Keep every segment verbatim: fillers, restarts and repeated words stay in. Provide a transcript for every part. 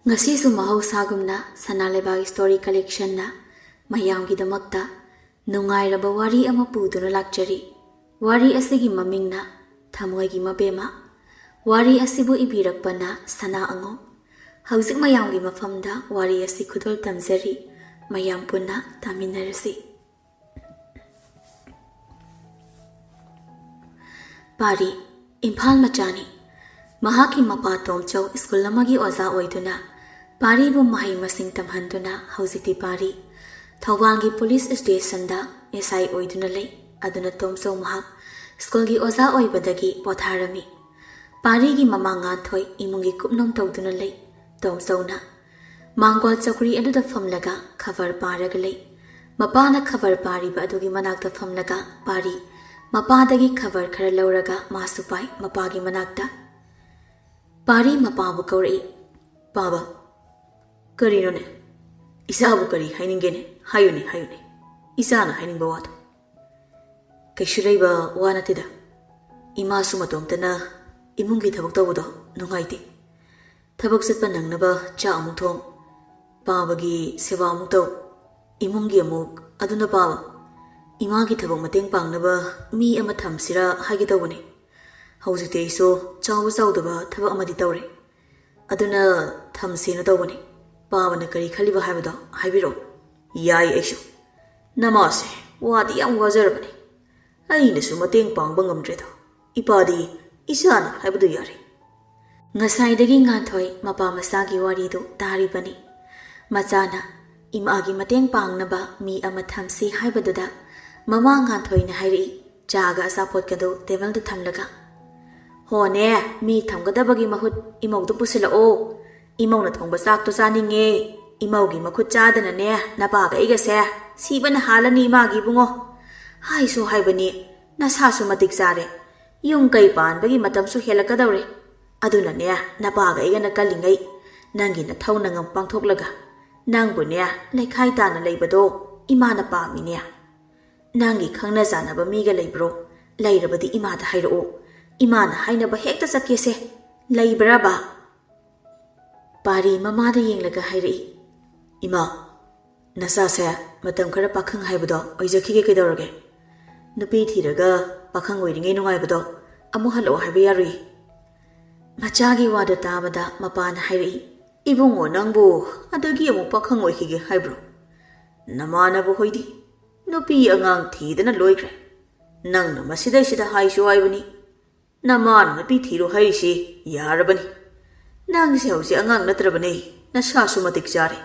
ꯉꯁꯤꯁꯨ ꯃꯍꯧꯁꯥꯒꯨꯝꯅ ꯁꯅꯥ ꯂꯩꯕꯥꯛ ꯁ꯭ꯇꯣꯔꯤ ꯀꯂꯦꯛꯁꯟꯅ ꯃꯌꯥꯝꯒꯤꯗꯃꯛꯇ ꯅꯨꯡꯉꯥꯏꯔꯕ ꯋꯥꯔꯤ ꯑꯃ ꯄꯨꯗꯨꯅ ꯂꯥꯛꯆꯔꯤ꯫ ꯋꯥꯔꯤ ꯑꯁꯤꯒꯤ ꯃꯃꯤꯡꯅ ꯊꯃꯣꯏꯒꯤ ꯃꯕꯦꯝꯃ꯫ ꯋꯥꯔꯤ ꯑꯁꯤꯕꯨ ꯏꯕꯤꯔꯛꯄꯅ ꯁꯅꯥ ꯑꯉꯣꯝ꯫ ꯍꯧꯖꯤꯛ ꯃꯌꯥꯝꯒꯤ ꯃꯐꯝꯗ ꯋꯥꯔꯤ ꯑꯁꯤ ꯈꯨꯗꯣꯜ ꯇꯝꯖꯔꯤ꯫ ꯃꯌꯥꯝ ꯄꯨꯟꯅ ꯇꯥꯃꯤꯟꯅꯔꯁꯤ꯫ ꯄꯥꯔꯤ, ꯏꯝꯐꯥꯜ ꯃꯆꯥꯅꯤ꯫ ꯃꯍꯥꯛꯀꯤ ꯃꯄꯥ ꯇꯣꯝꯆꯧ ꯁ꯭ꯀꯨꯜ ꯑꯃꯒꯤ ꯑꯣꯖꯥ ꯑꯣꯏꯗꯨꯅ ꯄꯥꯔꯤꯕꯨ ꯃꯍꯩ ꯃꯁꯤꯡ ꯇꯝꯍꯟꯗꯨꯅ ꯍꯧꯖꯤꯛꯇꯤ ꯄꯥꯔꯤ ꯊꯧꯕꯥꯜꯒꯤ ꯄꯨꯂꯤꯁ ꯁ꯭ꯇꯦꯁꯟꯗ ꯑꯦꯁ ꯑꯥꯏ ꯑꯣꯏꯗꯨꯅ ꯂꯩ꯫ ꯑꯗꯨꯅ ꯇꯣꯝꯆꯧ ꯃꯍꯥꯛ ꯁ꯭ꯀꯨꯜꯒꯤ ꯑꯣꯖꯥ ꯑꯣꯏꯕꯗꯒꯤ ꯄꯣꯊꯥꯔꯝꯃꯤ꯫ ꯄꯥꯔꯤꯒꯤ ꯃꯃꯥ ꯉꯥꯟꯊꯣꯏ ꯏꯃꯨꯡꯒꯤ ꯀꯨꯞꯅꯣꯝ ꯇꯧꯗꯨꯅ ꯂꯩ꯫ ꯇꯣꯝꯆꯧꯅ ꯃꯥꯡꯒꯣꯜ ꯆꯧꯀ꯭ꯔꯤ ꯑꯗꯨꯗ ꯐꯝꯂꯒ ꯈꯕꯔ ꯄꯥꯔꯒ ꯂꯩ꯫ ꯃꯄꯥꯅ ꯈꯕꯔ ꯄꯥꯔꯤꯕ ꯑꯗꯨꯒꯤ ꯃꯅꯥꯛꯇ ꯐꯝꯂꯒ ꯄꯥꯔꯤ ꯃꯄꯥꯗꯒꯤ ꯈꯕꯔ ꯈꯔ ꯂꯧꯔꯒ ꯃꯥꯁꯨ ꯄꯥꯏ ꯃꯄꯥꯒꯤ ꯃꯅꯥꯛꯇ꯫ ꯄꯥꯔꯤ ꯃꯄꯥꯕꯨ ꯀꯧꯔꯛꯏ, "ꯄꯥꯕ, ꯀꯔꯤꯅꯣꯅꯦ? ꯏꯆꯥꯕꯨ ꯀꯔꯤ ꯍꯥꯏꯅꯤꯡꯒꯦꯅꯦ? ꯍꯥꯏꯌꯨꯅꯦ, ꯍꯥꯏꯌꯨꯅꯦ꯫ ꯏꯆꯥꯅ ꯍꯥꯏꯅꯤꯡꯕ ꯋꯥꯗꯣ꯫" "ꯀꯩꯁꯨ ꯂꯩꯕ ꯋꯥ ꯅꯠꯇꯦꯗ꯫ ꯏꯃꯥꯁꯨ ꯃꯇꯣꯝꯇꯅ ꯏꯃꯨꯡꯒꯤ ꯊꯕꯛ ꯇꯧꯕꯗꯣ ꯅꯨꯡꯉꯥꯏꯇꯦ꯫ ꯊꯕꯛ ꯆꯠꯄ ꯅꯪꯅꯕ ꯆꯥꯛ ꯑꯃꯨꯛ ꯊꯣꯡ, ꯄꯥꯕꯒꯤ ꯁꯦꯕꯥ ꯑꯃꯨꯛ ꯇꯧ, ꯏꯃꯨꯡꯒꯤ ꯑꯃꯨꯛ, ꯑꯗꯨꯅ ꯄꯥꯕ, ꯏꯃꯥꯒꯤ ꯊꯕꯛ ꯃꯇꯦꯡ ꯄꯥꯡꯅꯕ ꯃꯤ ꯑꯃ ꯊꯝꯁꯤꯔꯥ ꯍꯥꯏꯒꯦ ꯇꯧꯕꯅꯦ꯫ ꯍꯧꯖꯤꯛꯇꯤ ꯑꯩꯁꯨ ꯆꯥꯎꯕ ꯆꯥꯎꯗꯕ ꯊꯕꯛ ꯑꯃꯗꯤ ꯇꯧꯔꯦ꯫ ꯑꯗꯨꯅ ꯊꯝꯁꯦꯅ ꯇꯧꯕꯅꯦ꯫ ꯄꯥꯕꯅ ꯀꯔꯤ ꯈꯜꯂꯤꯕ ꯍꯥꯏꯕꯗꯣ ꯍꯥꯏꯕꯤꯔꯛꯑꯣ꯫" "ꯌꯥꯏ, ꯑꯩꯁꯨ꯫ ꯅꯃꯥꯁꯦ ꯋꯥꯗꯤ ꯌꯥꯝ ꯋꯥꯖꯔꯕꯅꯤ꯫ ꯑꯩꯅꯁꯨ ꯃꯇꯦꯡ ꯄꯥꯡꯕ ꯉꯝꯗ꯭ꯔꯦꯗꯣ꯫ ꯏꯄꯥꯗꯤ ꯏꯆꯥꯅ ꯍꯥꯏꯕꯗꯨ ꯌꯥꯔꯦ꯫" ꯉꯁꯥꯏꯗꯒꯤ ꯉꯥꯟꯊꯣꯏ ꯃꯄꯥ ꯃꯆꯥꯒꯤ ꯋꯥꯔꯤꯗꯨ ꯇꯥꯔꯤꯕꯅꯤ꯫ ꯃꯆꯥꯅ ꯏꯃꯥꯒꯤ ꯃꯇꯦꯡ ꯄꯥꯡꯅꯕ ꯃꯤ ꯑꯃ ꯊꯝꯁꯤ ꯍꯥꯏꯕꯗꯨꯗ ꯃꯃꯥ ꯉꯥꯟꯊꯣꯏꯅ ꯍꯥꯏꯔꯛꯏ, ꯆꯥꯒ ꯑꯆꯥꯄꯣꯠꯀꯗꯨ ꯇꯦꯕꯜꯗ ꯊꯝꯂꯒ꯫ "ꯍꯣꯅꯦ, ꯃꯤ ꯊꯝꯒꯗꯕꯒꯤ ꯃꯍꯨꯠ ꯏꯃꯧꯗꯨ ꯄꯨꯁꯤꯜꯂꯛꯑꯣ꯫ ꯏꯃꯧꯅ ꯊꯣꯡꯕ ꯆꯥꯛꯇꯣ ꯆꯥꯅꯤꯡꯉꯦ꯫ ꯏꯃꯧꯒꯤ ꯃꯈꯨꯠ ꯆꯥꯗꯅꯅꯦ ꯅꯄꯥꯒ ꯑꯩꯒꯁꯦ ꯁꯤꯕꯅ ꯍꯥꯜꯂꯅꯤ ꯏꯃꯥꯒꯤ ꯏꯕꯨꯡꯉꯣ꯫ ꯍꯥꯏꯁꯨ ꯍꯥꯏꯕꯅꯤ, ꯅꯁꯥꯁꯨ ꯃꯇꯤꯛ ꯆꯥꯔꯦ꯫ ꯌꯨꯝ ꯀꯩ ꯄꯥꯟꯕꯒꯤ ꯃꯇꯝꯁꯨ ꯍꯦꯜꯂꯛꯀꯗꯧꯔꯦ꯫ ꯑꯗꯨꯅꯅꯦ ꯅꯄꯥꯒ ꯑꯩꯒꯅ ꯀꯜꯂꯤꯉꯩ ꯅꯪꯒꯤ ꯅꯊꯧ ꯅꯉꯝ ꯄꯥꯡꯊꯣꯛꯂꯒ ꯅꯪꯕꯨꯅꯦ ꯂꯩꯈꯥꯏ ꯇꯥꯅ ꯂꯩꯕꯗꯣ ꯏꯃꯥꯅ ꯄꯥꯝꯃꯤꯅꯦ꯫ ꯅꯪꯒꯤ ꯈꯪꯅ ꯆꯥꯟꯅꯕ ꯃꯤꯒ ꯂꯩꯕ꯭ꯔꯣ? ꯂꯩꯔꯕꯗꯤ ꯏꯃꯥꯗ ꯍꯥꯏꯔꯛꯑꯣ꯫ ꯏꯃꯥꯅ ꯍꯥꯏꯅꯕ ꯍꯦꯛꯇ ꯆꯠꯀꯦꯁꯦ꯫ ꯂꯩꯕ꯭ꯔꯕ?" ꯄꯥꯔꯤ ꯃꯃꯥꯗ ꯌꯦꯡꯂꯒ ꯍꯥꯏꯔꯛꯏ, "ꯏꯃꯥ, ꯅꯆꯥꯁꯦ ꯃꯇꯝ ꯈꯔ ꯄꯥꯈꯪ ꯍꯥꯏꯕꯗꯣ ꯑꯣꯏꯖꯈꯤꯒꯦ ꯀꯩꯗꯧꯔꯒꯦ? ꯅꯨꯄꯤ ꯊꯤꯔꯒ ꯄꯥꯈꯪ ꯑꯣꯏꯔꯤꯉꯩ ꯅꯨꯡꯉꯥꯏꯕꯗꯣ ꯑꯃꯨꯛ ꯍꯜꯂꯛꯑꯣ ꯍꯥꯏꯕ ꯌꯥꯔꯣꯏ꯫" ꯃꯆꯥꯒꯤ ꯋꯥꯗꯨ ꯇꯥꯕꯗ ꯃꯄꯥꯅ ꯍꯥꯏꯔꯛꯏ, "ꯏꯕꯨꯡꯉꯣ, ꯅꯪꯕꯨ ꯑꯗꯒꯤ ꯑꯃꯨꯛ ꯄꯥꯈꯪ ꯑꯣꯏꯈꯤꯒꯦ ꯍꯥꯏꯕ꯭ꯔꯣ? ꯅꯃꯥꯟꯅꯕ ꯍꯣꯏꯗꯤ ꯅꯨꯄꯤ ꯑꯉꯥꯡ ꯊꯤꯗꯅ ꯂꯣꯏꯈ꯭ꯔꯦ꯫ ꯅꯪꯅ ꯃꯁꯤꯗꯩꯁꯤꯗ ꯍꯥꯏꯁꯨ ꯍꯥꯏꯕꯅꯤ, ꯅꯃꯥꯅ ꯅꯨꯄꯤ ꯊꯤꯔꯣ ꯍꯥꯏꯔꯤꯁꯤ ꯌꯥꯔꯕꯅꯤ꯫ ꯅꯪꯁꯦ ꯍꯧꯖꯤꯛ ꯑꯉꯥꯡ ꯅꯠꯇ꯭ꯔꯕꯅꯦ, ꯅꯁꯥꯁꯨ ꯃꯇꯤꯛ ꯆꯥꯔꯦ,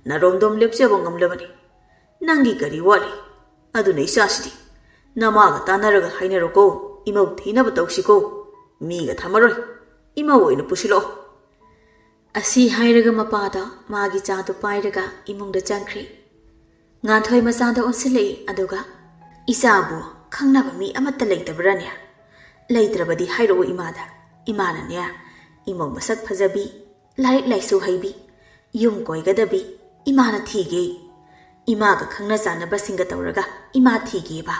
ꯅꯔꯣꯝꯗꯣꯝ ꯂꯦꯞꯆꯕ ꯉꯝꯂꯕꯅꯤ꯫ ꯅꯪꯒꯤ ꯀꯔꯤ ꯋꯥꯠꯂꯤ? ꯑꯗꯨꯅ ꯏꯆꯥꯁꯤꯗꯤ ꯅꯃꯥꯒ ꯇꯥꯟꯅꯔꯒ ꯍꯥꯏꯅꯔꯣꯀꯣ, ꯏꯃꯧ ꯊꯤꯅꯕ ꯇꯧꯁꯤꯀꯣ꯫ ꯃꯤꯒ ꯊꯝꯃꯔꯣꯏ, ꯏꯃꯧ ꯑꯣꯏꯅ ꯄꯨꯁꯤꯜꯂꯛꯑꯣ꯫" ꯑꯁꯤ ꯍꯥꯏꯔꯒ ꯃꯄꯥꯗꯣ ꯃꯥꯒꯤ ꯆꯥꯗꯨ ꯄꯥꯏꯔꯒ ꯏꯃꯨꯡꯗ ꯆꯪꯈ꯭ꯔꯦ꯫ ꯉꯥꯟꯊꯣꯏ ꯃꯆꯥꯗ ꯑꯣꯟꯁꯤꯜꯂꯛꯏ, ꯑꯗꯨꯒ, "ꯏꯆꯥꯕꯨ ꯈꯪꯅꯕ ꯃꯤ ꯑꯃꯠꯇ ꯂꯩꯇꯕ꯭ꯔꯥꯅꯦ? ꯂꯩꯇ꯭ꯔꯕꯗꯤ ꯍꯥꯏꯔꯛꯑꯣ ꯏꯃꯥꯗ꯫ ꯏꯃꯥꯅꯅꯦ, ꯏꯃꯧ ꯃꯁꯛ ꯐꯖꯕꯤ, ꯂꯥꯏꯔꯤꯛ ꯂꯥꯏꯁꯨ ꯍꯩꯕꯤ, ꯌꯨꯝ ꯀꯣꯏꯒꯗꯕꯤ ꯏꯃꯥꯅ ꯊꯤꯒꯦ꯫ ꯏꯃꯥꯒ ꯈꯪꯅ ꯆꯥꯟꯅꯕꯁꯤꯡꯒ ꯇꯧꯔꯒ ꯏꯃꯥ ꯊꯤꯒꯦꯕ꯫"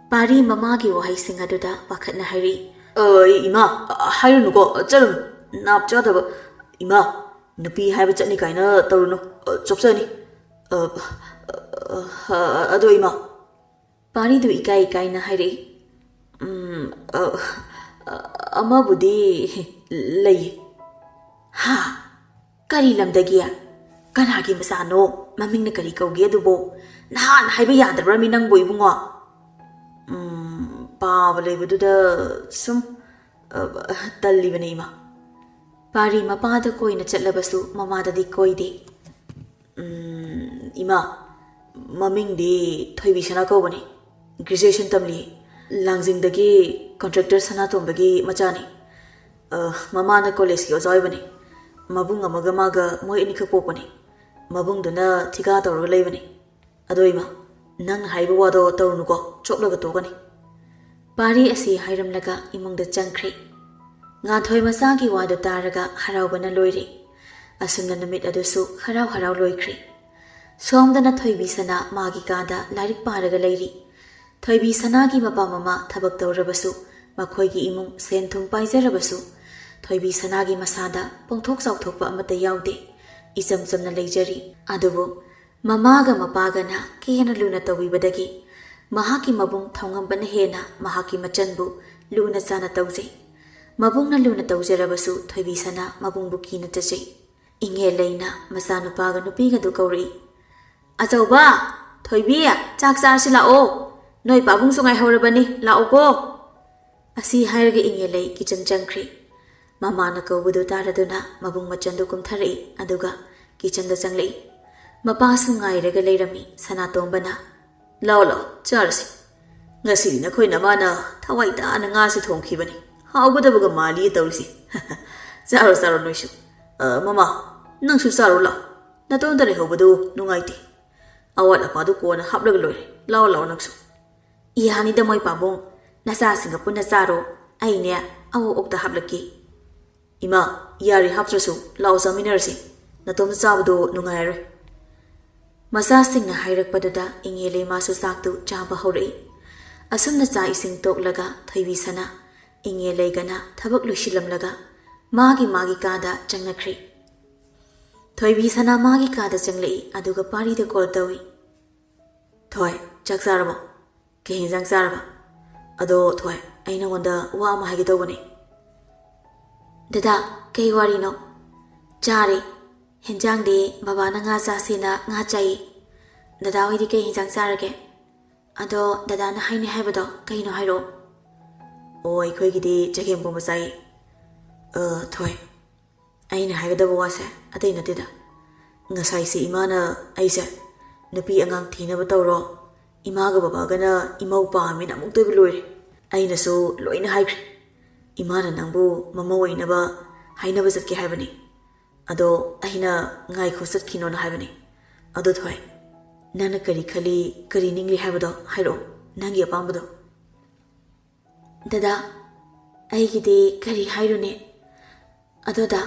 ꯄꯥꯔꯤ ꯃꯃꯥꯒꯤ ꯋꯥꯍꯩꯁꯤꯡ ꯑꯗꯨꯗ ꯄꯥꯈꯠꯅ ꯍꯥꯏꯔꯛꯏ, "ꯑ, ꯏꯃꯥ, ꯍꯥꯏꯔꯨꯅꯨꯀꯣ, ꯆꯠꯂꯨꯅꯨ꯫ ꯅꯥꯞ ꯆꯥꯗꯕ꯫ ꯏꯃꯥ, ꯅꯨꯄꯤ ꯍꯥꯏꯕ ꯆꯠꯅꯤ ꯀꯥꯏꯅ ꯇꯧꯔꯨꯅꯨ꯫ ꯑ, ꯆꯣꯞꯆꯅꯤ꯫ ꯑ, ꯑ, ꯑ, ꯑꯗꯣ ꯏꯃꯥ꯫" ꯄꯥꯔꯤꯗꯨ ꯏꯀꯥꯏ ꯏꯀꯥꯏꯅ ꯍꯥꯏꯔꯛꯏ, "ꯎꯝ, ꯑ, ꯑ, ꯑꯃꯕꯨꯗꯤ ꯂꯩꯌꯦ꯫" "ꯍꯥ? ꯀꯔꯤ ꯂꯝꯗꯒꯤ? ꯀꯅꯥꯒꯤ ꯃꯆꯥꯅꯣ? ꯃꯃꯤꯡꯅ ꯀꯔꯤ ꯀꯧꯒꯦ ꯑꯗꯨꯕꯣ? ꯅꯍꯥꯟ ꯍꯥꯏꯕ ꯌꯥꯗꯕ꯭ꯔꯃꯤ ꯅꯪꯕꯨ ꯏꯕꯨꯡꯉꯣ?" "ꯎꯝ, ꯄꯥꯕ ꯂꯩꯕꯗꯨꯗ ꯁꯨꯝ, ꯑ, ꯇꯜꯂꯤꯕꯅꯦ ꯏꯃꯥ꯫" ꯄꯥꯔꯤ ꯃꯄꯥꯗ ꯀꯣꯏꯅ ꯆꯠꯂꯕꯁꯨ ꯃꯃꯥꯗꯗꯤ ꯀꯣꯏꯗꯦ꯫ "ꯎꯝ, ꯏꯃꯥ, ꯃꯃꯤꯡꯗꯤ ꯊꯣꯏꯕꯤ ꯁꯅꯥ ꯀꯧꯕꯅꯤ꯫ Graduation ꯇꯝꯂꯤ꯫ ꯂꯥꯡꯖꯤꯡꯗꯒꯤ contractor ꯁꯅꯥꯇꯣꯝꯕꯒꯤ ꯃꯆꯥꯅꯤ꯫ ꯑ, ꯃꯃꯥꯅ ꯀꯣꯂꯦꯖꯀꯤ ꯑꯣꯖꯥ ꯑꯣꯏꯕꯅꯤ꯫ ꯃꯕꯨꯡ ꯑꯃꯒ ꯃꯥꯒ ꯃꯣꯏ ꯑꯅꯤꯈꯛ ꯄꯣꯛꯄꯅꯤ꯫ ꯃꯕꯨꯡꯗꯨꯅ ꯊꯤꯀꯥ ꯇꯧꯔꯒ ꯂꯩꯕꯅꯤ꯫ ꯑꯗꯣ ꯏꯃꯥ, ꯅꯪꯅ ꯍꯥꯏꯕ ꯋꯥꯗꯣ ꯇꯧꯔꯨꯅꯨꯀꯣ, ꯆꯣꯞꯂꯒ ꯇꯣꯛꯀꯅꯤ꯫" ꯄꯥꯔꯤ ꯑꯁꯤ ꯍꯥꯏꯔꯝꯂꯒ ꯏꯃꯨꯡꯗ ꯆꯪꯈ꯭ꯔꯦ꯫ ꯉꯥꯟꯊꯣꯏ ꯃꯆꯥꯒꯤ ꯋꯥꯗꯨ ꯇꯥꯔꯒ ꯍꯔꯥꯎꯕꯅ ꯂꯣꯏꯔꯦ꯫ ꯑꯁꯨꯝꯅ ꯅꯨꯃꯤꯠ ꯑꯗꯨꯁꯨ ꯍꯔꯥꯎ ꯍꯔꯥꯎ ꯂꯣꯏꯈ꯭ꯔꯦ꯫ ꯁꯣꯝꯗꯅ ꯊꯣꯏꯕꯤ ꯁꯅꯥ ꯃꯥꯒꯤ ꯀꯥꯗ ꯂꯥꯏꯔꯤꯛ ꯄꯥꯔꯒ ꯂꯩꯔꯤ꯫ ꯊꯣꯏꯕꯤ ꯁꯅꯥꯒꯤ ꯃꯄꯥ ꯃꯃꯥ ꯊꯕꯛ ꯇꯧꯔꯕꯁꯨ, ꯃꯈꯣꯏꯒꯤ ꯏꯃꯨꯡ ꯁꯦꯟ ꯊꯨꯝ ꯄꯥꯏꯖꯔꯕꯁꯨ, ꯊꯣꯏꯕꯤ ꯁꯅꯥꯒꯤ ꯃꯁꯥꯗ ꯄꯣꯡꯊꯣꯛ ꯆꯥꯎꯊꯣꯛꯄ ꯑꯃꯠꯇ ꯌꯥꯎꯗꯦ꯫ ꯏꯆꯝ ꯆꯝꯅ ꯂꯩꯖꯔꯤ꯫ ꯑꯗꯨꯕꯨ ꯃꯃꯥꯒ ꯃꯄꯥꯒꯅ ꯀꯦꯅ ꯂꯨꯅ ꯇꯧꯕꯤꯕꯗꯒꯤ ꯃꯍꯥꯛꯀꯤ ꯃꯕꯨꯡ ꯊꯧꯉꯝꯕꯅ ꯍꯦꯟꯅ ꯃꯍꯥꯛꯀꯤ ꯃꯆꯟꯕꯨ ꯂꯨꯅ ꯆꯥꯅ ꯇꯧꯖꯩ꯫ ꯃꯕꯨꯡꯅ ꯂꯨꯅ ꯇꯧꯖꯔꯕꯁꯨ ꯊꯣꯏꯕꯤ ꯁꯅꯥ ꯃꯕꯨꯡꯕꯨ ꯀꯤꯅ ꯆꯠꯆꯩ꯫ ꯏꯉꯦꯜ ꯂꯩꯅ ꯃꯆꯥꯅꯨꯄꯥꯒ ꯅꯨꯄꯤꯒꯗꯨ ꯀꯧꯔꯛꯏ꯫ "ꯑꯆꯧꯕ, ꯊꯣꯏꯕꯤ, ꯆꯥꯛ ꯆꯥꯔꯁꯤ ꯂꯥꯛꯑꯣ꯫ ꯅꯣꯏ ꯄꯥꯕꯨꯡꯁꯨ ꯉꯥꯏꯍꯧꯔꯕꯅꯤ, ꯂꯥꯛꯑꯣꯀꯣ꯫" ꯑꯁꯤ ꯍꯥꯏꯔꯒ ꯏꯉꯦꯜ ꯂꯩ ꯀꯤꯆꯟ ꯆꯪꯈ꯭ꯔꯦ꯫ ꯃꯃꯥꯅ ꯀꯧꯕꯗꯨ ꯇꯥꯔꯗꯨꯅ ꯃꯕꯨꯡ ꯃꯆꯟꯗꯨ ꯀꯨꯝꯊꯔꯛꯏ, ꯑꯗꯨꯒ ꯀꯤꯆꯟꯗ ꯆꯪꯂꯛꯏ꯫ ꯃꯄꯥꯁꯨ ꯉꯥꯏꯔꯒ ꯂꯩꯔꯝꯃꯤ꯫ ꯁꯅꯥꯇꯣꯝꯕꯅ, "ꯂꯥꯛꯑꯣ, ꯂꯥꯛꯑꯣ, ꯆꯥꯔꯁꯤ꯫ ꯉꯁꯤꯗꯤ ꯅꯈꯣꯏ ꯅꯃꯥꯅ ꯊꯋꯥꯏ ꯇꯥꯅ ꯉꯥꯁꯦ ꯊꯣꯡꯈꯤꯕꯅꯤ꯫ ꯍꯥꯎꯒꯗꯕꯒ ꯃꯥꯜꯂꯤ ꯇꯧꯔꯤꯁꯤ꯫ ꯆꯥꯔꯣ, ꯆꯥꯔꯣ ꯅꯣꯏꯁꯨ꯫ ꯑ, ꯃꯃꯥ, ꯅꯪꯁꯨ ꯆꯥꯔꯣ ꯂꯥꯛꯑꯣ꯫ ꯅꯇꯣꯝꯇ ꯂꯩꯍꯧꯕꯗꯨ ꯅꯨꯡꯉꯥꯏꯇꯦ꯫ ꯑꯋꯥꯠ ꯑꯄꯥꯗꯨ ꯀꯣꯟꯅ ꯍꯥꯞꯂꯒ ꯂꯣꯏꯔꯦ꯫ ꯂꯥꯛꯑꯣ, ꯂꯥꯛꯑꯣ ꯅꯪꯁꯨ꯫" "ꯌꯥꯅꯤꯗ ꯃꯣꯏ ꯄꯥꯕꯨꯡ, ꯅꯆꯥꯁꯤꯡꯒ ꯄꯨꯟꯅ ꯆꯥꯔꯣ꯫ ꯑꯩꯅꯦ, ꯑꯋꯣꯛ ꯑꯣꯛꯇ ꯍꯥꯞꯂꯛꯀꯦ꯫" "ꯏꯃꯥ, ꯌꯥꯔꯦ ꯍꯥꯞꯇ꯭ꯔꯁꯨ, ꯂꯥꯛꯑꯣ ꯆꯥꯃꯤꯟꯅꯔꯁꯤ꯫ ꯅꯇꯣꯝꯇ ꯆꯥꯕꯗꯣ ꯅꯨꯡꯉꯥꯏꯔꯔꯣꯏ꯫" ꯃꯆꯥꯁꯤꯡꯅ ꯍꯥꯏꯔꯛꯄꯗꯨꯗ ꯏꯉꯦꯜ ꯂꯩꯃꯥꯁꯨ ꯆꯥꯛꯇꯨ ꯆꯥꯕ ꯍꯧꯔꯛꯏ꯫ ꯑꯁꯨꯝꯅ ꯆꯥꯛ ꯏꯁꯤꯡ ꯇꯣꯛꯂꯒ ꯊꯣꯏꯕꯤ ꯁꯅꯥ, ꯏꯉꯦꯜ ꯂꯩꯒꯅ ꯊꯕꯛ ꯂꯣꯏꯁꯤꯜꯂꯝꯂꯒ ꯃꯥꯒꯤ ꯃꯥꯒꯤ ꯀꯥꯗ ꯆꯪꯅꯈ꯭ꯔꯦ꯫ ꯊꯣꯏꯕꯤ ꯁꯅꯥ ꯃꯥꯒꯤ ꯀꯥꯗ ꯆꯪꯂꯛꯏ, ꯑꯗꯨꯒ ꯄꯥꯔꯤꯗ ꯀꯣꯜ ꯇꯧꯏ꯫ "ꯊꯣꯏ, ꯆꯥꯛ ꯆꯥꯔꯕꯣ? ꯀꯩ ꯍꯦꯟꯖꯥꯡ ꯆꯥꯔꯕ? ꯑꯗꯣ ꯊꯣꯏ, ꯑꯩ ꯅꯉꯣꯟꯗ ꯋꯥ ꯑꯃ ꯍꯥꯏꯒꯦ ꯇꯧꯕꯅꯦ꯫" "ꯗꯗꯥ, ꯀꯩ ꯋꯥꯔꯤꯅꯣ?" "ꯆꯥꯔꯦ꯫ ꯍꯦꯟꯖꯥꯡꯗꯤ ꯕꯕꯥꯅ ꯉꯥ ꯆꯥꯁꯦꯅ ꯉꯥ ꯆꯥꯏꯌꯦ꯫ ꯗꯗꯥ ꯍꯣꯏꯗꯤ ꯀꯩ ꯍꯦꯟꯖꯥꯡ ꯆꯥꯔꯒꯦ? ꯑꯗꯣ ꯗꯗꯥꯅ ꯍꯥꯏꯅꯤ ꯍꯥꯏꯕꯗꯣ ꯀꯩꯅꯣ ꯍꯥꯏꯔꯛꯑꯣ꯫" "ꯑꯣ, ꯑꯩꯈꯣꯏꯒꯤꯗꯤ ꯆꯒꯦꯝ ꯄꯣꯝꯕ ꯆꯥꯏꯌꯦ꯫" "ꯑ, ꯊꯣꯏ, ꯑꯩꯅ ꯍꯥꯏꯒꯗꯕ ꯋꯥꯁꯦ ꯑꯇꯩ ꯅꯠꯇꯦꯗ꯫ ꯉꯁꯥꯏꯁꯦ ꯏꯃꯥꯅ ꯑꯩꯁꯦ ꯅꯨꯄꯤ ꯑꯉꯥꯡ ꯊꯤꯅꯕ ꯇꯧꯔꯣ, ꯏꯃꯥꯒ ꯕꯕꯥꯒꯅ ꯏꯃꯧ ꯄꯥꯝꯃꯤꯅ ꯑꯃꯨꯛꯇꯣꯏꯕ ꯂꯣꯏꯔꯦ꯫ ꯑꯩꯅꯁꯨ ꯂꯣꯏꯅ ꯍꯥꯏꯈ꯭ꯔꯦ꯫ ꯏꯃꯥꯅ ꯅꯪꯕꯨ ꯃꯃꯧ ꯑꯣꯏꯅꯕ ꯍꯥꯏꯅꯕ ꯆꯠꯀꯦ ꯍꯥꯏꯕꯅꯤ꯫ ꯑꯗꯣ ꯑꯩꯅ ꯉꯥꯏꯈꯣ ꯆꯠꯈꯤꯅꯣꯅ ꯍꯥꯏꯕꯅꯤ꯫ ꯑꯗꯣ ꯊꯣꯏ, ꯅꯪꯅ ꯀꯔꯤ ꯈꯜꯂꯤ, ꯀꯔꯤ ꯅꯤꯡꯂꯤ ꯍꯥꯏꯕꯗꯣ ꯍꯥꯏꯔꯛꯑꯣ, ꯅꯪꯒꯤ ꯑꯄꯥꯝꯕꯗꯣ꯫" "ꯗꯗꯥ, ꯑꯩꯒꯤꯗꯤ ꯀꯔꯤ ꯍꯥꯏꯔꯨꯅꯤ? ꯑꯗꯣ ꯗꯥ,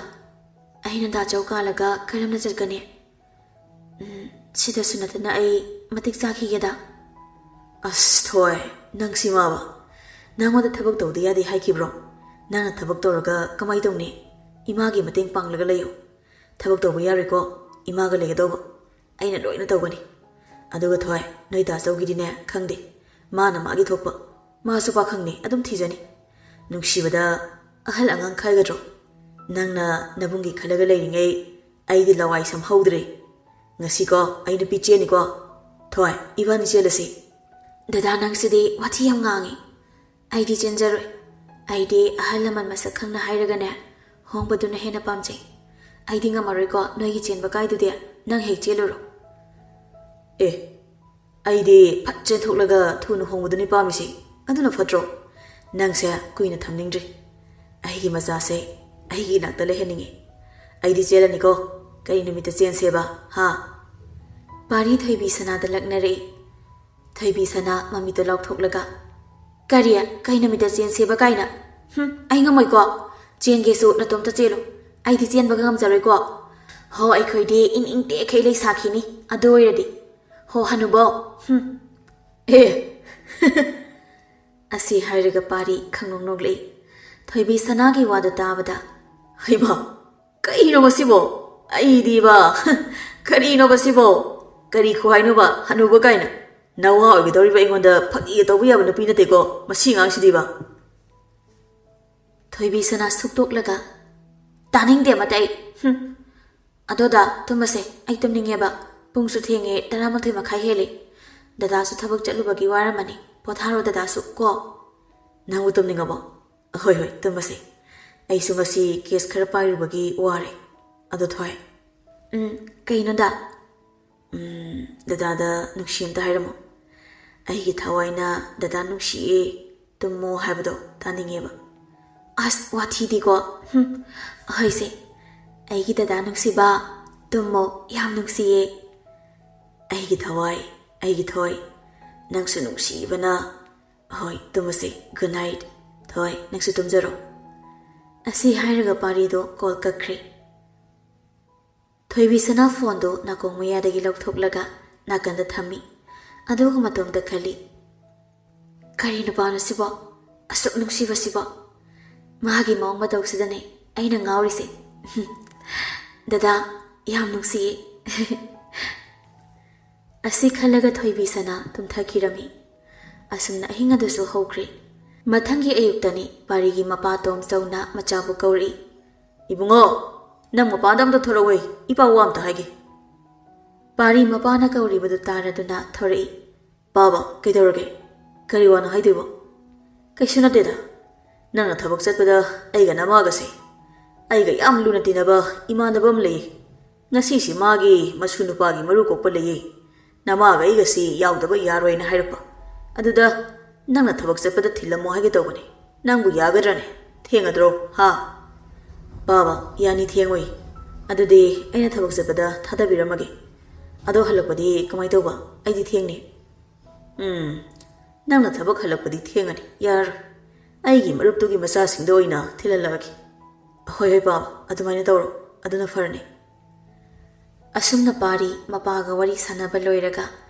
ꯑꯩꯅ ꯗꯥ ꯆꯧ ꯀꯥꯜꯂꯒ ꯀꯔꯝꯅ ꯆꯠꯀꯅꯤ? ꯎꯝ, ꯁꯤꯗꯁꯨ ꯅꯠꯇꯅ ꯑꯩ ꯃꯇꯤꯛ ꯆꯥꯈꯤꯒꯦꯗ꯫" "ꯑꯁ ꯊꯣꯏ, ꯅꯪ ꯁꯤꯃꯕ? ꯅꯪꯉꯣꯟꯗ ꯊꯕꯛ ꯇꯧꯗ ꯌꯥꯗꯦ ꯍꯥꯏꯈꯤꯕ꯭ꯔꯣ? "ꯅꯪꯅ ꯊꯕꯛ ꯇꯧꯔꯒ ꯀꯃꯥꯏ ꯇꯧꯅꯤ? ꯏꯃꯥꯒꯤ ꯃꯇꯦꯡ ꯄꯥꯡꯂꯒ ꯂꯩꯌꯨ꯫ ꯊꯕꯛ ꯇꯧꯕ ꯌꯥꯔꯣꯏꯀꯣ, ꯏꯃꯥꯒ ꯂꯩꯒꯗꯧꯕ꯫ ꯑꯩꯅ ꯂꯣꯏꯅ ꯇꯧꯒꯅꯤ꯫ ꯑꯗꯨꯒ ꯊꯣꯏ, ꯅꯣꯏ ꯗꯥꯆꯧꯒꯤꯗꯤꯅꯦ ꯈꯪꯗꯦ, ꯃꯥꯅ ꯃꯥꯒꯤ ꯊꯣꯛꯄ, ꯃꯥꯁꯨ ꯄꯥꯈꯪꯅꯤ, ꯑꯗꯨꯝ ꯊꯤꯖꯅꯤ꯫ ꯅꯨꯡꯁꯤꯕꯗ ꯑꯍꯜ ꯑꯉꯥꯡ ꯈꯥꯏꯒꯗ꯭ꯔꯣ? ꯅꯪꯅ ꯅꯕꯨꯡꯒꯤ ꯈꯜꯂꯒ ꯂꯩꯔꯤꯉꯩ ꯑꯩꯗꯤ ꯂꯋꯥꯏ ꯁꯝꯍꯧꯗ꯭ꯔꯦ꯫ ꯉꯁꯤꯀꯣ ꯑꯩ ꯅꯨꯄꯤ ꯆꯦꯟꯅꯤꯀꯣ꯫ ꯊꯣꯏ, ꯏꯕꯥꯅꯤ ꯆꯦꯜꯂꯁꯤ꯫" "ꯗꯗꯥ, ꯅꯪꯁꯤꯗꯤ ꯋꯥꯊꯤ ꯌꯥꯝ ꯉꯥꯡꯉꯤ꯫ ꯑꯩꯗꯤ ꯆꯦꯟꯖꯔꯣꯏ꯫ ꯑꯩꯗꯤ ꯑꯍꯜ ꯂꯃꯟ ꯃꯁꯛ ꯈꯪꯅ ꯍꯥꯏꯔꯒꯅꯦ, ꯍꯣꯡꯕꯗꯨꯅ ꯍꯦꯟꯅ ꯄꯥꯝꯖꯩ꯫ ꯑꯩꯗꯤ ꯉꯝꯃꯔꯣꯏꯀꯣ ꯅꯣꯏꯒꯤ ꯆꯦꯟꯕ ꯀꯥꯏꯗꯨꯗꯤ, ꯅꯪ ꯍꯦꯛ ꯆꯦꯜꯂꯨꯔꯣ꯫" "ꯑꯦ, ꯑꯩꯗꯤ ꯐꯠ ꯆꯦꯟꯊꯣꯛꯂꯒ ꯊꯨꯅ ꯍꯣꯡꯕꯗꯨꯅꯤ ꯄꯥꯝꯃꯤꯁꯤ꯫ ꯑꯗꯨꯅ ꯐꯠꯇ꯭ꯔꯣ? ꯅꯪꯁꯦ ꯀꯨꯏꯅ ꯊꯝꯅꯤꯡꯗ꯭ꯔꯤ꯫ ꯑꯩꯒꯤ ꯃꯆꯥꯁꯦ ꯑꯩꯒꯤ ꯏꯅꯥꯛꯇ ꯂꯩꯍꯟꯅꯤꯡꯉꯤ꯫ ꯑꯩꯗꯤ ꯆꯦꯜꯂꯅꯤꯀꯣ꯫ ꯀꯔꯤ ꯅꯨꯃꯤꯠꯇ ꯆꯦꯟꯁꯦꯕ, ꯍꯥ?" ꯄꯥꯔꯤ ꯊꯣꯏꯕꯤ ꯁꯅꯥꯗ ꯂꯛꯅꯔꯛꯏ꯫ ꯊꯣꯏꯕꯤ ꯁꯅꯥ ꯃꯃꯤꯠꯇ ꯂꯥꯎꯊꯣꯛꯂꯒ, "ꯀꯔꯤ? ꯀꯩ ꯅꯨꯃꯤꯠꯇ ꯆꯦꯟꯁꯦꯕ ꯀꯥꯏꯅ? ꯍꯨꯝ, ꯑꯩ ꯉꯝꯃꯣꯏꯀꯣ꯫ ꯆꯦꯟꯒꯦꯁꯨ ꯅꯇꯣꯝꯇ ꯆꯦꯜꯂꯨ꯫ ꯑꯩꯗꯤ ꯆꯦꯟꯕꯒ ꯉꯝꯖꯔꯣꯏꯀꯣ꯫ ꯍꯣ, ꯑꯩꯈꯣꯏꯗꯤ ꯏꯪ ꯏꯪ ꯇꯦꯛꯈꯩ ꯂꯩꯁꯥꯈꯤꯅꯤ꯫ ꯑꯗꯨ ꯑꯣꯏꯔꯗꯤ꯫ ꯍꯣ, ꯍꯅꯨꯕꯧ꯫ ꯍꯨꯝ꯫" "ꯑꯦ!" ꯑꯁꯤ ꯍꯥꯏꯔꯒ ꯄꯥꯔꯤ ꯈꯪꯅꯣꯛ ꯅꯣꯛꯂꯛꯏ꯫ ꯊꯣꯏꯕꯤ ꯁꯅꯥꯒꯤ ꯋꯥꯗꯨ ꯇꯥꯕꯗ, "ꯍꯩꯃꯥ, ꯀꯩꯅꯣ ꯃꯁꯤꯕꯣ? ꯑꯩꯗꯤꯕ, ꯀꯔꯤꯅꯣ ꯃꯁꯤꯕꯣ? ꯀꯔꯤ ꯈꯨꯍꯥꯏꯅꯣꯕ, ꯍꯅꯨꯕ ꯀꯥꯏꯅ? ꯅꯋꯥ ꯑꯣꯏꯒꯗꯧꯔꯤꯕ ꯑꯩꯉꯣꯟꯗ ꯐꯥꯒꯤꯒ ꯇꯧꯕ ꯌꯥꯕ ꯅꯨꯄꯤ ꯅꯠꯇꯦꯀꯣ ꯃꯁꯤ ꯑꯉꯥꯡꯁꯤꯗꯤꯕ꯫" ꯊꯣꯏꯕꯤ ꯁꯅꯥ ꯁꯨꯛꯇꯣꯛꯂꯒ, "ꯇꯥꯅꯤꯡꯗꯦ ꯑꯃꯇ ꯑꯩ꯫ ꯍꯨꯝ꯫ ꯑꯗꯣ ꯗꯥ, ꯇꯨꯝꯃꯁꯦ꯫ ꯑꯩ ꯇꯨꯝꯅꯤꯡꯉꯦꯕ꯫ ꯄꯨꯡꯁꯨ ꯊꯦꯡꯉꯦ, ꯇꯔꯥꯃꯥꯊꯣꯏ ꯃꯈꯥꯏ ꯍꯦꯜꯂꯦ꯫ ꯗꯗꯥꯁꯨ ꯊꯕꯛ ꯆꯠꯂꯨꯕꯒꯤ ꯋꯥꯔꯝꯃꯅꯤ꯫ ꯄꯣꯊꯥꯔꯣ ꯗꯗꯥꯁꯨ ꯀꯣ꯫" "ꯅꯪꯕꯨ ꯇꯨꯝꯅꯤꯡꯉꯕꯣ? ꯍꯣꯏ, ꯍꯣꯏ, ꯇꯨꯝꯃꯁꯦ꯫ ꯑꯩꯁꯨ ꯉꯁꯤ ꯀꯦꯁ ꯈꯔ ꯄꯥꯏꯔꯨꯕꯒꯤ ꯋꯥꯔꯦ꯫ ꯑꯗꯣ ꯊꯣꯏ꯫" "ꯎꯝ, ꯀꯩꯅꯣ ꯗꯥ?" "ꯎꯝ, ꯗꯗꯥꯗ ꯅꯨꯡꯁꯤ ꯑꯝꯇ ꯍꯥꯏꯔꯝꯃꯣ꯫ ꯑꯩꯒꯤ ꯊꯋꯥꯏꯅ ꯗꯗꯥ ꯅꯨꯡꯁꯤꯌꯦ, ꯇꯨꯝꯃꯣ ꯍꯥꯏꯕꯗꯣ ꯇꯥꯅꯤꯡꯉꯦꯕ꯫" "ꯑꯁ, ꯋꯥꯊꯤꯗꯤꯀꯣ꯫ ꯍꯨꯝ, ꯍꯣꯏꯁꯦ꯫ ꯑꯩꯒꯤ ꯗꯗꯥ ꯅꯨꯡꯁꯤꯕ, ꯇꯨꯝꯃꯣ, ꯌꯥꯝ ꯅꯨꯡꯁꯤꯌꯦ꯫ ꯑꯩꯒꯤ ꯊꯋꯥꯏ, ꯑꯩꯒꯤ ꯊꯣꯏ, ꯅꯪꯁꯨ ꯅꯨꯡꯁꯤꯕꯅ꯫ ꯍꯣꯏ, ꯇꯨꯝꯃꯁꯦ꯫ Good night꯫ ꯊꯣꯏ, ꯅꯪꯁꯨ ꯇꯨꯝꯖꯔꯣ꯫" ꯑꯁꯤ ꯍꯥꯏꯔꯒ ꯄꯥꯔꯤꯗꯣ ꯀꯣꯜ ꯀꯛꯈ꯭ꯔꯦ꯫ ꯊꯣꯏꯕꯤ ꯁꯅꯥ ꯐꯣꯟꯗꯨ ꯅꯥꯀꯣꯡ ꯃꯌꯥꯗꯒꯤ ꯂꯧꯊꯣꯛꯂꯒ ꯅꯥꯀꯟꯗ ꯊꯝꯃꯤ꯫ ꯑꯗꯨꯒ ꯃꯇꯣꯝꯇ ꯈꯜꯂꯤ, "ꯀꯔꯤ ꯅꯨꯄꯥꯅꯣ ꯁꯤꯕꯣ? ꯑꯁꯨꯛ ꯅꯨꯡꯁꯤꯕꯁꯤꯕꯣ? ꯃꯥꯒꯤ ꯃꯑꯣꯡ ꯃꯇꯧꯁꯤꯗꯅꯦ ꯑꯩꯅ ꯉꯥꯎꯔꯤꯁꯦ꯫ ꯗꯗꯥ, ꯌꯥꯝ ꯅꯨꯡꯁꯤꯌꯦ꯫ ꯑꯁꯤ ꯈꯜꯂꯒ ꯊꯣꯏꯕꯤ ꯁꯅꯥ ꯇꯨꯝꯊꯈꯤꯔꯝꯃꯤ꯫ ꯑꯁꯨꯝꯅ ꯑꯍꯤꯡ ꯑꯗꯨꯁꯨ ꯍꯧꯈ꯭ꯔꯦ꯫ ꯃꯊꯪꯒꯤ ꯑꯌꯨꯛꯇꯅꯤ ꯄꯥꯔꯤꯒꯤ ꯃꯄꯥ ꯇꯣꯝꯆꯧꯅ ꯃꯆꯥꯕꯨ ꯀꯧꯔꯛꯏ꯫ "ꯏꯕꯨꯡꯉꯣ, ꯅꯪ ꯃꯄꯥꯟꯗ ꯑꯝꯇ ꯊꯣꯔꯛꯑꯣꯏ, ꯏꯄꯥ ꯋꯥ ꯑꯝꯇ ꯍꯥꯏꯒꯦ꯫" ꯄꯥꯔꯤ ꯃꯄꯥꯅ ꯀꯧꯔꯤꯕꯗꯨ ꯇꯥꯔꯗꯨꯅ ꯊꯣꯔꯛꯏ꯫ "ꯄꯥꯕ, ꯀꯩꯗꯧꯔꯒꯦ? ꯀꯔꯤ ꯋꯥꯅꯣ ꯍꯥꯏꯗꯣꯏꯕꯣ?" "ꯀꯩꯁꯨ ꯅꯠꯇꯦꯗ꯫ ꯅꯪꯅ ꯊꯕꯛ ꯆꯠꯄꯗ ꯑꯩꯒ ꯅꯃꯥꯒꯁꯦ, ꯑꯩꯒ ꯌꯥꯝ ꯂꯨꯅ ꯇꯤꯟꯅꯕ ꯏꯃꯥꯟꯅꯕ ꯑꯃ ꯂꯩꯌꯦ꯫ ꯉꯁꯤꯁꯤ ꯃꯥꯒꯤ ꯃꯁꯨ ꯅꯨꯄꯥꯒꯤ ꯃꯔꯨ ꯀꯣꯛꯄ ꯂꯩꯌꯦ꯫ ꯅꯃꯥꯒ ꯑꯩꯒꯁꯤ ꯌꯥꯎꯗꯕ ꯌꯥꯔꯣꯏꯅ ꯍꯥꯏꯔꯛꯄ꯫ ꯑꯗꯨꯗ ꯅꯪꯅ ꯊꯕꯛ ꯆꯠꯄꯗ ꯊꯤꯜꯂꯝꯃꯣ ꯍꯥꯏꯒꯦ ꯇꯧꯕꯅꯦ꯫ ꯅꯪꯕꯨ ꯌꯥꯒꯗ꯭ꯔꯅꯦ? ꯊꯦꯡꯉꯗ꯭ꯔꯣ, ꯍꯥ?" "ꯄꯥꯕ, ꯌꯥꯅꯤ, ꯊꯦꯡꯉꯣꯏ꯫ ꯑꯗꯨꯗꯤ ꯑꯩꯅ ꯊꯕꯛ ꯆꯠꯄꯗ ꯊꯥꯗꯕꯤꯔꯝꯃꯒꯦ꯫ ꯑꯗꯣ ꯍꯜꯂꯛꯄꯗꯤ ꯀꯃꯥꯏ ꯇꯧꯕ? ꯑꯩꯗꯤ ꯊꯦꯡꯅꯤ꯫" "ꯎꯝ, ꯅꯪꯅ ꯊꯕꯛ ꯍꯜꯂꯛꯄꯗꯤ ꯊꯦꯡꯉꯅꯤ, ꯌꯥꯔꯣꯏ꯫ ꯑꯩꯒꯤ ꯃꯔꯨꯞꯇꯨꯒꯤ ꯃꯆꯥꯁꯤꯡꯗ ꯑꯣꯏꯅ ꯊꯤꯜꯍꯜꯂꯛꯑꯒꯦ꯫" "ꯍꯣꯏ, ꯍꯣꯏ, ꯄꯥꯕ, ꯑꯗꯨꯃꯥꯏꯅ ꯇꯧꯔꯣ, ꯑꯗꯨꯅ ꯐꯔꯅꯤ꯫" ꯑꯁꯨꯝꯅ ꯄꯥꯔꯤ ꯃꯄꯥꯒ ꯋꯥꯔꯤ ꯁꯥꯟꯅꯕ ꯂꯣꯏꯔꯒ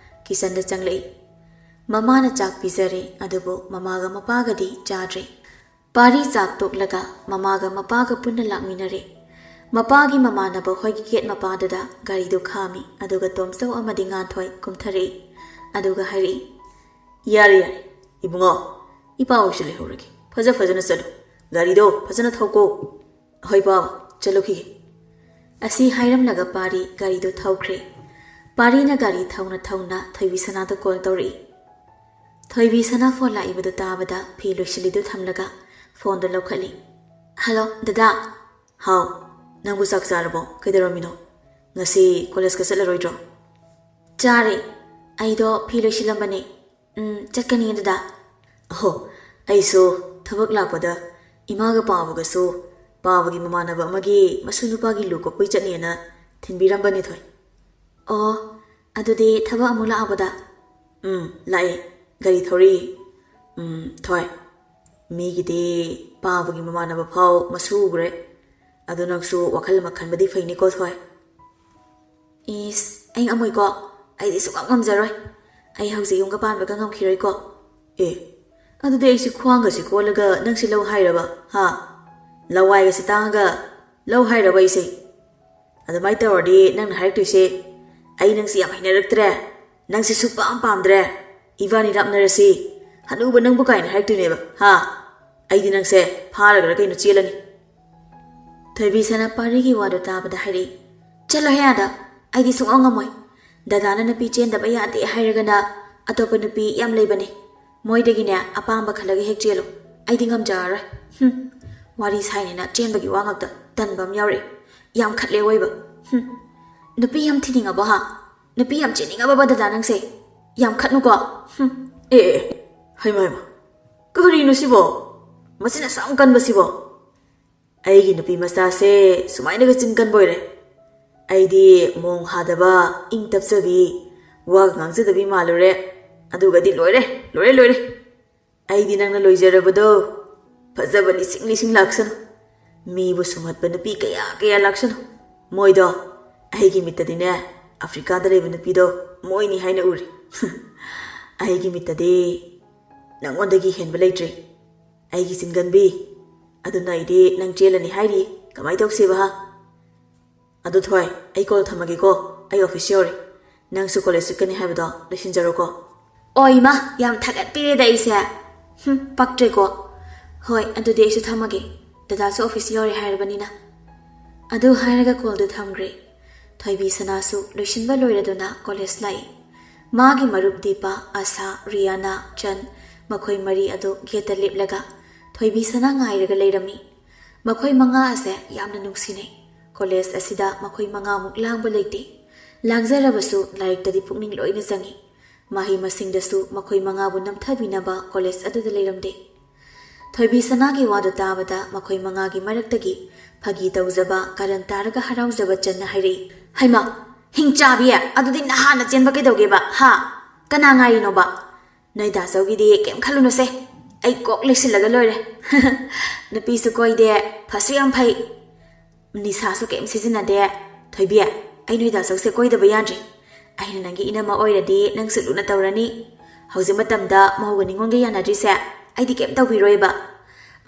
ꯀꯤꯆꯟꯗ ꯆꯪꯂꯛꯏ꯫ ꯃꯃꯥꯅ ꯆꯥꯛ ꯄꯤꯖꯔꯦ, ꯑꯗꯨꯕꯨ ꯃꯃꯥꯒ ꯃꯄꯥꯒꯗꯤ ꯆꯥꯗ꯭ꯔꯦ꯫ ꯄꯥꯔꯤ ꯆꯥꯛ ꯇꯣꯛꯂꯒ ꯃꯃꯥꯒ ꯃꯄꯥꯒ ꯄꯨꯟꯅ ꯂꯥꯛꯃꯤꯟꯅꯔꯦ꯫ ꯃꯄꯥꯒꯤ ꯃꯃꯥꯟꯅꯕ ꯍꯣꯏꯒꯤ ꯒꯦꯠ ꯃꯄꯥꯗꯨꯗ ꯒꯥꯔꯤꯗꯨ ꯈꯥꯝꯃꯤ, ꯑꯗꯨꯒ ꯇꯣꯝꯆꯧ ꯑꯃꯗꯤ ꯉꯥꯟꯊꯣꯏ ꯀꯨꯝꯊꯔꯛꯏ꯫ ꯑꯗꯨꯒ ꯍꯥꯏꯔꯛꯏ, "ꯌꯥꯔꯦ, ꯌꯥꯔꯦ, ꯏꯕꯨꯡꯉꯣ, ꯏꯄꯥ ꯍꯣꯏꯁꯨ ꯂꯩꯍꯧꯔꯒꯦ꯫ ꯐꯖ ꯐꯖꯅ ꯆꯠꯂꯨ꯫ ꯒꯥꯔꯤꯗꯣ ꯐꯖꯅ ꯊꯧꯀꯣ꯫" "ꯍꯣꯏ ꯄꯥꯕ, ꯆꯠꯂꯨꯈꯤꯒꯦ꯫" ꯑꯁꯤ ꯍꯥꯏꯔꯝꯂꯒ ꯄꯥꯔꯤ ꯒꯥꯔꯤꯗꯨ ꯊꯧꯈ꯭ꯔꯦ꯫ ꯄꯥꯔꯤꯅ ꯒꯥꯔꯤ ꯊꯧꯅ ꯊꯧꯅ ꯊꯣꯏꯕꯤ ꯁꯅꯥꯗ ꯀꯣꯜ ꯇꯧꯔꯛꯏ꯫ ꯊꯣꯏꯕꯤ ꯁꯅꯥ ꯐꯣꯟ ꯂꯥꯛꯏꯕꯗꯨ ꯇꯥꯕꯗ ꯐꯤ ꯂꯣꯏꯁꯤꯜꯂꯤꯗꯨ ꯊꯝꯂꯒ ꯐꯣꯟꯗꯨ ꯂꯧꯈꯠꯂꯤ꯫ "ꯍꯜꯂꯣ, ꯗꯗꯥ꯫" "ꯍꯥꯎ, ꯅꯪꯕꯨ ꯆꯥꯛ ꯆꯥꯔꯕꯣ? ꯀꯩꯗꯧꯔꯝꯃꯤꯅꯣ? ꯉꯁꯤ ꯀꯣꯂꯦꯖꯀ ꯆꯠꯂꯔꯣꯏꯗ꯭ꯔꯣ?" "ꯆꯥꯔꯦ꯫ ꯑꯩꯗꯣ ꯐꯤ ꯂꯣꯏꯁꯤꯜꯂꯝꯕꯅꯦ꯫ ꯎꯝ, ꯆꯠꯀꯅꯤ, ꯗꯗꯥ꯫" "ꯑꯍꯣ, ꯑꯩꯁꯨ ꯊꯕꯛ ꯂꯥꯛꯄꯗ ꯏꯃꯥꯒ ꯄꯥꯕꯒꯁꯨ ꯄꯥꯕꯒꯤ ꯃꯃꯥꯟꯅꯕ ꯑꯃꯒꯤ ꯃꯁꯨ ꯅꯨꯄꯥꯒꯤ ꯂꯨ ꯀꯣꯛꯄꯩ ꯆꯠꯅꯦꯅ ꯊꯤꯟꯕꯤꯔꯝꯕꯅꯤ, ꯊꯣꯏ꯫" "ꯑꯣ, ꯑꯗꯨꯗꯤ ꯊꯕꯛ ꯑꯃꯨꯛ ꯂꯥꯛꯑꯕꯗ?" "ꯎꯝ, ꯂꯥꯛꯑꯦ꯫ ꯒꯥꯔꯤ ꯊꯧꯔꯛꯏ꯫" "ꯎꯝ, ꯊꯣꯏ, ꯃꯤꯒꯤꯗꯤ ꯄꯥꯕꯒꯤ ꯃꯃꯥꯟꯅꯕ ꯐꯥꯎ ꯃꯁꯨ ꯎꯈ꯭ꯔꯦ꯫ ꯑꯗꯨ ꯅꯪꯁꯨ ꯋꯥꯈꯜ ꯑꯃ ꯈꯟꯕꯗꯤ ꯐꯩꯅꯤꯀꯣ, ꯊꯣꯏ꯫" "ꯏꯁ, ꯑꯩ ꯉꯝꯃꯣꯏꯀꯣ꯫ ꯑꯩꯗꯤ ꯁꯨꯡꯉꯝ ꯉꯝꯖꯔꯣꯏ꯫ ꯑꯩ ꯍꯧꯖꯤꯛ ꯌꯨꯝꯒ ꯄꯥꯟꯕꯒ ꯉꯝꯈꯤꯔꯣꯏꯀꯣ꯫" "ꯑꯦ, ꯑꯗꯨꯗꯤ ꯑꯩꯁꯦ ꯈ꯭ꯋꯥꯡꯒꯁꯦ ꯀꯣꯜꯂꯒ ꯅꯪꯁꯦ ꯂꯧ ꯍꯥꯏꯔꯕ? ꯍꯥ? ꯂꯋꯥꯏꯒꯁꯦ ꯇꯥꯡꯉꯒ ꯂꯧ ꯍꯥꯏꯔꯕ ꯑꯩꯁꯦ? ꯑꯗꯨꯃꯥꯏꯅ ꯇꯧꯔꯗꯤ ꯅꯪꯅ ꯍꯥꯏꯔꯛꯇꯣꯏꯁꯦ ꯑꯩ ꯅꯪꯁꯦ ꯌꯥꯝ ꯍꯩꯅꯔꯛꯇ꯭ꯔꯦ, ꯅꯪꯁꯦ ꯁꯨꯛꯄꯥꯝ ꯄꯥꯝꯗ꯭ꯔꯦ, ꯏꯕꯥꯅꯤ ꯂꯥꯞꯅꯔꯁꯤ, ꯍꯅꯨꯕ ꯅꯪꯕꯨ ꯀꯥꯏꯅ ꯍꯥꯏꯔꯛꯇꯣꯏꯅꯦꯕ꯫ ꯍꯥ? ꯑꯩꯗꯤ ꯅꯪꯁꯦ ꯐꯥꯔꯒꯔ ꯀꯩꯅꯣ ꯆꯦꯜꯂꯅꯤ꯫ ꯊꯣꯏꯕꯤ ꯁꯅꯥ ꯄꯥꯔꯤꯒꯤ ꯋꯥꯗꯨ ꯇꯥꯕꯗ ꯍꯥꯏꯔꯛꯏ, "ꯆꯠꯂꯣꯍꯦ ꯑꯥꯗ, ꯑꯩꯗꯤ ꯁꯨꯡꯉꯝ ꯉꯝꯃꯣꯏ꯫ ꯗꯗꯥꯅ ꯅꯨꯄꯤ ꯆꯦꯟꯗꯕ ꯌꯥꯗꯦ ꯍꯥꯏꯔꯒꯅ ꯑꯇꯣꯞꯄ ꯅꯨꯄꯤ ꯌꯥꯝ ꯂꯩꯕꯅꯤ, ꯃꯣꯏꯗꯒꯤꯅꯦ ꯑꯄꯥꯝꯕ ꯈꯜꯂꯒ ꯍꯦꯛ ꯆꯦꯜꯂꯨ꯫ ꯑꯩꯗꯤ ꯉꯝꯖꯔꯔꯣꯏ꯫ ꯍꯨꯝ, ꯋꯥꯔꯤ ꯁꯥꯏꯅꯦꯅ ꯆꯦꯟꯕꯒꯤ ꯋꯥ ꯉꯥꯛꯇ, ꯇꯟꯕ ꯑꯃ ꯌꯥꯎꯔꯛꯏ꯫ ꯌꯥꯝ ꯈꯠꯂꯦ ꯑꯣꯏꯕ꯫ ꯍꯨꯝ, ꯅꯨꯄꯤ ꯌꯥꯝ ꯊꯤꯅꯤꯡꯉꯕꯣ ꯍꯥ? ꯅꯨꯄꯤ ꯌꯥꯝ ꯆꯦꯟꯅꯤꯡꯉꯕꯕ ꯗꯗꯥ ꯅꯪꯁꯦ? ꯌꯥꯝ ꯈꯠꯅꯨꯀꯣ꯫ ꯍꯨꯝ, ꯑꯦ, ꯑꯦ, ꯍꯩꯃ, ꯍꯩꯃ, ꯀꯔꯤꯅꯣ ꯁꯤꯕꯣ? ꯃꯆꯤꯟ ꯑꯁꯨꯛ ꯌꯥꯝ ꯀꯟꯕꯁꯤꯕꯣ?" ꯑꯩꯒꯤ ꯅꯨꯄꯤ ꯃꯆꯥꯁꯦ ꯁꯨꯃꯥꯏꯅꯒ ꯆꯤꯟ ꯀꯟꯕ ꯑꯣꯏꯔꯦ꯫ ꯑꯩꯗꯤ ꯃꯣꯡ ꯍꯥꯗꯕ, ꯏꯪ ꯇꯞꯆꯕꯤ, ꯋꯥꯒ ꯉꯥꯡꯖꯗꯕꯤ ꯃꯥꯜꯂꯨꯔꯦ꯫ ꯑꯗꯨꯒꯗꯤ ꯂꯣꯏꯔꯦ, ꯂꯣꯏꯔꯦ, ꯂꯣꯏꯔꯦ꯫ ꯑꯩꯗꯤ ꯅꯪꯅ ꯂꯣꯏꯖꯔꯕꯗꯣ꯫ ꯐꯖꯕ ꯂꯤꯁꯤꯡ ꯂꯤꯁꯤꯡ ꯂꯥꯛꯁꯅꯨ꯫ ꯃꯤꯕꯨ ꯁꯨꯝꯍꯠꯄ ꯅꯨꯄꯤ ꯀꯌꯥ ꯀꯌꯥ ꯂꯥꯛꯁꯅꯨ꯫ ꯃꯣꯏꯗꯣ ꯑꯩꯒꯤ ꯃꯤꯠꯇꯗꯤꯅꯦ, ꯑꯐ꯭ꯔꯤꯀꯥꯗ ꯂꯩꯕ ꯅꯨꯄꯤꯗꯣ ꯃꯣꯏꯅꯤ ꯍꯥꯏꯅ ꯎꯔꯤ꯫ ꯑꯩꯒꯤ ꯃꯤꯠꯇꯗꯤ ꯅꯪꯉꯣꯟꯗꯒꯤ ꯍꯦꯟꯕ ꯂꯩꯇ꯭ꯔꯦ꯫ ꯑꯩꯒꯤ ꯆꯤꯟꯒꯟꯕꯤ, ꯑꯗꯨꯅ ꯑꯩꯗꯤ ꯅꯪ ꯆꯦꯜꯂꯅꯤ ꯍꯥꯏꯔꯤ꯫ ꯀꯃꯥꯏ ꯇꯧꯁꯦꯕ ꯍꯥ? ꯑꯗꯨ ꯊꯣꯏ, ꯑꯩ ꯀꯣꯜ ꯊꯝꯃꯒꯦꯀꯣ꯫ ꯑꯩ ꯑꯣꯐꯤꯁ ꯌꯧꯔꯦ꯫ ꯅꯪꯁꯨ ꯀꯣꯂꯦꯖ ꯆꯠꯀꯅꯤ ꯍꯥꯏꯕꯗꯣ ꯂꯣꯏꯁꯤꯟꯖꯔꯣꯀꯣ꯫ ꯑꯣ ꯏꯃꯥ, ꯌꯥꯝ ꯊꯥꯒꯠꯄꯤꯔꯦꯗ ꯑꯩꯁꯦ꯫ ꯍꯨꯝ, ꯄꯛꯇ꯭ꯔꯦꯀꯣ꯫ ꯍꯣꯏ, ꯑꯗꯨꯗꯤ ꯑꯩꯁꯨ ꯊꯝꯃꯒꯦ꯫ ꯗꯗꯥꯁꯨ ꯑꯣꯐꯤꯁ ꯌꯧꯔꯦ ꯍꯥꯏꯔꯕꯅꯤꯅ꯫ ꯑꯗꯨ ꯍꯥꯏꯔꯒ ꯀꯣꯜꯗꯨ ꯊꯝꯈ꯭ꯔꯦ꯫ ꯊꯣꯏꯕꯤ ꯁꯅꯥꯁꯨ ꯂꯣꯏꯁꯤꯟꯕ ꯂꯣꯏꯔꯗꯨꯅ ꯀꯣꯂꯦꯖ ꯂꯥꯛꯏ꯫ ꯃꯥꯒꯤ ꯃꯔꯨꯞ ꯗꯤꯄꯥ, ꯑꯁꯥ, ꯔꯤꯌꯥꯅꯥ, ꯆꯟ, ꯃꯈꯣꯏ ꯃꯔꯤ ꯑꯗꯨ ꯒꯦꯠꯇ ꯂꯦꯞꯂꯒ ꯊꯣꯏꯕꯤ ꯁꯅꯥ ꯉꯥꯏꯔꯒ ꯂꯩꯔꯝꯃꯤ꯫ ꯃꯈꯣꯏ ꯃꯉꯥ ꯑꯁꯦ ꯌꯥꯝꯅ ꯅꯨꯡꯁꯤꯅꯩ꯫ ꯀꯣꯂꯦꯖ ꯑꯁꯤꯗ ꯃꯈꯣꯏ ꯃꯉꯥꯃꯨꯛ ꯂꯥꯡꯕ ꯂꯩꯇꯦ꯫ ꯂꯥꯡꯖꯔꯕꯁꯨ ꯂꯥꯏꯔꯤꯛꯇꯗꯤ ꯄꯨꯛꯅꯤꯡ ꯂꯣꯏꯅ ꯆꯪꯏ꯫ ꯃꯍꯩ ꯃꯁꯤꯡꯗꯁꯨ ꯃꯈꯣꯏ ꯃꯉꯥꯕꯨ ꯅꯝꯊꯕꯤꯅꯕ ꯀꯣꯂꯦꯖ ꯑꯗꯨꯗ ꯂꯩꯔꯝꯗꯦ꯫ ꯊꯣꯏꯕꯤ ꯁꯅꯥꯒꯤ ꯋꯥꯗꯨ ꯇꯥꯕꯗ ꯃꯈꯣꯏ ꯃꯉꯥꯒꯤ ꯃꯔꯛꯇꯒꯤ ꯐꯥꯒꯤ ꯇꯧꯖꯕ, ꯀꯔꯟ ꯇꯥꯔꯒ ꯍꯔꯥꯎꯖꯕ ꯆꯟꯅ ꯍꯥꯏꯔꯛꯏ, "ꯍꯩꯃꯥ, ꯍꯤꯡꯆꯥꯕꯤ, ꯑꯗꯨꯗꯤ ꯅꯍꯥꯟꯅ ꯆꯦꯟꯕ ꯀꯩꯗꯧꯒꯦꯕ? ꯍꯥ? ꯀꯅꯥ ꯉꯥꯏꯔꯤꯅꯣꯕ? ꯅꯣꯏ ꯗꯥꯆꯧꯒꯤꯗꯤ ꯀꯩꯝ ꯈꯜꯂꯨꯅꯨꯁꯦ, ꯑꯩ ꯀꯣꯛ ꯂꯩꯁꯤꯜꯂꯒ ꯂꯣꯏꯔꯦ꯫ ꯅꯨꯄꯤꯁꯨ ꯀꯣꯏꯗꯦ, ꯐꯁꯨ ꯌꯥꯝ ꯐꯩ꯫ ꯅꯤꯁꯥꯁꯨ ꯀꯩꯝ ꯁꯤꯖꯤꯟꯅꯗꯦ꯫ ꯊꯣꯏꯕꯤ, ꯑꯩ ꯅꯣꯏ ꯗꯥꯆꯧꯁꯦ ꯀꯣꯏꯗꯕ ꯌꯥꯗ꯭ꯔꯦ꯫ ꯑꯩꯅ ꯅꯪꯒꯤ ꯏꯅꯝꯃ ꯑꯣꯏꯔꯗꯤ ꯅꯪꯁꯨ ꯂꯨꯅ ꯇꯧꯔꯅꯤ꯫ ꯍꯧꯖꯤꯛ ꯃꯇꯝꯗ ꯃꯧꯒ ꯅꯤꯉꯣꯜꯒ ꯌꯥꯅꯗ꯭ꯔꯤꯁꯦ ꯑꯩꯗꯤ ꯀꯩꯝ ꯇꯧꯕꯤꯔꯣꯏꯕ꯫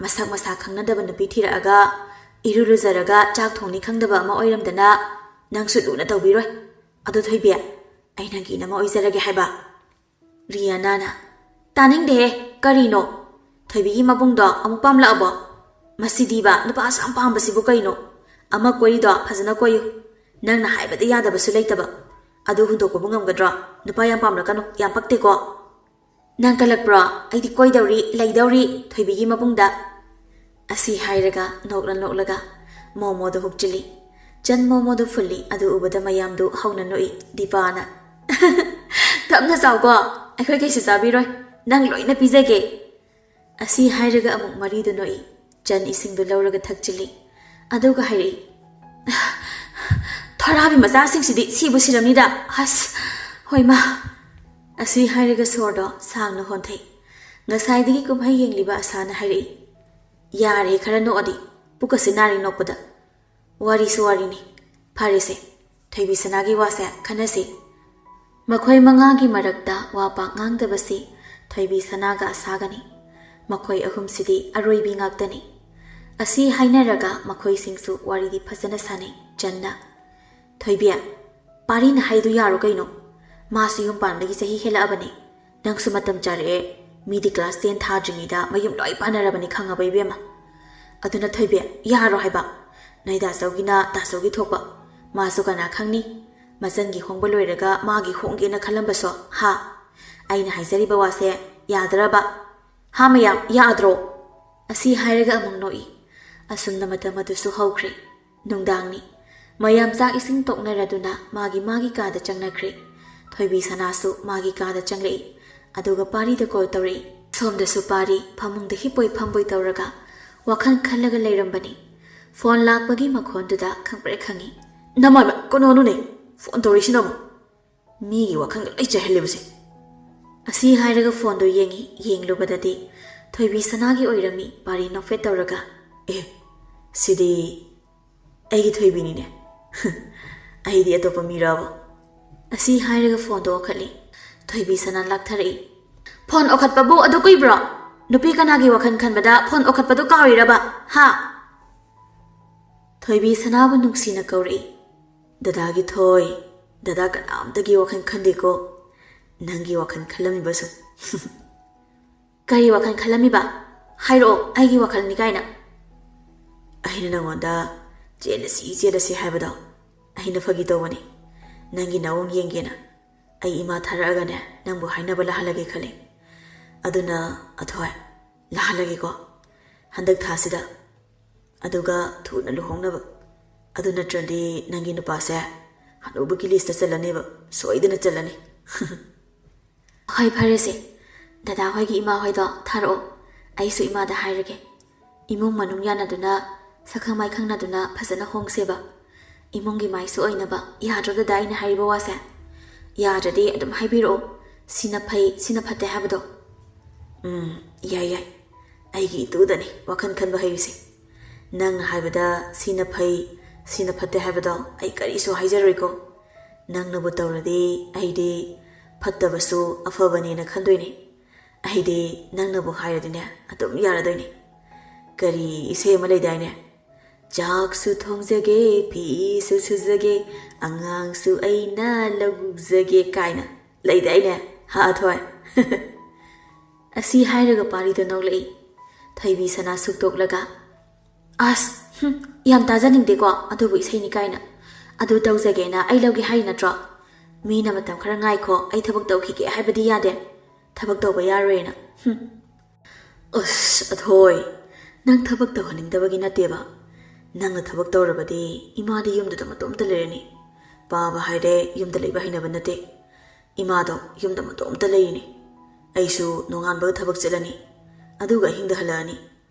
ꯃꯁꯛ ꯃꯁꯥ ꯈꯪꯅꯗꯕ ꯅꯨꯄꯤ ꯊꯤꯔꯛꯑꯒ ꯏꯔꯨ ꯂꯨꯖꯔꯒ ꯆꯥꯛ ꯊꯣꯡꯅꯤ ꯈꯪꯗꯕ ꯑꯃ ꯑꯣꯏꯔꯝꯗꯅ ꯅꯪꯁꯨ ꯂꯨꯅ ꯇꯧꯕꯤꯔꯣꯏ꯫ ꯑꯗꯣ ꯊꯣꯏꯕꯤ, ꯑꯩ ꯅꯪꯒꯤ ꯏꯅꯝꯃ ꯑꯣꯏꯖꯔꯒꯦ ꯍꯥꯏꯕ꯫ ꯔꯤꯌꯥꯅꯥꯅ, "ꯇꯥꯅꯤꯡꯗꯦꯍꯦ, ꯀꯔꯤꯅꯣ? ꯊꯣꯏꯕꯤꯒꯤ ꯃꯕꯨꯡꯗꯣ ꯑꯃꯨꯛ ꯄꯥꯝꯂꯛꯑꯕꯣ? ꯃꯁꯤꯗꯤꯕ, ꯅꯨꯄꯥ ꯑꯁꯨꯛ ꯌꯥꯝ ꯄꯥꯝꯕꯁꯤꯕꯨ ꯀꯩꯅꯣ? ꯑꯃ ꯀꯣꯏꯔꯤꯗꯣ ꯐꯖꯅ ꯀꯣꯏꯌꯨ꯫ ꯅꯪꯅ ꯍꯥꯏꯕꯗ ꯌꯥꯗꯕꯁꯨ ꯂꯩꯇꯕ꯫ ꯑꯗꯨ ꯍꯨꯟꯗꯣꯛꯄꯕꯨ ꯉꯝꯒꯗ꯭ꯔꯣ? ꯅꯨꯄꯥ ꯌꯥꯝ ꯄꯥꯝꯂꯛꯀꯅꯨ, ꯌꯥꯝ ꯄꯛꯇꯦꯀꯣ꯫" "ꯅꯪ ꯀꯜꯂꯛꯄ꯭ꯔꯣ? ꯑꯩꯗꯤ ꯀꯣꯏꯗꯧꯔꯤ, ꯂꯩꯗꯧꯔꯤ ꯊꯣꯏꯕꯤꯒꯤ ꯃꯕꯨꯡꯗ꯫" ꯑꯁꯤ ꯍꯥꯏꯔꯒ ꯅꯣꯛꯂ ꯅꯣꯛꯂꯒ ꯃꯣꯃꯣꯗꯣ ꯍꯨꯛꯆꯤꯜꯂꯤ꯫ ꯆꯟ ꯃꯣꯃꯣꯗꯣ ꯐꯨꯜꯂꯤ꯫ ꯑꯗꯨ ꯎꯕꯗ ꯃꯌꯥꯝꯗꯨ ꯍꯧꯅ ꯅꯣꯛꯏ꯫ ꯗꯤꯄꯥꯅ, "ꯇꯞꯅ ꯆꯥꯎꯀꯣ, ꯑꯩꯈꯣꯏ ꯀꯩꯁꯨ ꯆꯥꯕꯤꯔꯣꯏ, ꯅꯪ ꯂꯣꯏꯅ ꯄꯤꯖꯒꯦ꯫" ꯑꯁꯤ ꯍꯥꯏꯔꯒ ꯑꯃꯨꯛ ꯃꯔꯤꯗꯨ ꯅꯣꯛꯏ꯫ ꯆꯟ ꯏꯁꯤꯡꯗꯨ ꯂꯧꯔꯒ ꯊꯛꯆꯤꯜꯂꯤ꯫ ꯑꯗꯨꯒ ꯍꯥꯏꯔꯛꯏ, "ꯊꯣꯔꯥꯕꯤ ꯃꯆꯥꯁꯤꯡꯁꯤꯗꯤ ꯁꯤꯕꯨ ꯁꯤꯔꯝꯅꯤꯗ꯫ ꯑꯁ, ꯍꯣꯏ ꯃꯥ꯫" ꯑꯁꯤ ꯍꯥꯏꯔꯒ ꯁꯣꯔꯗꯣ ꯁꯥꯡꯅ ꯍꯣꯟꯊꯩ꯫ ꯉꯁꯥꯏꯗꯒꯤ ꯀꯨꯝꯍꯩ ꯌꯦꯡꯂꯤꯕ ꯑꯁꯥꯅ ꯍꯥꯏꯔꯛꯏ, "ꯌꯥꯔꯦ, ꯈꯔ ꯅꯣꯛꯑꯗꯤ, ꯄꯨꯛꯀꯁꯦ ꯅꯥꯔꯤ ꯅꯣꯛꯄꯗ꯫ ꯋꯥꯔꯤꯁꯨ ꯋꯥꯔꯤꯅꯤ꯫ ꯐꯔꯦꯁꯦ, ꯊꯣꯏꯕꯤ ꯁꯅꯥꯒꯤ ꯋꯥꯁꯦ ꯈꯟꯅꯁꯤ꯫" ꯃꯈꯣꯏ ꯃꯉꯥꯒꯤ ꯃꯔꯛꯇ ꯋꯥ ꯄꯥꯛ ꯉꯥꯡꯗꯕꯁꯤ ꯊꯣꯏꯕꯤ ꯁꯅꯥꯒ ꯑꯁꯥꯒꯅꯤ꯫ ꯃꯈꯣꯏ ꯑꯍꯨꯝꯁꯤꯗꯤ ꯑꯔꯣꯏꯕꯤ ꯉꯥꯛꯇꯅꯤ꯫ ꯑꯁꯤ ꯍꯥꯏꯅꯔꯒ ꯃꯈꯣꯏꯁꯤꯡꯁꯨ ꯋꯥꯔꯤꯗꯤ ꯐꯖꯅ ꯁꯥꯟꯅꯩ꯫ ꯆꯟꯅ, "ꯊꯣꯏꯕꯤ, ꯄꯥꯔꯤꯅ ꯍꯥꯏꯗꯨ ꯌꯥꯔꯣ ꯀꯩꯅꯣ? ꯃꯥꯁꯨ ꯌꯨꯝ ꯄꯥꯟꯕꯒꯤ ꯆꯍꯤ ꯍꯦꯜꯂꯛꯑꯕꯅꯦ꯫ ꯅꯪꯁꯨ ꯃꯇꯝ ꯆꯥꯔꯛꯑꯦ꯫ ꯃꯤꯗꯤ class ten ꯊꯥꯗ꯭ꯔꯤꯉꯩꯗ ꯃꯌꯨꯝ ꯂꯣꯏ ꯄꯥꯟꯅꯔꯕꯅꯤ ꯈꯪꯉꯕ ꯏꯕꯦꯝꯃ꯫ ꯑꯗꯨꯅ ꯊꯣꯏꯕꯤ, ꯌꯥꯔꯣ ꯍꯥꯏꯕ꯫ ꯅꯣꯏ ꯗꯥꯆꯧꯒꯤꯅ ꯗꯥꯆꯧꯒꯤ ꯊꯣꯛꯄ꯫ ꯃꯥꯁꯨ ꯀꯅꯥ ꯈꯪꯅꯤ? ꯃꯆꯟꯒꯤ ꯍꯣꯡꯕ ꯂꯣꯏꯔꯒ ꯃꯥꯒꯤ ꯍꯣꯡꯒꯦꯅ ꯈꯜꯂꯝꯕꯁꯨ, ꯍꯥ? ꯑꯩꯅ ꯍꯥꯏꯖꯔꯤꯕ ꯋꯥꯁꯦ ꯌꯥꯗ꯭ꯔꯕ? ꯍꯥ ꯃꯌꯥꯝ, ꯌꯥꯗ꯭ꯔꯣ?" ꯑꯁꯤ ꯍꯥꯏꯔꯒ ꯑꯃꯨꯛ ꯅꯣꯛꯏ꯫ ꯑꯁꯨꯝꯅ ꯃꯇꯝ ꯑꯗꯨꯁꯨ ꯍꯧꯈ꯭ꯔꯦ꯫ ꯅꯨꯡꯗꯥꯡꯅꯤ꯫ ꯃꯌꯥꯝ ꯆꯥꯛ ꯏꯁꯤꯡ ꯇꯣꯛꯅꯔꯗꯨꯅ ꯃꯥꯒꯤ ꯃꯥꯒꯤ ꯀꯥꯗ ꯆꯪꯅꯈ꯭ꯔꯦ꯫ ꯊꯣꯏꯕꯤ ꯁꯅꯥꯁꯨ ꯃꯥꯒꯤ ꯀꯥꯗ ꯆꯪꯂꯛꯏ꯫ ꯑꯗꯨꯒ ꯄꯥꯔꯤꯗ call ꯇꯧꯔꯛꯏ꯫ ꯁꯣꯝꯗꯁꯨ ꯄꯥꯔꯤ ꯐꯃꯨꯡꯗ ꯍꯤꯞꯄꯣꯏ ꯐꯝꯕꯣꯏ ꯇꯧꯔꯒ ꯋꯥꯈꯜ ꯈꯜꯂꯒ ꯂꯩꯔꯝꯕꯅꯤ꯫ Phone ꯂꯥꯛꯄꯒꯤ ꯃꯈꯣꯟꯗꯨꯗ ꯈꯪꯄ꯭ꯔꯦꯛ ꯈꯪꯉꯤ꯫ "ꯅꯃꯥꯏꯃꯠ, ꯀꯅꯥꯅꯣꯅꯦ phone ꯇꯧꯔꯛꯏꯁꯤꯅ ꯑꯃꯨꯛ? ꯃꯤꯒꯤ ꯋꯥꯈꯜꯒ ꯂꯣꯏ ꯆꯥꯏꯍꯜꯂꯤꯕꯁꯦ꯫" ꯑꯁꯤ ꯍꯥꯏꯔꯒ phoneꯗꯨ ꯌꯦꯡꯉꯤ꯫ ꯌꯦꯡꯂꯨꯕꯗꯗꯤ ꯊꯣꯏꯕꯤ ꯁꯅꯥꯒꯤ ꯑꯣꯏꯔꯝꯃꯤ꯫ ꯄꯥꯔꯤ ꯅꯣꯛꯐꯦꯠ ꯇꯧꯔꯒ, "ꯑꯦ, ꯁꯤꯗꯤ ꯑꯩꯒꯤ ꯊꯣꯏꯕꯤꯅꯤꯅꯦ꯫ ꯑꯩꯗꯤ ꯑꯇꯣꯞꯄ ꯃꯤꯔꯕ?" ꯑꯁꯤ ꯍꯥꯏꯔꯒ phoneꯗꯣ ꯑꯣꯟꯈꯠꯂꯤ꯫ ꯊꯣꯏꯕꯤ ꯁꯅꯥ ꯂꯥꯛꯊꯔꯛꯏ꯫ ꯐꯣꯟ ꯑꯣꯈꯠꯄꯕꯨ ꯑꯗꯨ ꯀꯨꯏꯕ꯭ꯔꯣ? ꯅꯨꯄꯤ ꯀꯅꯥꯒꯤ ꯋꯥꯈꯜ ꯈꯟꯕꯗ ꯐꯣꯟ ꯑꯣꯈꯠꯄꯗꯨ ꯀꯥꯎꯔꯤꯔꯕ? ꯍꯥ? ꯊꯣꯏꯕꯤ ꯁꯅꯥꯕꯨ ꯅꯨꯡꯁꯤꯅ ꯀꯧꯔꯛꯏ꯫ "ꯗꯗꯥꯒꯤ ꯊꯣꯏ, ꯗꯗꯥ ꯀꯅꯥꯝꯇꯒꯤ ꯋꯥꯈꯜ ꯈꯟꯗꯦꯀꯣ꯫ ꯅꯪꯒꯤ ꯋꯥꯈꯜ ꯈꯜꯂꯝꯃꯤꯕꯁꯨ?" "ꯀꯔꯤ ꯋꯥꯈꯜ ꯈꯜꯂꯝꯃꯤꯕ? ꯍꯥꯏꯔꯛꯑꯣ, ꯑꯩꯒꯤ ꯋꯥꯈꯜꯅꯤ ꯀꯥꯏꯅ꯫" "ꯑꯩꯅ ꯅꯪꯉꯣꯟꯗ ꯆꯦꯜꯂꯁꯤ, ꯆꯦꯜꯂꯁꯤ ꯍꯥꯏꯕꯗꯣ ꯑꯩꯅ ꯐꯥꯒꯤ ꯇꯧꯕꯅꯤ꯫ ꯅꯪꯒꯤ ꯅꯑꯣꯡ ꯌꯦꯡꯒꯦꯅ ꯑꯩ ꯏꯃꯥ ꯊꯥꯔꯛꯑꯒꯅꯦ, ꯅꯪꯕꯨ ꯍꯥꯏꯅꯕ ꯂꯥꯛꯍꯜꯂꯒꯦ ꯈꯜꯂꯤ꯫ ꯑꯗꯨꯅ ꯑꯊꯣꯏ, ꯂꯥꯛꯍꯜꯂꯒꯦꯀꯣ, ꯍꯟꯗꯛ ꯊꯥꯁꯤꯗ꯫ ꯑꯗꯨꯒ ꯊꯨꯅ ꯂꯨꯍꯣꯡꯅꯕ꯫ ꯑꯗꯨ ꯅꯠꯇ꯭ꯔꯗꯤ ꯅꯪꯒꯤ ꯅꯨꯄꯥꯁꯦ ꯍꯅꯨꯕꯒꯤ ꯂꯤꯁꯇ ꯆꯜꯂꯅꯦꯕ, ꯁꯣꯏꯗꯅ ꯆꯜꯂꯅꯤ꯫" "ꯍꯣꯏ, ꯐꯔꯦꯁꯦ꯫ ꯗꯗꯥ ꯍꯣꯏꯒꯤ ꯏꯃꯥ ꯍꯣꯏꯗꯣ ꯊꯥꯔꯛꯑꯣ꯫ ꯑꯩꯁꯨ ꯏꯃꯥꯗ ꯍꯥꯏꯔꯒꯦ꯫ ꯏꯃꯨꯡ ꯃꯅꯨꯡ ꯌꯥꯅꯗꯨꯅ, ꯁꯛꯈꯪ ꯃꯥꯏꯈꯪꯅꯗꯨꯅ ꯐꯖꯅ ꯍꯣꯡꯁꯦꯕ꯫ ꯏꯃꯨꯡꯒꯤ ꯃꯥꯏꯁꯨ ꯑꯣꯏꯅꯕ꯫ ꯌꯥꯗ꯭ꯔꯣ ꯗꯗꯥ ꯑꯩꯅ ꯍꯥꯏꯔꯤꯕ ꯋꯥꯁꯦ? ꯌꯥꯗ꯭ꯔꯗꯤ ꯑꯗꯨꯝ ꯍꯥꯏꯕꯤꯔꯛꯑꯣ꯫ ꯁꯤꯅ ꯐꯩ, ꯁꯤꯅ ꯐꯠꯇꯦ ꯍꯥꯏꯕꯗꯣ꯫" "ꯎꯝ, ꯌꯥꯏ, ꯌꯥꯏ꯫ ꯑꯩꯒꯤ ꯏꯇꯨꯗꯅꯤ ꯋꯥꯈꯜ ꯈꯟꯕ ꯍꯩꯔꯤꯁꯦ꯫ ꯅꯪꯅ ꯍꯥꯏꯕꯗ ꯁꯤꯅ ꯐꯩ, ꯁꯤꯅ ꯐꯠꯇꯦ ꯍꯥꯏꯕꯗꯣ ꯑꯩ ꯀꯔꯤꯁꯨ ꯍꯥꯏꯖꯔꯣꯏꯀꯣ꯫ ꯅꯪꯅꯕꯨ ꯇꯧꯔꯗꯤ ꯑꯩꯗꯤ ꯐꯠꯇꯕꯁꯨ ꯑꯐꯕꯅꯦꯅ ꯈꯟꯗꯣꯏꯅꯦ꯫ ꯑꯩꯗꯤ ꯅꯪꯅꯕꯨ ꯍꯥꯏꯔꯗꯤꯅꯦ, ꯑꯗꯨꯝ ꯌꯥꯔꯗꯣꯏꯅꯦ꯫ ꯀꯔꯤ ꯏꯁꯩ ꯑꯃ ꯂꯩꯗꯥꯏꯅꯦ? "ꯆꯥꯛꯁꯨ ꯊꯣꯡꯖꯒꯦ, ꯐꯤꯁꯨ ꯁꯨꯖꯒꯦ, ꯑꯉꯥꯡꯁꯨ ꯑꯩꯅ ꯂꯧꯖꯒꯦ" ꯀꯥꯏꯅ ꯂꯩꯗꯥꯏꯅꯦ, ꯍꯥ, ꯑꯊꯣꯏ?" ꯑꯁꯤ ꯍꯥꯏꯔꯒ ꯄꯥꯔꯤꯗꯣ ꯅꯣꯛꯂꯛꯏ꯫ ꯊꯣꯏꯕꯤ ꯁꯅꯥ ꯁꯨꯛꯇꯣꯛꯂꯒ, "ꯑꯁ, ꯍꯨꯝ, ꯌꯥꯝ ꯇꯥꯖꯅꯤꯡꯗꯦꯀꯣ, ꯑꯗꯨꯕꯨ ꯏꯁꯩꯅꯤ ꯀꯥꯏꯅ꯫ ꯑꯗꯨ ꯇꯧꯖꯒꯦꯅ ꯑꯩ ꯂꯧꯒꯦ ꯍꯥꯏꯔꯤ ꯅꯠꯇ꯭ꯔꯣ? ꯃꯤꯅ ꯃꯇꯝ ꯈꯔ ꯉꯥꯏꯈꯣ, ꯑꯩ ꯊꯕꯛ ꯇꯧꯈꯤꯒꯦ ꯍꯥꯏꯕꯗꯤ ꯌꯥꯗꯦ꯫ ꯊꯕꯛ ꯇꯧꯕ ꯌꯥꯔꯣꯏꯅ꯫" "ꯍꯨꯝ꯫ ꯑꯁ, ꯑꯊꯣꯏ, ꯅꯪ ꯊꯕꯛ ꯇꯧꯍꯟꯅꯤꯡꯗꯕꯒꯤ ꯅꯠꯇꯦꯕ꯫ ꯅꯪꯅ ꯊꯕꯛ ꯇꯧꯔꯕꯗꯤ ꯏꯃꯥꯗꯤ ꯌꯨꯝꯗꯨꯗ ꯃꯇꯣꯝꯇ ꯂꯩꯔꯅꯤ꯫ ꯄꯥꯕ ꯍꯥꯏꯔꯦ ꯌꯨꯝꯗ ꯂꯩꯕ ꯍꯩꯅꯕ ꯅꯠꯇꯦ꯫ ꯏꯃꯥꯗꯣ ꯌꯨꯝꯗ ꯃꯇꯣꯝꯇ ꯂꯩꯔꯤꯅꯤ꯫ ꯑꯩꯁꯨ ꯅꯣꯡꯉꯥꯟꯕꯒ ꯊꯕꯛ ꯆꯠꯂꯅꯤ, ꯑꯗꯨꯒ ꯑꯍꯤꯡꯗ ꯍꯜꯂꯛꯑꯅꯤ꯫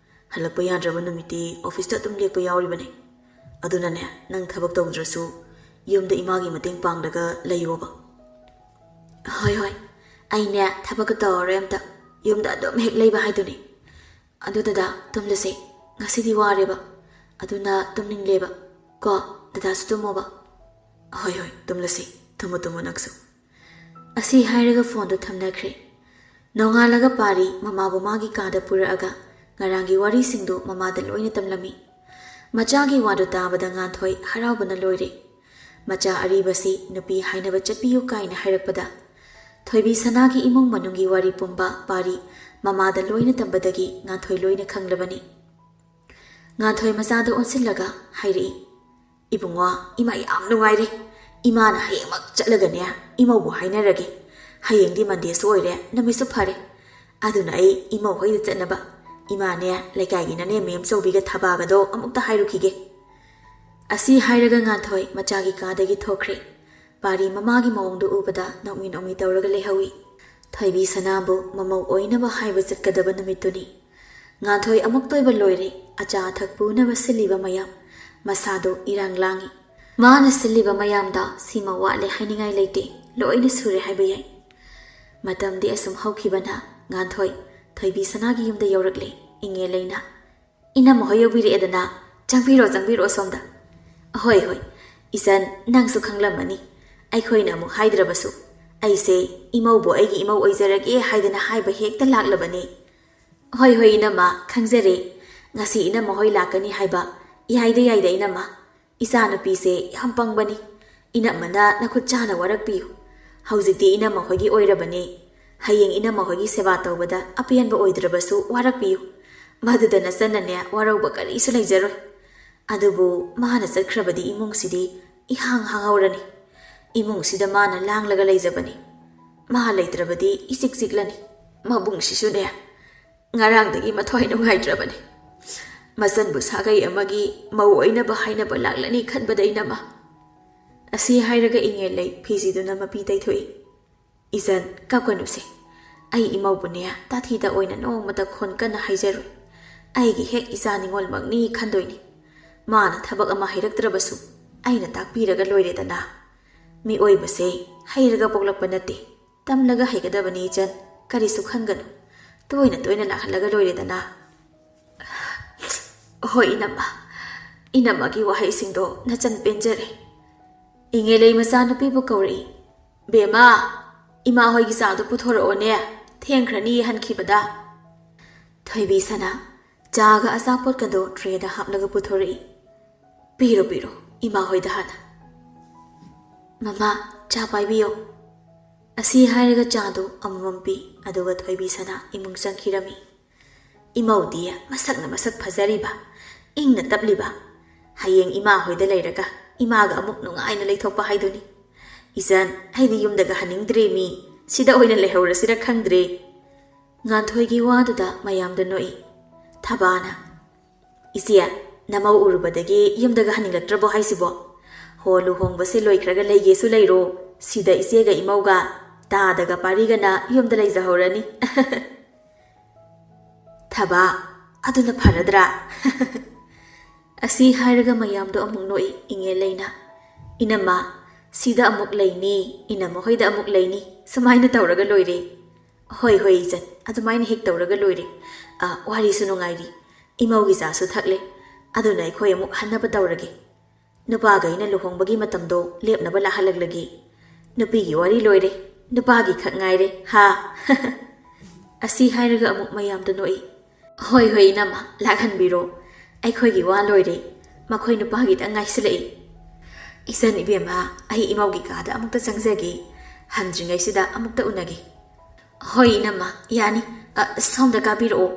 ꯍꯜꯂꯛꯄ ꯌꯥꯗ꯭ꯔꯕ ꯅꯨꯃꯤꯠꯇꯤ ꯑꯣꯐꯤꯁꯇ ꯑꯗꯨꯝ ꯂꯦꯛꯄ ꯌꯥꯎꯔꯤꯕꯅꯤ꯫ ꯑꯗꯨꯅꯅꯦ, ꯅꯪ ꯊꯕꯛ ꯇꯧꯗ꯭ꯔꯁꯨ ꯌꯨꯝꯗ ꯏꯃꯥꯒꯤ ꯃꯇꯦꯡ ꯄꯥꯡꯂꯒ ꯂꯩꯌꯣꯕ꯫" "ꯍꯣꯏ, ꯍꯣꯏ, ꯑꯩꯅꯦ ꯊꯕꯛꯀ ꯇꯧꯔꯔꯣꯏ ꯑꯝꯇ, ꯌꯨꯝꯗ ꯑꯗꯨꯝ ꯍꯦꯛ ꯂꯩꯕ ꯍꯥꯏꯗꯨꯅꯤ꯫ ꯑꯗꯨ ꯗꯗꯥ, ꯇꯨꯝꯂꯁꯦ, ꯉꯁꯤꯗꯤ ꯋꯥꯔꯦꯕ, ꯑꯗꯨꯅ ꯇꯨꯝꯅꯤꯡꯂꯦꯕ꯫ ꯀꯣ, ꯗꯗꯥꯁꯨ ꯇꯨꯝꯃꯣꯕ꯫" "ꯍꯣꯏ, ꯍꯣꯏ, ꯇꯨꯝꯂꯁꯤ, ꯇꯨꯝꯃꯣ, ꯇꯨꯝꯃꯣ ꯅꯪꯁꯨ꯫" ꯑꯁꯤ ꯍꯥꯏꯔꯒ ꯐꯣꯟꯗꯣ ꯊꯝꯅꯈ꯭ꯔꯦ꯫ ꯅꯣꯡꯉꯥꯜꯂꯒ ꯄꯥꯔꯤ ꯃꯃꯥꯕꯨ ꯃꯥꯒꯤ ꯀꯥꯗ ꯄꯨꯔꯛꯑꯒ ꯉꯔꯥꯡꯒꯤ ꯋꯥꯔꯤꯁꯤꯡꯗꯨ ꯃꯃꯥꯗ ꯂꯣꯏꯅ ꯇꯝꯂꯝꯃꯤ꯫ ꯃꯆꯥꯒꯤ ꯋꯥꯗꯨ ꯇꯥꯕꯗ ꯉꯥꯟꯊꯣꯏ ꯍꯔꯥꯎꯕꯅ ꯂꯣꯏꯔꯦ꯫ ꯃꯆꯥ ꯑꯔꯤꯕꯁꯤ ꯅꯨꯄꯤ ꯍꯥꯏꯅꯕ ꯆꯠꯄꯤꯌꯨ ꯀꯥꯏꯅ ꯍꯥꯏꯔꯛꯄꯗ, ꯊꯣꯏꯕꯤ ꯁꯅꯥꯒꯤ ꯏꯃꯨꯡ ꯃꯅꯨꯡꯒꯤ ꯋꯥꯔꯤ ꯄꯨꯝꯕ ꯄꯥꯔꯤ ꯃꯃꯥꯗ ꯂꯣꯏꯅ ꯇꯝꯕꯗꯒꯤ ꯉꯥꯟꯊꯣꯏ ꯂꯣꯏꯅ ꯈꯪꯂꯕꯅꯤ꯫ ꯉꯥꯟꯊꯣꯏ ꯃꯆꯥꯗ ꯑꯣꯟꯁꯤꯜꯂꯒ ꯍꯥꯏꯔꯛꯏ, "ꯏꯕꯨꯡꯉꯣ, ꯏꯃꯥ ꯌꯥꯝ ꯅꯨꯡꯉꯥꯏꯔꯦ꯫ ꯏꯃꯥꯅ ꯍꯌꯦꯡꯃꯛ ꯆꯠꯂꯒꯅꯦ, ꯏꯃꯧꯕꯨ ꯍꯥꯏꯅꯔꯒꯦ꯫ ꯍꯌꯦꯡꯗꯤ ꯃꯟꯗꯦꯁꯨ ꯑꯣꯏꯔꯦ, ꯅꯨꯃꯤꯠꯁꯨ ꯐꯔꯦ꯫ ꯑꯗꯨꯅ ꯑꯩ ꯏꯃꯧ ꯍꯣꯏꯗ ꯆꯠꯅꯕ ꯏꯃꯥꯅꯦ, ꯂꯩꯀꯥꯏꯒꯤꯅꯅꯦ ꯃꯦꯝ ꯆꯧꯕꯤꯒ ꯊꯕꯥꯒꯗꯣ ꯑꯃꯨꯛꯇ ꯍꯥꯏꯔꯨꯈꯤꯒꯦ꯫" ꯑꯁꯤ ꯍꯥꯏꯔꯒ ꯉꯥꯟꯊꯣꯏ ꯃꯆꯥꯒꯤ ꯀꯥꯗꯒꯤ ꯊꯣꯛꯈ꯭ꯔꯦ꯫ ꯄꯥꯔꯤ ꯃꯃꯥꯒꯤ ꯃꯑꯣꯡꯗꯨ ꯎꯕꯗ ꯅꯣꯛꯃꯤ ꯅꯣꯛꯃꯤ ꯇꯧꯔꯒ ꯂꯩꯍꯧꯏ꯫ ꯊꯣꯏꯕꯤ ꯁꯅꯥꯕꯨ ꯃꯃꯧ ꯑꯣꯏꯅꯕ ꯍꯥꯏꯕ ꯆꯠꯀꯗꯕ ꯅꯨꯃꯤꯠꯇꯨꯅꯤ꯫ ꯉꯥꯟꯊꯣꯏ ꯑꯃꯨꯛꯇ ꯑꯣꯏꯕ ꯂꯣꯏꯔꯦ꯫ ꯑꯆꯥ ꯑꯊꯛ ꯄꯨꯅꯕ ꯁꯤꯜꯂꯤꯕ ꯃꯌꯥꯝ, ꯃꯁꯥꯗꯨ ꯏꯔꯥꯡ ꯂꯥꯡꯏ꯫ ꯃꯥꯅ ꯁꯤꯜꯂꯤꯕ ꯃꯌꯥꯝꯗ ꯁꯤꯃ ꯋꯥꯠꯂꯦ ꯍꯥꯏꯅꯤꯡꯉꯥꯏ ꯂꯩꯇꯦ, ꯂꯣꯏꯅ ꯁꯨꯔꯦ ꯍꯥꯏꯕ ꯌꯥꯏ꯫ ꯃꯇꯝꯗꯤ ꯑꯁꯨꯝ ꯍꯧꯈꯤꯕꯅ ꯉꯥꯟꯊꯣꯏ ꯊꯣꯏꯕꯤ ꯁꯅꯥꯒꯤ ꯌꯨꯝꯗ ꯌꯧꯔꯛꯂꯦ꯫ ꯏꯉꯦ ꯂꯩꯅ, "ꯏꯅꯝꯃ ꯍꯣꯏ ꯌꯧꯕꯤꯔꯛꯑꯦꯗꯅ, ꯆꯪꯕꯤꯔꯣ, ꯆꯪꯕꯤꯔꯣ ꯑꯁꯣꯝꯗ꯫" "ꯍꯣꯏ, ꯍꯣꯏ, ꯏꯆꯟ, ꯅꯪꯁꯨ ꯈꯪꯂꯝꯃꯅꯤ, ꯑꯩꯈꯣꯏꯅ ꯑꯃꯨꯛ ꯍꯥꯏꯗ꯭ꯔꯕꯁꯨ꯫ ꯑꯩꯁꯦ ꯏꯃꯧꯕꯨ ꯑꯩꯒꯤ ꯏꯃꯧ ꯑꯣꯏꯖꯔꯒꯦ ꯍꯥꯏꯗꯅ ꯍꯥꯏꯕ ꯍꯦꯛꯇ ꯂꯥꯛꯂꯕꯅꯤ꯫" "ꯍꯣꯏ, ꯍꯣꯏ, ꯏꯅꯝꯃ, ꯈꯪꯖꯔꯦ꯫ ꯉꯁꯤ ꯏꯅꯝꯃ ꯍꯣꯏ ꯂꯥꯛꯀꯅꯤ ꯍꯥꯏꯕ ꯏꯍꯥꯏꯗ ꯌꯥꯏꯗ, ꯏꯅꯝꯃ꯫ ꯏꯆꯥꯅꯨꯄꯤꯁꯦ ꯌꯥꯝ ꯄꯪꯕꯅꯤ꯫ ꯏꯅꯝꯃꯅ ꯅꯈꯨꯠ ꯆꯥꯅ ꯋꯥꯔꯛꯄꯤꯌꯨ꯫ ꯍꯧꯖꯤꯛꯇꯤ ꯏꯅꯝꯃ ꯍꯣꯏꯒꯤ ꯑꯣꯏꯔꯕꯅꯤ꯫ ꯍꯌꯦꯡ ꯏꯅꯝꯃ ꯍꯣꯏꯒꯤ ꯁꯦꯕꯥ ꯇꯧꯕꯗ ꯑꯄꯦꯟꯕ ꯑꯣꯏꯗ꯭ꯔꯕꯁꯨ ꯋꯥꯔꯛꯄꯤꯌꯨ꯫ ꯃꯗꯨꯗ ꯅꯆꯟꯅꯅꯦ ꯋꯥꯔꯧꯕ ꯀꯔꯤꯁꯨ ꯂꯩꯖꯔꯣꯏ꯫ ꯑꯗꯨꯕꯨ ꯃꯥꯅ ꯆꯠꯈ꯭ꯔꯕꯗꯤ ꯏꯃꯨꯡꯁꯤꯗꯤ ꯏꯍꯥꯡ ꯍꯥꯡꯍꯧꯔꯅꯤ꯫ ꯏꯃꯨꯡꯁꯤꯗ ꯃꯥꯅ ꯂꯥꯡꯂꯒ ꯂꯩꯖꯕꯅꯤ꯫ ꯃꯥ ꯂꯩꯇ꯭ꯔꯕꯗꯤ ꯏꯆꯤꯛ ꯆꯤꯛꯂꯅꯤ꯫ ꯃꯕꯨꯡꯁꯤꯁꯨꯅꯦ ꯉꯔꯥꯡꯗꯒꯤ ꯃꯊ꯭ꯋꯥꯏ ꯅꯨꯡꯉꯥꯏꯇ꯭ꯔꯕꯅꯤ꯫ ꯃꯆꯟꯕꯨ ꯁꯥꯒꯩ ꯑꯃꯒꯤ ꯃꯧ ꯑꯣꯏꯅꯕ ꯍꯥꯏꯅꯕ ꯂꯥꯛꯂꯅꯤ ꯈꯟꯕꯗ ꯏꯅꯝꯃ꯫" ꯑꯁꯤ ꯍꯥꯏꯔꯒ ꯏꯉꯦꯜꯂꯩ ꯐꯤꯖꯤꯗꯨꯅ ꯃꯄꯤ ꯇꯩꯊꯣꯛꯏ꯫ "ꯏꯆꯟ, ꯀꯞꯀꯅꯨꯁꯦ꯫ ꯑꯩ ꯏꯃꯧꯕꯨꯅꯦ ꯇꯥꯊꯤꯗ ꯑꯣꯏꯅ ꯅꯣꯡꯃꯇ ꯈꯣꯟ ꯀꯟꯅ ꯍꯥꯏꯖꯔꯣꯏ꯫ ꯑꯩꯒꯤ ꯍꯦꯛ ꯏꯆꯥ ꯅꯤꯉꯣꯜꯃꯛꯅꯤ ꯈꯟꯗꯣꯏꯅꯤ꯫ ꯃꯥꯅ ꯊꯕꯛ ꯑꯃ ꯍꯩꯔꯛꯇ꯭ꯔꯕꯁꯨ ꯑꯩꯅ ꯇꯥꯛꯄꯤꯔꯒ ꯂꯣꯏꯔꯦꯗꯅ꯫ ꯃꯤꯑꯣꯏꯕꯁꯦ ꯍꯩꯔꯒ ꯄꯣꯛꯂꯛꯄ ꯅꯠꯇꯦ, ꯇꯝꯂꯒ ꯍꯩꯒꯗꯕꯅꯤ ꯏꯆꯟ, ꯀꯔꯤꯁꯨ ꯈꯟꯒꯅꯨ꯫ ꯇꯣꯏꯅ ꯇꯣꯏꯅ ꯂꯥꯛꯍꯜꯂꯒ ꯂꯣꯏꯔꯦꯗꯅ꯫" "ꯍꯣꯏ ꯏꯅꯝꯃ, ꯏꯅꯝꯃꯒꯤ ꯋꯥꯍꯩꯁꯤꯡꯗꯣ ꯅꯆꯟ ꯄꯦꯟꯖꯔꯦ꯫" ꯏꯉꯦꯂꯩ ꯃꯆꯥꯅꯨꯄꯤꯕꯨ ꯀꯧꯔꯛꯏ꯫ "ꯕꯦꯝꯃ, ꯏꯃꯥ ꯍꯣꯏꯒꯤ ꯆꯥꯗꯣ ꯄꯨꯊꯣꯔꯛꯑꯣꯅꯦ꯫ ꯊꯦꯡꯈ꯭ꯔꯅꯤ ꯍꯟꯈꯤꯕꯗ꯫ ꯊꯣꯏꯕꯤ ꯁꯅꯥ ꯆꯥꯒ ꯑꯆꯥꯄꯣꯠꯀꯗꯣ ꯇ꯭ꯔꯦꯗ ꯍꯥꯞꯂꯒ ꯄꯨꯊꯣꯔꯛꯏ꯫ "ꯄꯤꯔꯣ, ꯄꯤꯔꯣ, ꯏꯃꯥ ꯍꯣꯏꯗ ꯍꯥꯟꯅ꯫" "ꯃꯃꯥ, ꯆꯥ ꯄꯥꯏꯕꯤꯌꯣ꯫" ꯑꯁꯤ ꯍꯥꯏꯔꯒ ꯆꯥꯗꯣ ꯑꯃꯃꯝ ꯄꯤ, ꯑꯗꯨꯒ ꯊꯣꯏꯕꯤ ꯁꯅꯥ ꯏꯃꯨꯡ ꯆꯪꯈꯤꯔꯝꯃꯤ꯫ ꯏꯃꯧꯗꯤ ꯃꯁꯛꯅ ꯃꯁꯛ ꯐꯖꯔꯤꯕ, ꯏꯪꯅ ꯇꯞꯂꯤꯕ꯫ ꯍꯌꯦꯡ ꯏꯃꯥ ꯍꯣꯏꯗ ꯂꯩꯔꯒ ꯏꯃꯥꯒ ꯑꯃꯨꯛ ꯅꯨꯡꯉꯥꯏꯅ ꯂꯩꯊꯣꯛꯄ ꯍꯥꯏꯗꯨꯅꯤ꯫ "ꯏꯆꯟ, ꯑꯩꯗꯤ ꯌꯨꯝꯗꯒ ꯍꯟꯅꯤꯡꯗ꯭ꯔꯦ ꯃꯤ, ꯁꯤꯗ ꯑꯣꯏꯅ ꯂꯩꯍꯧꯔꯁꯤꯔ ꯈꯪꯗ꯭ꯔꯦ꯫" ꯉꯥꯟꯊꯣꯏꯒꯤ ꯋꯥꯗꯨꯗ ꯃꯌꯥꯝꯗ ꯅꯣꯛꯏ꯫ ꯊꯕꯥꯅ, "ꯏꯆꯦ, ꯅꯃꯧ ꯎꯔꯨꯕꯗꯒꯤ ꯌꯨꯝꯗꯒ ꯍꯟꯅꯤꯡꯂꯛꯇ꯭ꯔꯕꯣ ꯍꯥꯏꯁꯤꯕꯣ? ꯍꯣ, ꯂꯨꯍꯣꯡꯕꯁꯦ ꯂꯣꯏꯈ꯭ꯔꯒ ꯂꯩꯒꯦꯁꯨ ꯂꯩꯔꯣ, ꯁꯤꯗ ꯏꯆꯦꯒ ꯏꯃꯧꯒ, ꯇꯥꯗꯒ ꯄꯥꯔꯤꯒꯅ ꯌꯨꯝꯗ ꯂꯩꯖꯍꯧꯔꯅꯤ꯫" "ꯊꯕꯥ, ꯑꯗꯨꯅ ꯐꯔꯗ꯭ꯔꯥ?" ꯑꯁꯤ ꯍꯥꯏꯔꯒ ꯃꯌꯥꯝꯗꯣ ꯑꯃꯨꯛ ꯅꯣꯛꯏ ꯏꯉꯦꯜ ꯂꯩꯅ꯫ "ꯏꯅꯝꯃ, ꯁꯤꯗ ꯑꯃꯨꯛ ꯂꯩꯅꯤ, ꯏꯅꯝꯃ ꯍꯣꯏꯗ ꯑꯃꯨꯛ ꯂꯩꯅꯤ, ꯁꯨꯃꯥꯏꯅ ꯇꯧꯔꯒ ꯂꯣꯏꯔꯦ꯫" "ꯍꯣꯏ, ꯍꯣꯏ, ꯏꯆꯟ, ꯑꯗꯨꯃꯥꯏꯅ ꯍꯦꯛ ꯇꯧꯔꯒ ꯂꯣꯏꯔꯦ꯫ ꯑ, ꯋꯥꯔꯤꯁꯨ ꯅꯨꯡꯉꯥꯏꯔꯤ, ꯏꯃꯧꯒꯤ ꯆꯥꯁꯨ ꯊꯛꯂꯦ, ꯑꯗꯨꯅ ꯑꯩꯈꯣꯏ ꯑꯃꯨꯛ ꯍꯟꯅꯕ ꯇꯧꯔꯒꯦ꯫ ꯅꯨꯄꯥꯈꯩꯅ ꯂꯨꯍꯣꯡꯕꯒꯤ ꯃꯇꯝꯗꯣ ꯂꯦꯞꯅꯕ ꯂꯥꯛꯍꯜꯂꯛꯂꯒꯦ꯫ ꯅꯨꯄꯤꯒꯤ ꯋꯥꯔꯤ ꯂꯣꯏꯔꯦ, ꯅꯨꯄꯥꯒꯤ ꯈꯛ ꯉꯥꯏꯔꯦ, ꯍꯥ?" ꯑꯁꯤ ꯍꯥꯏꯔꯒ ꯑꯃꯨꯛ ꯃꯌꯥꯝꯗ ꯅꯣꯛꯏ꯫ "ꯍꯣꯏ, ꯍꯣꯏ, ꯏꯅꯝꯃ, ꯂꯥꯛꯍꯟꯕꯤꯔꯣ꯫ ꯑꯩꯈꯣꯏꯒꯤ ꯋꯥ ꯂꯣꯏꯔꯦ꯫ ꯃꯈꯣꯏ ꯅꯨꯄꯥꯒꯤꯗꯪ ꯉꯥꯏꯁꯤꯜꯂꯛꯏ꯫" "ꯏꯆꯟ, ꯏꯕꯦꯝꯃ, ꯑꯩ ꯏꯃꯧꯒꯤ ꯀꯥꯗ ꯑꯃꯨꯛꯇ ꯆꯪꯖꯒꯦ꯫ ꯍꯟꯗ꯭ꯔꯤꯉꯩꯁꯤꯗ ꯑꯃꯨꯛꯇ ꯎꯅꯒꯦ꯫" "ꯍꯣꯏ, ꯏꯅꯝꯃ, ꯌꯥꯅꯤ꯫ ꯑ, ꯁꯣꯝꯗ ꯀꯥꯕꯤꯔꯛꯑꯣ꯫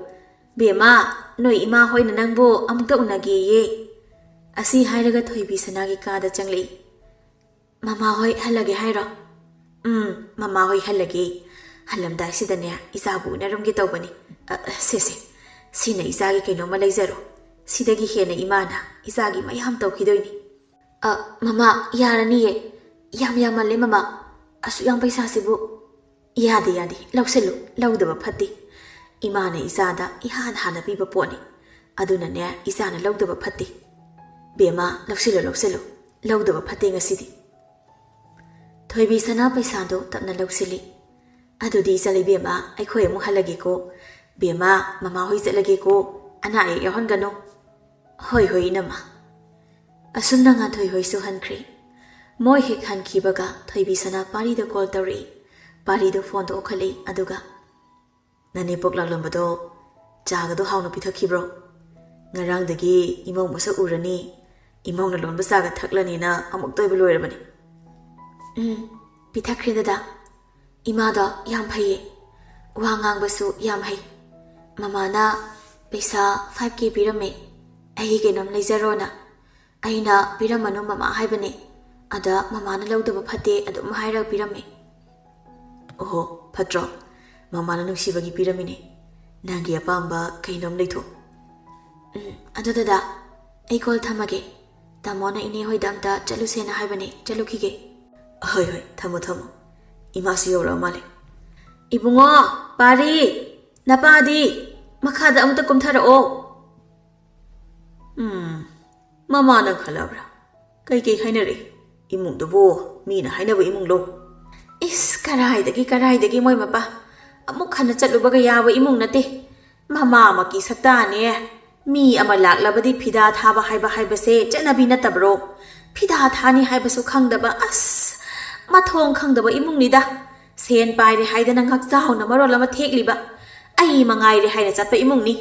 ꯕꯦꯝꯃ, ꯅꯣꯏ ꯏꯃꯥ ꯍꯣꯏꯅ ꯅꯪꯕꯨ ꯑꯃꯨꯛꯇ ꯎꯅꯒꯦꯌꯦ꯫" ꯑꯁꯤ ꯍꯥꯏꯔꯒ ꯊꯣꯏꯕꯤ ꯁꯅꯥꯒꯤ ꯀꯥꯗ ꯆꯪꯂꯛꯏ꯫ "ꯃꯃꯥ ꯍꯣꯏ ꯍꯜꯂꯒꯦ ꯍꯥꯏꯔꯣ?" "ꯎꯝ, ꯃꯃꯥ ꯍꯣꯏ ꯍꯜꯂꯒꯦ꯫ ꯍꯜꯂꯝꯗꯥꯏꯁꯤꯗꯅꯦ, ꯏꯆꯥꯕꯨ ꯎꯅꯔꯝꯒꯦ ꯇꯧꯕꯅꯤ꯫ ꯑ, ꯁꯦ, ꯁꯦ, ꯁꯤꯅ ꯏꯆꯥꯒꯤ ꯀꯩꯅꯣꯝꯃ ꯂꯩꯖꯔꯣ꯫ ꯁꯤꯗꯒꯤ ꯍꯦꯟꯅ ꯏꯃꯥꯅ ꯏꯆꯥꯒꯤ ꯃꯌꯥꯝ ꯇꯧꯈꯤꯗꯣꯏꯅꯤ꯫" "ꯑ, ꯃꯃꯥ, ꯌꯥꯔꯅꯤꯌꯦ꯫ ꯌꯥꯝ ꯌꯥꯝꯃꯜꯂꯦ, ꯃꯃꯥ꯫ ꯑꯁꯨꯛ ꯌꯥꯝ ꯄꯩꯁꯥꯁꯤꯕꯨ꯫" "ꯌꯥꯗꯦ, ꯌꯥꯗꯦ, ꯂꯧꯁꯤꯜꯂꯨ, ꯂꯧꯗꯕ ꯐꯠꯇꯦ꯫ ꯏꯃꯥꯅ ꯏꯆꯥꯗ ꯏꯍꯥꯟ ꯍꯥꯟꯅ ꯄꯤꯕ ꯄꯣꯠꯅꯤ꯫ ꯑꯗꯨꯅꯅꯦ, ꯏꯆꯥꯅ ꯂꯧꯗꯕ ꯐꯠꯇꯦ꯫ ꯕꯦꯝꯃ, ꯂꯧꯁꯤꯜꯂꯨ, ꯂꯧꯁꯤꯜꯂꯨ, ꯂꯧꯗꯕ ꯐꯠꯇꯦ ꯉꯁꯤꯗꯤ꯫" ꯊꯣꯏꯕꯤ ꯁꯅꯥ ꯄꯩꯁꯥꯗꯣ ꯇꯞꯅ ꯂꯧꯁꯤꯜꯂꯤ꯫ "ꯑꯗꯨꯗꯤ ꯏꯆꯜ ꯏꯕꯦꯝꯃ, ꯑꯩꯈꯣꯏ ꯑꯃꯨꯛ ꯍꯜꯂꯒꯦꯀꯣ꯫ ꯕꯦꯝꯃ, ꯃꯃꯥ ꯍꯣꯏ ꯆꯠꯂꯒꯦꯀꯣ꯫ ꯑꯅꯥ ꯑꯌꯦꯛ ꯌꯥꯎꯍꯟꯒꯅꯨ꯫" "ꯍꯣꯏ, ꯍꯣꯏ, ꯏꯅꯝꯃ꯫" ꯑꯁꯨꯝꯅ ꯉꯥꯟꯊꯣꯏ ꯍꯣꯏꯁꯨ ꯍꯟꯈ꯭ꯔꯦ꯫ ꯃꯣꯏ ꯍꯦꯛ ꯍꯟꯈꯤꯕꯒ ꯊꯣꯏꯕꯤ ꯁꯅꯥ ꯄꯥꯔꯤꯗ ꯀꯣꯜ ꯇꯧꯔꯛꯏ꯫ ꯄꯥꯔꯤꯗꯣ ꯐꯣꯟꯗꯣ ꯑꯣꯛꯈꯠꯂꯛꯏ, ꯑꯗꯨꯒ, ꯅꯅꯦꯝꯄꯣꯛ ꯂꯥꯛꯂꯝꯕꯗꯣ ꯆꯥꯒꯗꯣ ꯍꯥꯎꯅ ꯄꯤꯊꯛꯈꯤꯕ꯭ꯔꯣ? ꯉꯔꯥꯡꯗꯒꯤ ꯏꯃꯧ ꯃꯁꯛ ꯎꯔꯅꯤ, ꯏꯃꯧꯅ ꯂꯣꯟꯕ ꯆꯥꯒ ꯊꯛꯂꯅꯤꯅ ꯑꯃꯨꯛꯇ ꯑꯣꯏꯕ ꯂꯣꯏꯔꯕꯅꯤ꯫ ꯎꯝ, ꯄꯤꯊꯛꯈ꯭ꯔꯦ ꯗꯗꯥ꯫ ꯏꯃꯥꯗꯣ ꯌꯥꯝ ꯐꯩꯌꯦ, ꯋꯥ ꯉꯥꯡꯕꯁꯨ ꯌꯥꯝ ꯍꯩ꯫ ꯃꯃꯥꯅ ꯄꯩꯁꯥ ꯐꯥꯏꯚ ꯀꯦ ꯄꯤꯔꯝꯃꯦ, ꯑꯩꯒꯤ ꯀꯩꯅꯣꯝ ꯂꯩꯖꯔꯣꯅ꯫ ꯑꯩꯅ "ꯄꯤꯔꯝꯃꯅꯨ ꯃꯃꯥ" ꯍꯥꯏꯕꯅꯦ, ꯑꯗ ꯃꯃꯥꯅ "ꯂꯧꯗꯕ ꯐꯠꯇꯦ" ꯑꯗꯨꯝ ꯍꯥꯏꯔꯒ ꯄꯤꯔꯝꯃꯦ꯫ ꯑꯣꯍꯣ, ꯐꯠꯇ꯭ꯔꯣ? ꯃꯃꯥꯅ ꯅꯨꯡꯁꯤꯕꯒꯤ ꯄꯤꯔꯝꯃꯤꯅꯦ꯫ ꯅꯪꯒꯤ ꯑꯄꯥꯝꯕ ꯀꯩꯅꯣꯝ ꯂꯩꯊꯣꯛ꯫ ꯎꯝ, ꯑꯗꯨ ꯗꯗꯥ, ꯑꯩ ꯀꯣꯜ ꯊꯝꯃꯒꯦ꯫ ꯇꯥꯃꯣꯅ ꯏꯅꯦ ꯍꯣꯏꯗ ꯑꯝꯇ ꯆꯠꯂꯨꯁꯦꯅ ꯍꯥꯏꯕꯅꯦ, ꯆꯠꯂꯨꯈꯤꯒꯦ꯫ ꯍꯣꯏ, ꯍꯣꯏ, ꯊꯝꯃꯣ, ꯊꯝꯃꯣ꯫ ꯏꯃꯥꯁꯨ ꯌꯧꯔꯛꯑ ꯃꯥꯜꯂꯦ꯫ ꯏꯕꯨꯡꯉꯣ, ꯄꯥꯔꯤ, ꯅꯄꯥꯗꯤ ꯃꯈꯥꯗ ꯑꯃꯨꯛꯇ ꯀꯨꯝꯊꯔꯛꯑꯣ꯫ ꯎꯝ, ꯃꯃꯥꯅ ꯈꯜꯂꯕ꯭ꯔꯥ? ꯀꯩꯀꯩ ꯍꯥꯏꯅꯔꯦ? ꯏꯃꯨꯡꯗꯨꯕꯨ ꯃꯤꯅ ꯍꯥꯏꯅꯕ ꯏꯃꯨꯡꯂꯣ? ꯏꯁ, ꯀꯔꯥꯏꯗꯒꯤ, ꯀꯔꯥꯏꯗꯒꯤ ꯃꯣꯏ ꯃꯄꯥ? ꯑꯃꯨꯛ ꯍꯟꯅ ꯆꯠꯂꯨꯕꯒ ꯌꯥꯕ ꯏꯃꯨꯡ ꯅꯠꯇꯦ꯫ ꯃꯃꯥꯃꯛꯀꯤ ꯁꯛꯇꯥꯅꯦ꯫ ꯃꯤ ꯑꯃ ꯂꯥꯛꯂꯕꯗꯤ ꯐꯤꯗꯥ ꯊꯥꯕ ꯍꯥꯏꯕ ꯍꯥꯏꯕꯁꯦ ꯆꯠꯅꯕꯤ ꯅꯠꯇꯕ꯭ꯔꯣ? ꯐꯤꯗꯥ ꯊꯥꯅꯤ ꯍꯥꯏꯕꯁꯨ ꯈꯪꯗꯕ, ꯑꯁ, ꯃꯊꯣꯡ ꯈꯪꯗꯕ ꯏꯃꯨꯡꯅꯤꯗ꯫ ꯁꯦꯟ ꯄꯥꯏꯔꯦ ꯍꯥꯏꯗꯅ ꯉꯥꯛꯆꯥꯎꯅ ꯃꯔꯣꯜ ꯑꯃ ꯊꯦꯛꯂꯤꯕ꯫ ꯑꯩ ꯃꯉꯥꯏꯔꯦ ꯍꯥꯏꯅ ꯆꯠꯄ ꯏꯃꯨꯡꯅꯤ꯫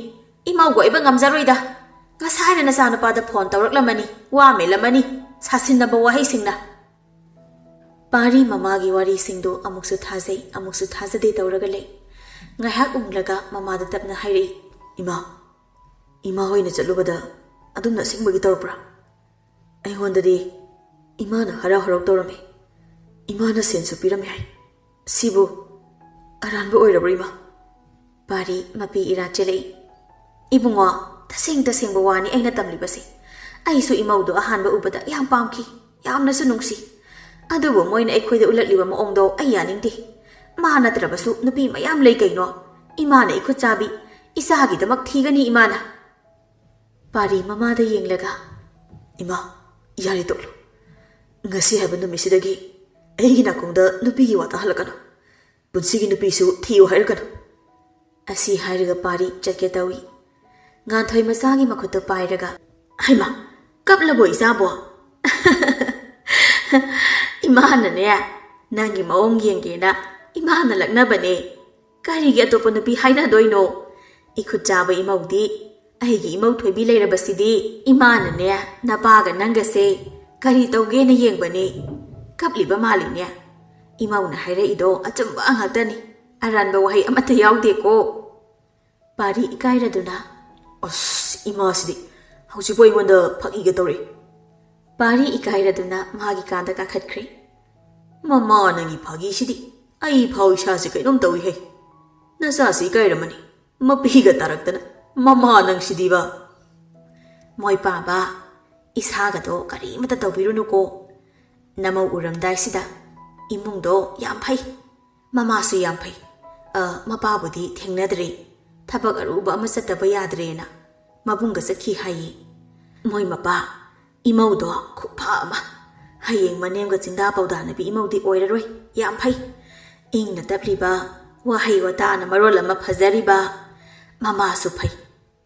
ꯏꯃꯧꯒ ꯑꯣꯏꯕ ꯉꯝꯖꯔꯣꯏꯗ꯫ ꯉꯁꯥꯏꯅ ꯅꯆꯥꯅꯨꯄꯥꯗ ꯐꯣꯟ ꯇꯧꯔꯛꯂꯝꯃꯅꯤ, ꯋꯥ ꯃꯦꯜꯂꯝꯃꯅꯤ, ꯁꯥꯁꯤꯟꯅꯕ ꯋꯥꯍꯩꯁꯤꯡꯅ꯫ ꯄꯥꯔꯤ ꯃꯃꯥꯒꯤ ꯋꯥꯔꯤꯁꯤꯡꯗꯨ ꯑꯃꯨꯛꯁꯨ ꯊꯥꯖꯩ, ꯑꯃꯨꯛꯁꯨ ꯊꯥꯖꯗꯦ ꯇꯧꯔꯒ ꯂꯩ꯫ ꯉꯥꯏꯍꯥꯛ ꯎꯪꯂꯒ ꯃꯃꯥꯗ ꯇꯞꯅ ꯍꯥꯏꯔꯛꯏ, "ꯏꯃꯥ, ꯏꯃꯥ ꯍꯣꯏꯅ ꯆꯠꯂꯨꯕꯗ ꯑꯗꯨꯝꯅ ꯑꯁꯦꯡꯕꯒꯤ ꯇꯧꯔꯛꯄ꯭ꯔꯥ? ꯑꯩꯉꯣꯟꯗꯗꯤ ꯏꯃꯥꯅ ꯍꯔꯥꯎ ꯍꯔꯥꯎ ꯇꯧꯔꯝꯃꯤ꯫ ꯏꯃꯥꯅ ꯁꯦꯟꯁꯨ ꯄꯤꯔꯝꯃꯤ ꯍꯥꯏ꯫ ꯁꯤꯕꯨ ꯑꯔꯥꯟꯕ ꯑꯣꯏꯔꯕ꯭ꯔꯥ, ꯏꯃꯥ?" ꯄꯥꯔꯤ ꯃꯄꯤ ꯏꯔꯥ ꯆꯦꯜꯂꯛꯏ꯫ "ꯏꯕꯨꯡꯉꯣ, ꯇꯁꯦꯡ ꯇꯁꯦꯡꯕ ꯋꯥꯅꯤ ꯑꯩꯅ ꯇꯝꯂꯤꯕꯁꯦ꯫ ꯑꯩꯁꯨ ꯏꯃꯧꯗꯣ ꯑꯍꯥꯟꯕ ꯎꯕꯗ ꯌꯥꯝ ꯄꯥꯝꯈꯤ, ꯌꯥꯝꯅꯁꯨ ꯅꯨꯡꯁꯤ꯫ ꯑꯗꯨꯕꯨ ꯃꯣꯏꯅ ꯑꯩꯈꯣꯏꯗ ꯎꯠꯂꯛꯂꯤꯕ ꯃꯑꯣꯡꯗꯣ ꯑꯩ ꯌꯥꯅꯤꯡꯗꯦ꯫ ꯃꯥ ꯅꯠꯇ꯭ꯔꯕꯁꯨ ꯅꯨꯄꯤ ꯃꯌꯥꯝ ꯂꯩ ꯀꯩꯅꯣ꯫ ꯏꯃꯥꯅ ꯏꯈꯨꯠ ꯆꯥꯕꯤ, ꯏꯆꯥꯒꯤꯗꯃꯛ ꯊꯤꯒꯅꯤ ꯏꯃꯥꯅ꯫" ꯄꯥꯔꯤ ꯃꯃꯥꯗ ꯌꯦꯡꯂꯒ, "ꯏꯃꯥ, ꯌꯥꯔꯦ ꯇꯣꯛꯂꯣ꯫ ꯉꯁꯤ ꯍꯥꯏꯕ ꯅꯨꯃꯤꯠꯁꯤꯗꯒꯤ ꯑꯩꯒꯤ ꯅꯥꯀꯣꯡꯗ ꯅꯨꯄꯤꯒꯤ ꯋꯥ ꯇꯥꯍꯜꯂꯛꯀꯅꯨ꯫ ꯄꯨꯟꯁꯤꯒꯤ ꯅꯨꯄꯤꯁꯨ ꯊꯤꯌꯨ ꯍꯥꯏꯔꯛꯀꯅꯨ꯫" ꯑꯁꯤ ꯍꯥꯏꯔꯒ ꯄꯥꯔꯤ ꯆꯠꯀꯦ ꯇꯧꯏ꯫ ꯉꯥꯟꯊꯣꯏ ꯃꯆꯥꯒꯤ ꯃꯈꯨꯠꯇꯨ ꯄꯥꯏꯔꯒ, "ꯍꯩꯃꯥ, ꯀꯞꯂꯕꯣ ꯏꯆꯥꯕꯣ?" "ꯏꯃꯥꯅꯅꯦ, ꯅꯪꯒꯤ ꯃꯑꯣꯡ ꯌꯦꯡꯒꯦꯅ ꯏꯃꯥꯅ ꯂꯛꯅꯕꯅꯦ꯫" ꯀꯔꯤꯒꯤ ꯑꯇꯣꯞꯄ ꯅꯨꯄꯤ ꯍꯥꯏꯅꯗꯣꯏꯅꯣ? ꯏꯈꯨꯠ ꯆꯥꯕ ꯏꯃꯧꯗꯤ, ꯑꯩꯒꯤ ꯏꯃꯧ ꯊꯣꯏꯕꯤ ꯂꯩꯔꯕꯁꯤꯗꯤ ꯏꯃꯥꯅꯅꯦ, ꯅꯄꯥꯒ ꯅꯪꯒꯁꯦ ꯀꯔꯤ ꯇꯧꯒꯦꯅ ꯌꯦꯡꯕꯅꯤ꯫ ꯀꯞꯂꯤꯕ ꯃꯥꯜꯂꯤꯅꯦ꯫ ꯏꯃꯧꯅ ꯍꯥꯏꯔꯛꯏꯗꯣ ꯑꯆꯨꯝꯕ ꯉꯥꯛꯇꯅꯤ, ꯑꯔꯥꯟꯕ ꯋꯥꯍꯩ ꯑꯃꯠꯇ ꯌꯥꯎꯗꯦꯀꯣ꯫ ꯄꯥꯔꯤ ꯏꯀꯥꯏꯔꯗꯨꯅ, "ꯑꯁ, ꯏꯃꯥꯁꯤꯗꯤ ꯍꯧꯖꯤꯛꯄꯨ ꯑꯩꯉꯣꯟꯗ ꯐꯥꯒꯤꯒ ꯇꯧꯔꯛꯏ꯫" ꯄꯥꯔꯤ ꯏꯀꯥꯏꯔꯗꯨꯅ ꯃꯥꯒꯤ ꯀꯥꯗ ꯀꯥꯈꯠꯈ꯭ꯔꯦ꯫ "ꯃꯃꯥ, ꯅꯪꯒꯤ ꯐꯥꯒꯤꯁꯤꯗꯤ ꯑꯩ ꯐꯥꯎ ꯏꯁꯥꯁꯦ ꯀꯩꯅꯣꯝ ꯇꯧꯏꯍꯦ꯫ ꯅꯆꯥꯁꯤ ꯏꯀꯥꯏꯔꯝꯃꯅꯤ꯫ ꯃꯄꯤꯒ ꯇꯥꯔꯛꯇꯅ꯫ ꯃꯃꯥ ꯅꯪꯁꯤꯗꯤꯕ꯫" "ꯃꯣꯏ ꯄꯥꯕ, ꯏꯁꯥꯒꯗꯣ ꯀꯔꯤꯃꯇ ꯇꯧꯕꯤꯔꯨꯅꯨꯀꯣ꯫ ꯅꯃꯧ ꯎꯔꯝꯗꯥꯏꯁꯤꯗ ꯏꯃꯨꯡꯗꯣ ꯌꯥꯝ ꯐꯩ꯫ ꯃꯃꯥꯁꯨ ꯌꯥꯝ ꯐꯩ꯫ ꯑ, ꯃꯄꯥꯕꯨꯗꯤ ꯊꯦꯡꯅꯗ꯭ꯔꯦ꯫ ꯊꯕꯛ ꯑꯔꯨꯕ ꯑꯃ ꯆꯠꯇꯕ ꯌꯥꯗ꯭ꯔꯦꯅ ꯃꯕꯨꯡꯒ ꯆꯠꯈꯤ ꯍꯥꯏꯌꯦ꯫ ꯃꯣꯏ ꯃꯄꯥ, ꯏꯃꯧꯗꯣ ꯈꯨꯐ ꯑꯃ꯫ ꯍꯌꯦꯡ ꯃꯅꯦꯝꯒ ꯆꯤꯟꯗꯥ ꯄꯧꯗꯥꯅꯕꯤ ꯏꯃꯧꯗꯤ ꯑꯣꯏꯔꯔꯣꯏ꯫ ꯌꯥꯝ ꯐꯩ꯫ ꯏꯪꯅ ꯇꯞꯂꯤꯕ, ꯋꯥꯍꯩ ꯋꯥꯇꯥꯅ ꯃꯔꯣꯜ ꯑꯃ ꯐꯖꯔꯤꯕ꯫ ꯃꯃꯥꯁꯨ ꯐꯩ꯫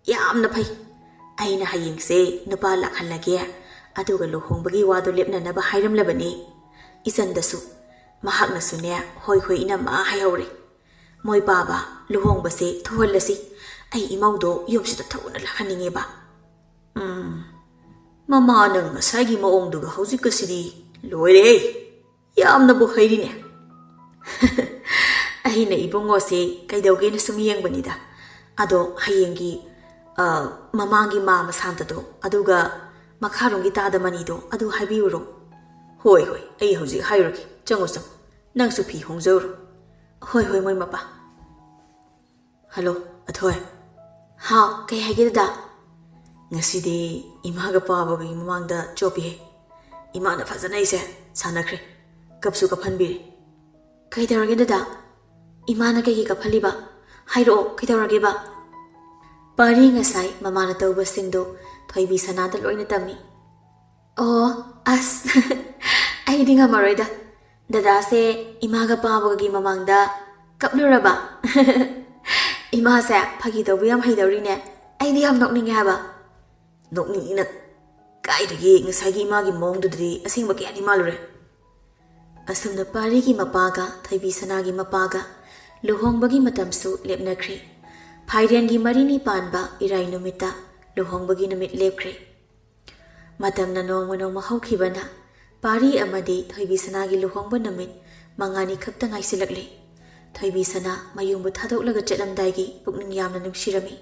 ꯌꯥꯝꯅ ꯐꯩ꯫ ꯑꯩꯅ ꯍꯌꯦꯡꯁꯦ ꯅꯨꯄꯥ ꯂꯥꯛꯍꯜꯂꯒꯦ, ꯑꯗꯨꯒ ꯂꯨꯍꯣꯡꯕꯒꯤ ꯋꯥꯗꯣ ꯂꯦꯞꯅꯅꯕ ꯍꯥꯏꯔꯝꯂꯕꯅꯦ ꯏꯆꯟꯗꯁꯨ꯫" ꯃꯍꯥꯛꯅꯁꯨꯅꯦ, "ꯍꯣꯏ, ꯍꯣꯏ, ꯏꯅꯝꯃ" ꯍꯥꯏꯍꯧꯔꯦ꯫ "ꯃꯣꯏ ꯄꯥꯕ, ꯂꯨꯍꯣꯡꯕꯁꯦ ꯊꯨꯍꯜꯂꯁꯤ꯫ ꯑꯩ ꯏꯃꯧꯗꯣ ꯌꯨꯝꯁꯤꯗ ꯊꯨꯅ ꯂꯥꯛꯍꯟꯅꯤꯡꯉꯦꯕ꯫" "ꯎꯝ, ꯃꯃꯥ, ꯅꯪ ꯉꯁꯥꯏꯒꯤ ꯃꯑꯣꯡꯗꯨꯒ ꯍꯧꯖꯤꯛꯀꯁꯤꯗꯤ ꯂꯣꯏꯔꯦꯍꯦ꯫ ꯌꯥꯝꯅꯕꯨ ꯍꯩꯔꯤꯅꯦ꯫" "ꯑꯩꯅ ꯏꯕꯨꯡꯉꯣꯁꯦ ꯀꯩꯗꯧꯒꯦꯅ ꯁꯨꯝ ꯌꯦꯡꯕꯅꯤꯗ꯫ ꯑꯗꯣ ꯍꯌꯦꯡꯒꯤ, ꯑ, ꯃꯃꯥꯡꯒꯤ ꯃꯥ ꯃꯁꯥꯟꯇꯗꯣ, ꯑꯗꯨꯒ ꯃꯈꯥꯔꯣꯝꯒꯤ ꯇꯥꯗ ꯃꯅꯤꯗꯣ, ꯑꯗꯨ ꯍꯥꯏꯕꯤꯌꯨꯔꯣ?" "ꯍꯣꯏ, ꯍꯣꯏ, ꯑꯩ ꯍꯧꯖꯤꯛ ꯍꯥꯏꯔꯨꯔꯒꯦ꯫ ꯆꯪꯉꯣ, ꯆꯪꯉꯣ꯫ ꯅꯪꯁꯨ ꯐꯤ ꯍꯣꯡꯖꯔꯨꯔꯣ꯫" "ꯍꯣꯏ, ꯍꯣꯏ, ꯃꯣꯏ ꯃꯄꯥ꯫" "ꯍꯜꯂꯣ, ꯑꯊꯣꯏ꯫" "ꯍꯥꯎ, ꯀꯩ ꯍꯥꯏꯒꯦ ꯗꯗꯥ?" "ꯉꯁꯤꯗꯤ ꯏꯃꯥꯒ ꯄꯥꯕꯒꯤ ꯃꯃꯥꯡꯗ ꯆꯣꯞꯄꯤꯍꯦ꯫ ꯏꯃꯥꯅ ꯐꯖꯅ ꯑꯩꯁꯦ ꯁꯥꯟꯅꯈ꯭ꯔꯦ꯫ ꯀꯞꯁꯨ ꯀꯞꯍꯟꯕꯤꯔꯦ꯫" "ꯀꯩꯗꯧꯔꯒꯦ ꯗꯗꯥ? ꯏꯃꯥꯅ ꯀꯩꯒꯤ ꯀꯞꯍꯜꯂꯤꯕ? ꯍꯥꯏꯔꯛꯑꯣ, ꯀꯩꯗꯧꯔꯒꯦꯕ?" ꯄꯥꯔꯤ ꯉꯁꯥꯏ ꯃꯃꯥꯅ ꯇꯧꯕꯁꯤꯡꯗꯣ ꯊꯣꯏꯕꯤ ꯁꯅꯥꯗ ꯂꯣꯏꯅ ꯇꯝꯃꯤ꯫ "ꯑꯣ, ꯑꯁ, ꯑꯩꯗꯤ ꯉꯝꯃꯔꯣꯏꯗ꯫ ꯗꯗꯥꯁꯦ ꯏꯃꯥꯒ ꯄꯥꯕꯒꯤ ꯃꯃꯥꯡꯗ ꯀꯞꯂꯨꯔꯕ?" "ꯏꯃꯥꯁꯦ ꯐꯥꯒꯤ ꯇꯧꯕ ꯌꯥꯝ ꯍꯩꯗꯧꯔꯤꯅꯦ꯫ ꯑꯩꯗꯤ ꯌꯥꯝ ꯅꯣꯛꯅꯤꯡꯉꯦ ꯍꯥꯏꯕ꯫" "ꯅꯣꯛꯅꯤꯡꯉꯤꯅ ꯀꯥꯏꯗꯒꯤ? ꯉꯁꯥꯏꯒꯤ ꯏꯃꯥꯒꯤ ꯃꯑꯣꯡꯗꯨꯗꯗꯤ ꯑꯁꯦꯡꯕ ꯀꯌꯥꯗꯤ ꯃꯥꯜꯂꯨꯔꯦ꯫" ꯑꯁꯨꯝꯅ ꯄꯥꯔꯤꯒꯤ ꯃꯄꯥꯒ ꯊꯣꯏꯕꯤ ꯁꯅꯥꯒꯤ ꯃꯄꯥꯒ ꯂꯨꯍꯣꯡꯕꯒꯤ ꯃꯇꯝꯁꯨ ꯂꯦꯞꯅꯈ꯭ꯔꯦ꯫ ꯐꯥꯏꯔꯦꯟꯒꯤ ꯃꯔꯤꯅꯤ ꯄꯥꯟꯕ ꯏꯔꯥꯏ ꯅꯨꯃꯤꯠꯇ ꯂꯨꯍꯣꯡꯕꯒꯤ ꯅꯨꯃꯤꯠ ꯂꯦꯞꯈ꯭ꯔꯦ꯫ ꯃꯇꯝꯅ ꯅꯣꯡꯃ ꯅꯣꯡꯃ ꯍꯧꯈꯤꯕꯅ ꯄꯥꯔꯤ ꯑꯃꯗꯤ ꯊꯣꯏꯕꯤ ꯁꯅꯥꯒꯤ ꯂꯨꯍꯣꯡꯕ ꯅꯨꯃꯤꯠ ꯃꯉꯥꯅꯤ ꯈꯛꯇ ꯉꯥꯏꯁꯤꯜꯂꯛꯂꯦ꯫ ꯊꯣꯏꯕꯤ ꯁꯅꯥ ꯃꯌꯨꯝꯕꯨ ꯊꯥꯗꯣꯛꯂꯒ ꯆꯠꯂꯝꯗꯥꯏꯒꯤ ꯄꯨꯛꯅꯤꯡ ꯌꯥꯝꯅ ꯅꯨꯡꯁꯤꯔꯝꯃꯤ꯫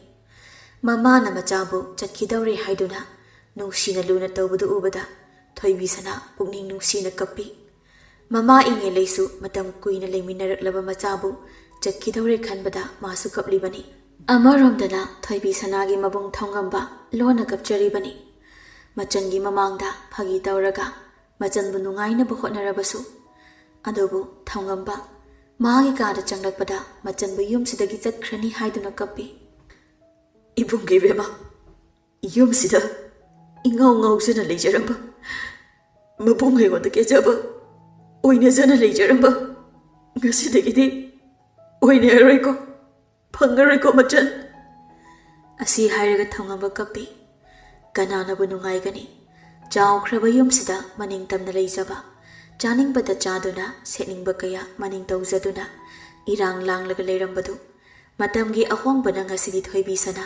ꯃꯃꯥꯅ ꯃꯆꯥꯕꯨ ꯆꯠꯈꯤꯗꯧꯔꯦ ꯍꯥꯏꯗꯨꯅ ꯅꯨꯡꯁꯤꯅ ꯂꯨꯅ ꯇꯧꯕꯗꯨ ꯎꯕꯗ ꯊꯣꯏꯕꯤ ꯁꯅꯥ ꯄꯨꯛꯅꯤꯡ ꯅꯨꯡꯁꯤꯅ ꯀꯞꯄꯤ꯫ ꯃꯃꯥ ꯏꯉꯦꯂꯩꯁꯨ ꯃꯇꯝ ꯀꯨꯏꯅ ꯂꯩꯃꯤꯟꯅꯔꯛꯂꯕ ꯃꯆꯥꯕꯨ ꯆꯠꯈꯤꯗꯧꯔꯦ ꯈꯟꯕꯗ ꯃꯥꯁꯨ ꯀꯞꯂꯤꯕꯅꯤ꯫ ꯑꯃꯔꯣꯝꯗꯅ ꯊꯣꯏꯕꯤ ꯁꯅꯥꯒꯤ ꯃꯕꯨꯡ ꯊꯧꯉꯝꯕ ꯂꯣꯟꯅ ꯀꯞꯆꯔꯤꯕꯅꯤ꯫ ꯃꯆꯟꯒꯤ ꯃꯃꯥꯡꯗ ꯐꯥꯒꯤ ꯇꯧꯔꯒ ꯃꯆꯟꯕꯨ ꯅꯨꯡꯉꯥꯏꯅꯕ ꯍꯣꯠꯅꯔꯕꯁꯨ, ꯑꯗꯨꯕꯨ ꯊꯧꯉꯝꯕ ꯃꯥꯒꯤ ꯀꯥꯗ ꯆꯪꯂꯛꯄꯗ ꯃꯆꯟꯕꯨ ꯌꯨꯝꯁꯤꯗꯒꯤ ꯆꯠꯈ꯭ꯔꯅꯤ ꯍꯥꯏꯗꯨꯅ ꯀꯞꯄꯤ꯫ "ꯏꯕꯨꯡꯒꯤ ꯏꯕꯦꯝꯃ, ꯌꯨꯝꯁꯤꯗ ꯏꯉꯥꯎ ꯉꯥꯎꯖꯅ ꯂꯩꯖꯔꯝꯕ, ꯃꯕꯨꯡ ꯑꯩꯉꯣꯟꯗ ꯀꯦꯖꯕ ꯑꯣꯏꯅꯖꯅ ꯂꯩꯖꯔꯝꯕ, ꯉꯁꯤꯗꯒꯤꯗꯤ ꯑꯣꯏꯅꯔꯔꯣꯏꯀꯣ, ꯐꯪꯉꯔꯣꯏꯀꯣ ꯃꯆꯟ?" ꯑꯁꯤ ꯍꯥꯏꯔꯒ ꯊꯧꯉꯝꯕ ꯀꯞꯄꯤ꯫ ꯀꯅꯥꯅꯕꯨ ꯅꯨꯡꯉꯥꯏꯒꯅꯤ? ꯆꯥꯎꯈ꯭ꯔꯕ ꯌꯨꯝꯁꯤꯗ ꯃꯅꯤꯡ ꯇꯝꯅ ꯂꯩꯖꯕ, ꯆꯥꯅꯤꯡꯕꯗ ꯆꯥꯗꯨꯅ, ꯁꯦꯠꯅꯤꯡꯕ ꯀꯌꯥ ꯃꯅꯤꯡ ꯇꯧꯖꯗꯨꯅ ꯏꯔꯥꯡ ꯂꯥꯡꯂꯒ ꯂꯩꯔꯝꯕꯗꯨ, ꯃꯇꯝꯒꯤ ꯑꯍꯣꯡꯕꯅ ꯉꯁꯤꯗꯤ ꯊꯣꯏꯕꯤ ꯁꯅꯥ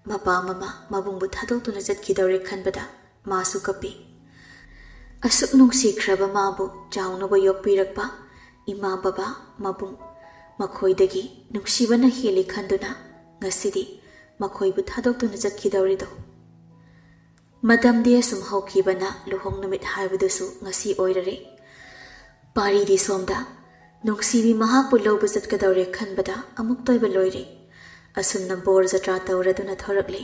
ꯃꯄꯥ ꯃꯃꯥ ꯃꯕꯨꯡꯕꯨ ꯊꯥꯗꯣꯛꯇꯨꯅ ꯆꯠꯈꯤꯗꯧꯔꯦ ꯈꯟꯕꯗ ꯃꯥꯁꯨ ꯀꯞꯄꯤ꯫ ꯑꯁꯨꯛ ꯅꯨꯡꯁꯤꯈ꯭ꯔꯕ ꯃꯥꯕꯨ ꯆꯥꯎꯅꯕ ꯌꯣꯛꯄꯤꯔꯛꯄ ꯏꯃꯥ ꯕꯕꯥ ꯃꯕꯨꯡ, ꯃꯈꯣꯏꯗꯒꯤ ꯅꯨꯡꯁꯤꯕꯅ ꯍꯦꯜꯂꯤ ꯈꯟꯗꯨꯅ ꯉꯁꯤꯗꯤ ꯃꯈꯣꯏꯕꯨ ꯊꯥꯗꯣꯛꯇꯨꯅ ꯆꯠꯈꯤꯗꯧꯔꯤꯗꯣ꯫ ꯃꯇꯝꯗꯤ ꯑꯁꯨꯝ ꯍꯧꯈꯤꯕꯅ ꯂꯨꯍꯣꯡ ꯅꯨꯃꯤꯠ ꯍꯥꯏꯕꯗꯨꯁꯨ ꯉꯁꯤ ꯑꯣꯏꯔꯔꯦ꯫ ꯄꯥꯔꯤꯗꯤ ꯁꯣꯝꯗ ꯅꯨꯡꯁꯤꯕꯤ ꯃꯍꯥꯛꯄꯨ ꯂꯧꯕ ꯆꯠꯀꯗꯧꯔꯦ ꯈꯟꯕꯗ ꯑꯃꯨꯛꯇꯣꯏꯕ ꯂꯣꯏꯔꯦ꯫ ꯑꯁꯨꯝꯅ ꯕꯣꯔ ꯖꯇ꯭ꯔꯥ ꯇꯧꯔꯗꯨꯅ ꯊꯣꯔꯛꯂꯦ꯫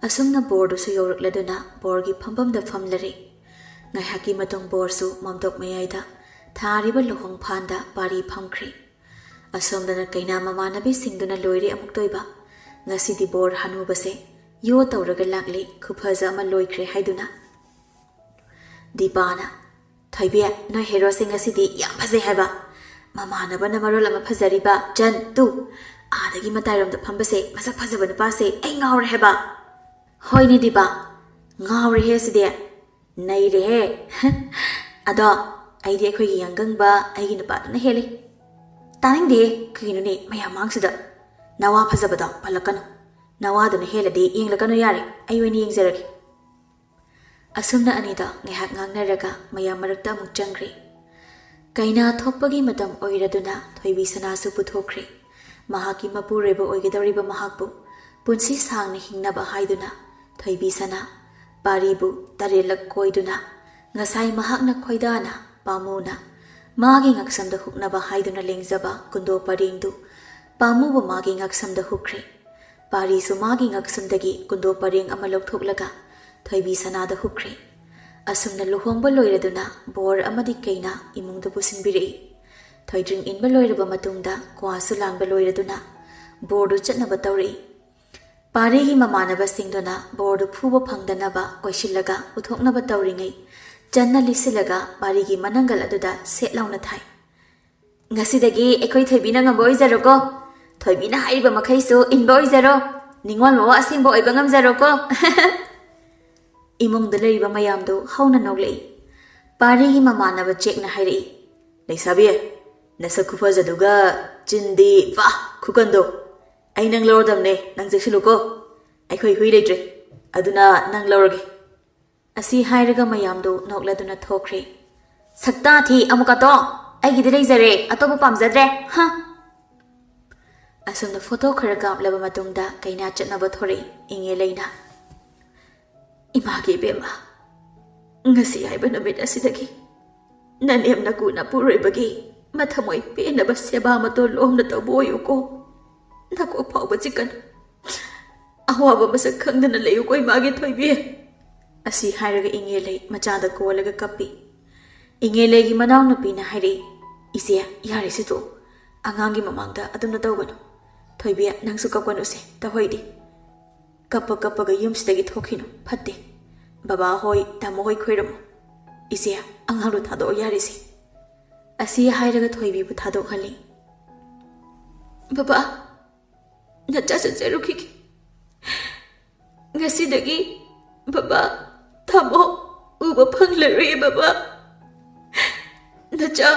ꯑꯁꯨꯝꯅ ꯕꯣꯔꯗꯨꯁꯨ ꯌꯧꯔꯛꯂꯗꯨꯅ ꯕꯣꯔꯒꯤ ꯐꯝꯐꯝꯗ ꯐꯝꯂꯔꯦ꯫ ꯉꯥꯏꯍꯥꯛꯀꯤ ꯃꯇꯨꯡ ꯕꯣꯔꯁꯨ ꯃꯝꯗꯣꯞ ꯃꯌꯥꯏꯗ ꯊꯥꯔꯤꯕ ꯂꯨꯍꯣꯡ ꯐꯥꯟꯗ ꯄꯥꯔꯤ ꯐꯝꯈ꯭ꯔꯦ꯫ ꯑꯁꯣꯝꯗꯅ ꯀꯩꯅꯥ ꯃꯃꯥꯟꯅꯕꯤꯁꯤꯡꯗꯨꯅ ꯂꯣꯏꯔꯦ ꯑꯃꯨꯛꯇꯣꯏꯕ꯫ ꯉꯁꯤꯗꯤ ꯕꯣꯔ ꯍꯅꯨꯕꯁꯦ ꯌꯣ ꯇꯧꯔꯒ ꯂꯥꯛꯂꯦ, ꯈꯨꯐꯖ ꯑꯃ ꯂꯣꯏꯈ꯭ꯔꯦ ꯍꯥꯏꯗꯨꯅ꯫ ꯗꯤꯄꯥꯅ, "ꯊꯣꯏꯕꯤ, ꯅꯣꯏ ꯍꯦꯔꯣꯁꯦ ꯉꯁꯤꯗꯤ ꯌꯥꯝ ꯐꯖꯩ ꯍꯥꯏꯕ꯫ ꯃꯃꯥꯟꯅꯕꯅ ꯃꯔꯣꯜ ꯑꯃ ꯐꯖꯔꯤꯕ꯫ ꯆꯟ, ꯇꯨ, ꯑꯥꯗꯒꯤ ꯃꯇꯥꯏꯔꯣꯝꯗ ꯐꯝꯕꯁꯦ, ꯃꯁꯛ ꯐꯖꯕ ꯅꯨꯄꯥꯁꯦ ꯑꯩ ꯉꯥꯎꯔꯦ ꯍꯥꯏꯕ꯫ ꯍꯣꯏꯅꯦ ꯗꯤꯄꯥ, ꯉꯥꯎꯔꯦꯍꯦ ꯁꯤꯗꯤ꯫ ꯅꯩꯔꯦꯍꯦ꯫ ꯑꯗꯣ ꯑꯩꯗꯤ ꯑꯩꯈꯣꯏꯒꯤ ꯌꯥꯡꯒꯪꯕ ꯑꯩꯒꯤ ꯅꯨꯄꯥꯗꯨꯅ ꯍꯦꯜꯂꯤ꯫" "ꯇꯥꯅꯤꯡꯗꯦ, ꯀꯩꯅꯣꯅꯦ ꯃꯌꯥꯝ ꯃꯥꯡꯁꯤꯗ? ꯅꯋꯥ ꯐꯖꯕꯗꯣ ꯄꯜꯂꯛꯀꯅꯨ꯫ ꯅꯋꯥꯗꯨꯅ ꯍꯦꯜꯂꯗꯤ ꯌꯦꯡꯂꯛꯀꯅꯨ ꯌꯥꯔꯦ, ꯑꯩ ꯑꯣꯏꯅ ꯌꯦꯡꯖꯔꯒꯦ꯫" ꯑꯁꯨꯝꯅ ꯑꯅꯤꯗꯣ ꯉꯥꯏꯍꯥꯛ ꯉꯥꯡꯅꯔꯒ ꯃꯌꯥꯝ ꯃꯔꯛꯇ ꯑꯃꯨꯛ ꯆꯪꯈ꯭ꯔꯦ꯫ ꯀꯩꯅꯥ ꯊꯣꯛꯄꯒꯤ ꯃꯇꯝ ꯑꯣꯏꯔꯗꯨꯅ ꯊꯣꯏꯕꯤ ꯁꯅꯥꯁꯨ ꯄꯨꯊꯣꯛꯈ꯭ꯔꯦ꯫ ꯃꯍꯥꯛꯀꯤ ꯃꯄꯨꯔꯣꯏꯕ ꯑꯣꯏꯒꯗꯧꯔꯤꯕ ꯃꯍꯥꯛꯄꯨ ꯄꯨꯟꯁꯤ ꯁꯥꯡꯅ ꯍꯤꯡꯅꯕ ꯍꯥꯏꯗꯨꯅ ꯊꯣꯏꯕꯤ ꯁꯅꯥ ꯄꯥꯔꯤꯕꯨ ꯇꯔꯦꯠꯂꯛ ꯀꯣꯏꯗꯨꯅ, ꯉꯁꯥꯏ ꯃꯍꯥꯛꯅ ꯈꯣꯏꯗꯥꯅ ꯄꯥꯝꯃꯨꯅ ꯃꯥꯒꯤ ꯉꯛꯁꯝꯗ ꯍꯨꯛꯅꯕ ꯍꯥꯏꯗꯨꯅ ꯂꯦꯡꯖꯕ ꯀꯨꯟꯗꯣ ꯄꯔꯦꯡꯗꯨ ꯄꯥꯝꯃꯨꯕ ꯃꯥꯒꯤ ꯉꯛꯁꯝꯗ ꯍꯨꯛꯈ꯭ꯔꯦ꯫ ꯄꯥꯔꯤꯁꯨ ꯃꯥꯒꯤ ꯉꯛꯁꯝꯗꯒꯤ ꯀꯨꯟꯗꯣ ꯄꯔꯦꯡ ꯑꯃ ꯂꯧꯊꯣꯛꯂꯒ ꯊꯣꯏꯕꯤ ꯁꯅꯥꯗ ꯍꯨꯛꯈ꯭ꯔꯦ꯫ ꯑꯁꯨꯝꯅ ꯂꯨꯍꯣꯡꯕ ꯂꯣꯏꯔꯗꯨꯅ ꯕꯣꯔ ꯑꯃꯗꯤ ꯀꯩꯅꯥ ꯏꯃꯨꯡꯗ ꯄꯨꯁꯤꯟꯕꯤꯔꯛꯏ꯫ ꯊꯣꯏꯗ꯭ꯔꯤꯡ ꯏꯟꯕ ꯂꯣꯏꯔꯕ ꯃꯇꯨꯡꯗ ꯀ꯭ꯋꯥꯁꯨ ꯂꯥꯟꯕ ꯂꯣꯏꯔꯗꯨꯅ ꯕꯣꯔꯗꯨ ꯆꯠꯅꯕ ꯇꯧꯔꯛꯏ꯫ ꯄꯥꯔꯤꯒꯤ ꯃꯃꯥꯟꯅꯕꯁꯤꯡꯗꯨꯅ ꯕꯣꯔꯗꯨ ꯐꯨꯕ ꯐꯪꯗꯅꯕ ꯀꯣꯏꯁꯤꯜꯂꯒ ꯎꯊꯣꯛꯅꯕ ꯇꯧꯔꯤꯉꯩ, ꯆꯟꯅ ꯂꯤꯠꯁꯤꯜꯂꯒ ꯄꯥꯔꯤꯒꯤ ꯃꯅꯪꯒꯜ ꯑꯗꯨꯗ ꯁꯦꯠ ꯂꯥꯎꯅ ꯊꯥꯏ꯫ "ꯉꯁꯤꯗꯒꯤ ꯑꯩꯈꯣꯏ ꯊꯣꯏꯕꯤꯅ ꯉꯝꯕ ꯑꯣꯏꯖꯔꯣꯀꯣ꯫ ꯊꯣꯏꯕꯤꯅ ꯍꯥꯏꯔꯤꯕ ꯃꯈꯩꯁꯨ ꯏꯟꯕ ꯑꯣꯏꯖꯔꯣ꯫ ꯅꯤꯉꯣꯜ ꯃꯋꯥ ꯑꯁꯦꯡꯕ ꯑꯣꯏꯕ ꯉꯝꯖꯔꯣꯀꯣ꯫" ꯏꯃꯨꯡꯗ ꯂꯩꯔꯤꯕ ꯃꯌꯥꯝꯗꯨ ꯍꯧꯅ ꯅꯣꯛꯂꯛꯏ꯫ ꯄꯥꯔꯤꯒꯤ ꯃꯃꯥꯟꯅꯕ ꯖꯦꯛꯅ ꯍꯥꯏꯔꯛꯏ, "ꯂꯩꯁꯥꯕꯤ, ꯅꯁꯛ ꯈꯨꯐꯖꯗꯨꯒ ꯆꯤꯟꯗꯤ, ꯋꯥ, ꯈꯨꯀꯟꯗꯣ! ꯑꯩ ꯅꯪ ꯂꯧꯔꯗꯕꯅꯦ, ꯅꯪ ꯆꯦꯛꯁꯤꯜꯂꯨꯀꯣ꯫ ꯑꯩꯈꯣꯏ ꯍꯨꯏ ꯂꯩꯇ꯭ꯔꯦ, ꯑꯗꯨꯅ ꯅꯪ ꯂꯧꯔꯒꯦ꯫" ꯑꯁꯤ ꯍꯥꯏꯔꯒ ꯃꯌꯥꯝꯗꯨ ꯅꯣꯛꯂꯗꯨꯅ ꯊꯣꯛꯈ꯭ꯔꯦ꯫ "ꯁꯛꯇꯥ ꯊꯤ ꯑꯃꯨꯛꯀꯇꯣ! ꯑꯩꯒꯤꯗꯤ ꯂꯩꯖꯔꯦ, ꯑꯇꯣꯞꯄ ꯄꯥꯝꯖꯗ꯭ꯔꯦ, ꯍꯥ!" ꯑꯁꯨꯝꯅ ꯐꯣꯇꯣ ꯈꯔ ꯀꯥꯞꯂꯕ ꯃꯇꯨꯡꯗ ꯀꯩꯅꯥ ꯆꯠꯅꯕ ꯊꯣꯔꯛꯏ ꯏꯉꯦ ꯂꯩꯅ꯫ "ꯏꯃꯥꯒꯤ ꯏꯕꯦꯝꯃ, ꯉꯁꯤ ꯍꯥꯏꯕ ꯅꯨꯃꯤꯠ ꯑꯁꯤꯗꯒꯤ ꯅꯅꯦꯝ ꯅꯀꯨ ꯅꯄꯨꯔꯣꯏꯕꯒꯤ ꯃꯊꯃꯣꯏ ꯄꯦꯟꯅꯕ ꯁꯦꯕꯥ ꯃꯇꯣꯟ ꯂꯣꯝꯅ ꯇꯧꯕ ꯑꯣꯏꯌꯨꯀꯣ꯫ ꯅꯀꯣꯛ ꯐꯥꯎꯕ ꯆꯤꯛꯀꯅꯨ꯫ ꯑꯋꯥꯕ ꯃꯁꯛ ꯈꯪꯗꯅ ꯂꯩꯌꯨꯀꯣ ꯏꯃꯥꯒꯤ ꯊꯣꯏꯕꯤ꯫" ꯑꯁꯤ ꯍꯥꯏꯔꯒ ꯏꯉꯦꯂꯩ ꯃꯆꯥꯗ ꯀꯣꯜꯂꯒ ꯀꯞꯄꯤ꯫ ꯏꯉꯦꯂꯩꯒꯤ ꯃꯅꯥꯎꯅꯨꯄꯤꯅ ꯍꯥꯏꯔꯛꯏ, "ꯏꯆꯦ, ꯌꯥꯔꯦꯁꯦ ꯇꯣꯛꯑꯣ꯫ ꯑꯉꯥꯡꯒꯤ ꯃꯃꯥꯡꯗ ꯑꯗꯨꯝꯅ ꯇꯧꯒꯅꯨ꯫ ꯊꯣꯏꯕꯤ, ꯅꯪꯁꯨ ꯀꯞꯀꯅꯨꯁꯦ, ꯇꯧꯍꯩꯗꯦ꯫ ꯀꯞꯄ ꯀꯞꯄꯒ ꯌꯨꯝꯁꯤꯗꯒꯤ ꯊꯣꯛꯈꯤꯅꯨ, ꯐꯠꯇꯦ꯫ ꯕꯕꯥ ꯍꯣꯏ, ꯇꯥꯃꯣ ꯍꯣꯏ ꯈꯣꯏꯔꯝꯃꯨ꯫ ꯏꯆꯦ, ꯑꯉꯥꯡꯗꯣ ꯊꯥꯗꯣꯛꯑꯣ ꯌꯥꯔꯦꯁꯦ꯫" ꯑꯁꯤ ꯍꯥꯏꯔꯒ ꯊꯣꯏꯕꯤꯕꯨ ꯊꯥꯗꯣꯛꯍꯜꯂꯤ꯫ "ꯕꯕꯥ, ꯅꯆꯥ ꯆꯠꯆꯔꯨꯈꯤꯒꯦ꯫ ꯉꯁꯤꯗꯒꯤ ꯕꯕꯥ, ꯇꯥꯃꯣ ꯎꯕ ꯐꯪꯂꯔꯣꯏ ꯕꯕꯥ꯫ ꯅꯆꯥ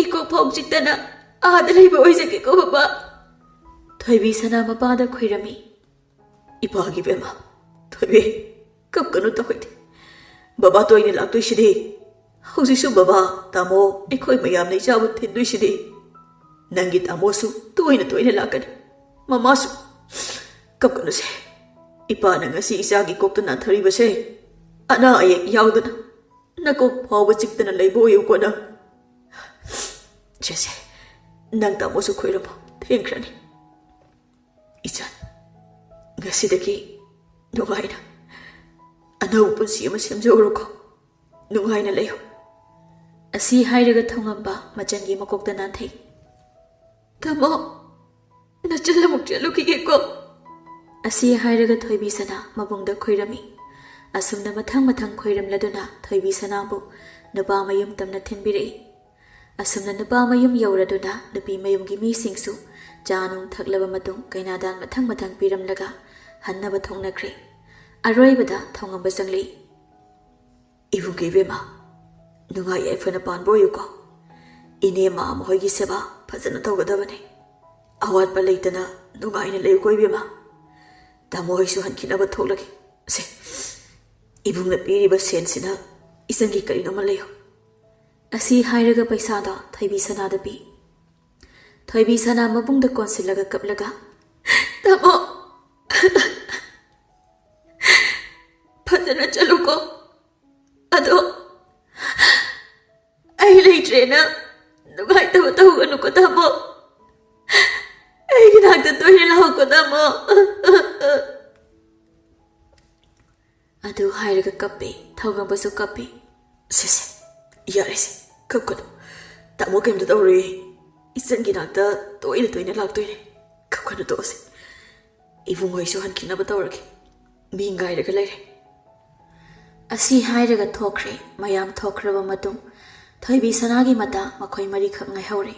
ꯏꯀꯣꯛ ꯐꯥꯎ ꯆꯤꯛꯇꯅ ꯑꯥꯗ ꯂꯩꯕ ꯑꯣꯏꯖꯒꯦꯀꯣ ꯕꯕꯥ꯫ ꯊꯣꯏꯕꯤ ꯁꯅꯥ ꯃꯄꯥꯗ ꯈꯨꯏꯔꯝꯃꯤ꯫ "ꯏꯄꯥꯒꯤ ꯕꯦꯝꯃ, ꯊꯣꯏꯕꯤ, ꯀꯞꯀꯅꯨ ꯇꯧꯍꯩꯗꯦ꯫ ꯕꯕꯥ ꯇꯣꯏꯅ ꯂꯥꯛꯇꯣꯏꯁꯤꯗꯤ꯫ ꯍꯧꯖꯤꯛꯁꯨ ꯕꯕꯥ, ꯇꯥꯃꯣ, ꯑꯩꯈꯣꯏ ꯃꯌꯥꯝꯅ ꯏꯆꯥꯕꯨ ꯊꯤꯟꯗꯣꯏꯁꯤꯗꯤ꯫ ꯅꯪꯒꯤ ꯇꯥꯃꯣꯁꯨ ꯇꯣꯏꯅ ꯇꯣꯏꯅ ꯂꯥꯛꯀꯅꯤ꯫ ꯃꯃꯥꯁꯨ꯫ ꯀꯞꯀꯅꯨꯁꯦ꯫ ꯏꯄꯥꯅ ꯉꯁꯤ ꯏꯆꯥꯒꯤ ꯀꯣꯛꯇ ꯅꯥꯟꯊꯔꯤꯕꯁꯦ ꯑꯅꯥ ꯑꯌꯦꯛ ꯌꯥꯎꯗꯅ ꯅꯀꯣꯛ ꯐꯥꯎꯕ ꯆꯤꯛꯇꯅ ꯂꯩꯕ ꯑꯣꯏꯌꯨꯀꯣ ꯅꯪ꯫ ꯁꯦ, ꯁꯦ, ꯅꯪ ꯇꯥꯃꯣꯁꯨ ꯈꯣꯏꯔꯝꯃꯣ, ꯊꯦꯡꯈ꯭ꯔꯅꯤ꯫ ꯏꯆꯟ, ꯉꯁꯤꯗꯒꯤ ꯅꯨꯡꯉꯥꯏꯅ ꯑꯅꯧꯕ ꯄꯨꯟꯁꯤ ꯑꯃ ꯁꯦꯝꯖꯧꯔꯣꯀꯣ꯫ ꯅꯨꯡꯉꯥꯏꯅ ꯂꯩꯌꯨ꯫" ꯑꯁꯤ ꯍꯥꯏꯔꯒ ꯊꯧꯉꯝꯕ ꯃꯆꯟꯒꯤ ꯃꯀꯣꯛꯇ ꯅꯥꯟꯊꯩ꯫ "ꯇꯥꯃꯣ, ꯅꯆꯜ ꯑꯃꯨꯛ ꯆꯠꯂꯨꯈꯤꯒꯦꯀꯣ꯫" ꯑꯁꯤ ꯍꯥꯏꯔꯒ ꯊꯣꯏꯕꯤ ꯁꯅꯥ ꯃꯕꯨꯡꯗ ꯈꯣꯏꯔꯝꯃꯤ꯫ ꯑꯁꯨꯝꯅ ꯃꯊꯪ ꯃꯊꯪ ꯈꯣꯏꯔꯝꯂꯗꯨꯅ ꯊꯣꯏꯕꯤ ꯁꯅꯥꯕꯨ ꯅꯨꯄꯥ ꯃꯌꯨꯝ ꯇꯝꯅ ꯊꯤꯟꯕꯤꯔꯛꯏ꯫ ꯑꯁꯨꯝꯅ ꯅꯨꯄꯥ ꯃꯌꯨꯝ ꯌꯧꯔꯗꯨꯅ ꯅꯨꯄꯤ ꯃꯌꯨꯝꯒꯤ ꯃꯤꯁꯤꯡꯁꯨ ꯆꯥ ꯅꯨꯡ ꯊꯛꯂꯕ ꯃꯇꯨꯡ ꯀꯩꯅꯥꯗꯥꯟ ꯃꯊꯪ ꯃꯊꯪ ꯄꯤꯔꯝꯂꯒ ꯍꯟꯅꯕ ꯊꯣꯛꯅꯈ꯭ꯔꯦ꯫ ꯑꯔꯣꯏꯕꯗ ꯊꯧꯉꯝꯕ ꯆꯪꯂꯛꯏ꯫ "ꯏꯕꯨꯡꯒꯤ ꯏꯕꯦꯝꯃ, ꯅꯨꯡꯉꯥꯏ ꯌꯥꯏꯐꯅ ꯄꯥꯟꯕ ꯑꯣꯏꯌꯨꯀꯣ꯫ ꯏꯅꯦ ꯃꯥ ꯃꯈꯣꯏꯒꯤ ꯁꯦꯕꯥ ꯐꯖꯅ ꯇꯧꯒꯗꯕꯅꯤ꯫ ꯑꯋꯥꯠꯄ ꯂꯩꯇꯅ ꯅꯨꯡꯉꯥꯏꯅ ꯂꯩꯌꯨꯀꯣ ꯏꯕꯦꯝꯃ꯫ ꯇꯥꯃꯣ ꯍꯣꯏꯁꯨ ꯍꯟꯈꯤꯅꯕ ꯊꯣꯛꯂꯒꯦ꯫ ꯁꯦ, ꯏꯕꯨꯡꯅ ꯄꯤꯔꯤꯕ ꯁꯦꯟꯁꯤꯅ ꯏꯆꯟꯒꯤ ꯀꯔꯤꯅꯣꯃ ꯂꯩꯌꯨ꯫" ꯑꯁꯤ ꯍꯥꯏꯔꯒ ꯄꯩꯁꯥꯗꯣ ꯊꯣꯏꯕꯤ ꯁꯅꯥꯗ ꯄꯤ꯫ ꯊꯣꯏꯕꯤ ꯁꯅꯥ ꯃꯕꯨꯡꯗ ꯀꯣꯟꯁꯤꯜꯂꯒ ꯀꯞꯂꯒ, "ꯇꯥꯃꯣ, ꯐꯖꯅ ꯆꯠꯂꯨꯀꯣ꯫ ꯑꯗꯣ ꯑꯩ ꯂꯩꯇ꯭ꯔꯦꯅ ꯅꯨꯡꯉꯥꯏꯇꯕ ꯇꯧꯒꯅꯨꯀꯣ ꯇꯥꯃꯣ꯫ ꯑꯩꯒꯤ ꯅꯥꯛꯇ ꯇꯣꯏꯅ ꯂꯥꯛꯎꯀꯣ ꯇꯥꯃꯣ꯫" ꯑꯗꯨ ꯍꯥꯏꯔꯒ ꯀꯞꯄꯦ꯫ ꯊꯧꯒꯝꯕꯁꯨ ꯀꯞꯄꯦ꯫ "ꯁꯦ, ꯁꯦ, ꯌꯥꯔꯦꯁꯦ, ꯀꯞꯀꯅꯨ꯫ ꯇꯥꯃꯣ ꯀꯩꯝꯇ ꯇꯧꯔꯣꯏꯌꯦ꯫ ꯏꯆꯟꯒꯤ ꯅꯥꯛꯇ ꯇꯣꯏꯅ ꯇꯣꯏꯅ ꯂꯥꯛꯇꯣꯏꯅꯦ꯫ ꯀꯞꯀꯅꯨ, ꯇꯣꯛꯑꯁꯦ꯫ ꯏꯕꯨꯡꯍꯣꯏꯁꯨ ꯍꯟꯈꯤꯅꯕ ꯇꯧꯔꯒꯦ꯫ ꯃꯤ ꯉꯥꯏꯔꯒ ꯂꯩꯔꯦ꯫" ꯑꯁꯤ ꯍꯥꯏꯔꯒ ꯊꯣꯛꯈ꯭ꯔꯦ꯫ ꯃꯌꯥꯝ ꯊꯣꯛꯈ꯭ꯔꯕ ꯃꯇꯨꯡ ꯊꯣꯏꯕꯤ ꯁꯅꯥꯒꯤ ꯃꯇꯥ ꯃꯈꯣꯏ ꯃꯔꯤꯈꯛ ꯉꯥꯏꯍꯧꯔꯦ꯫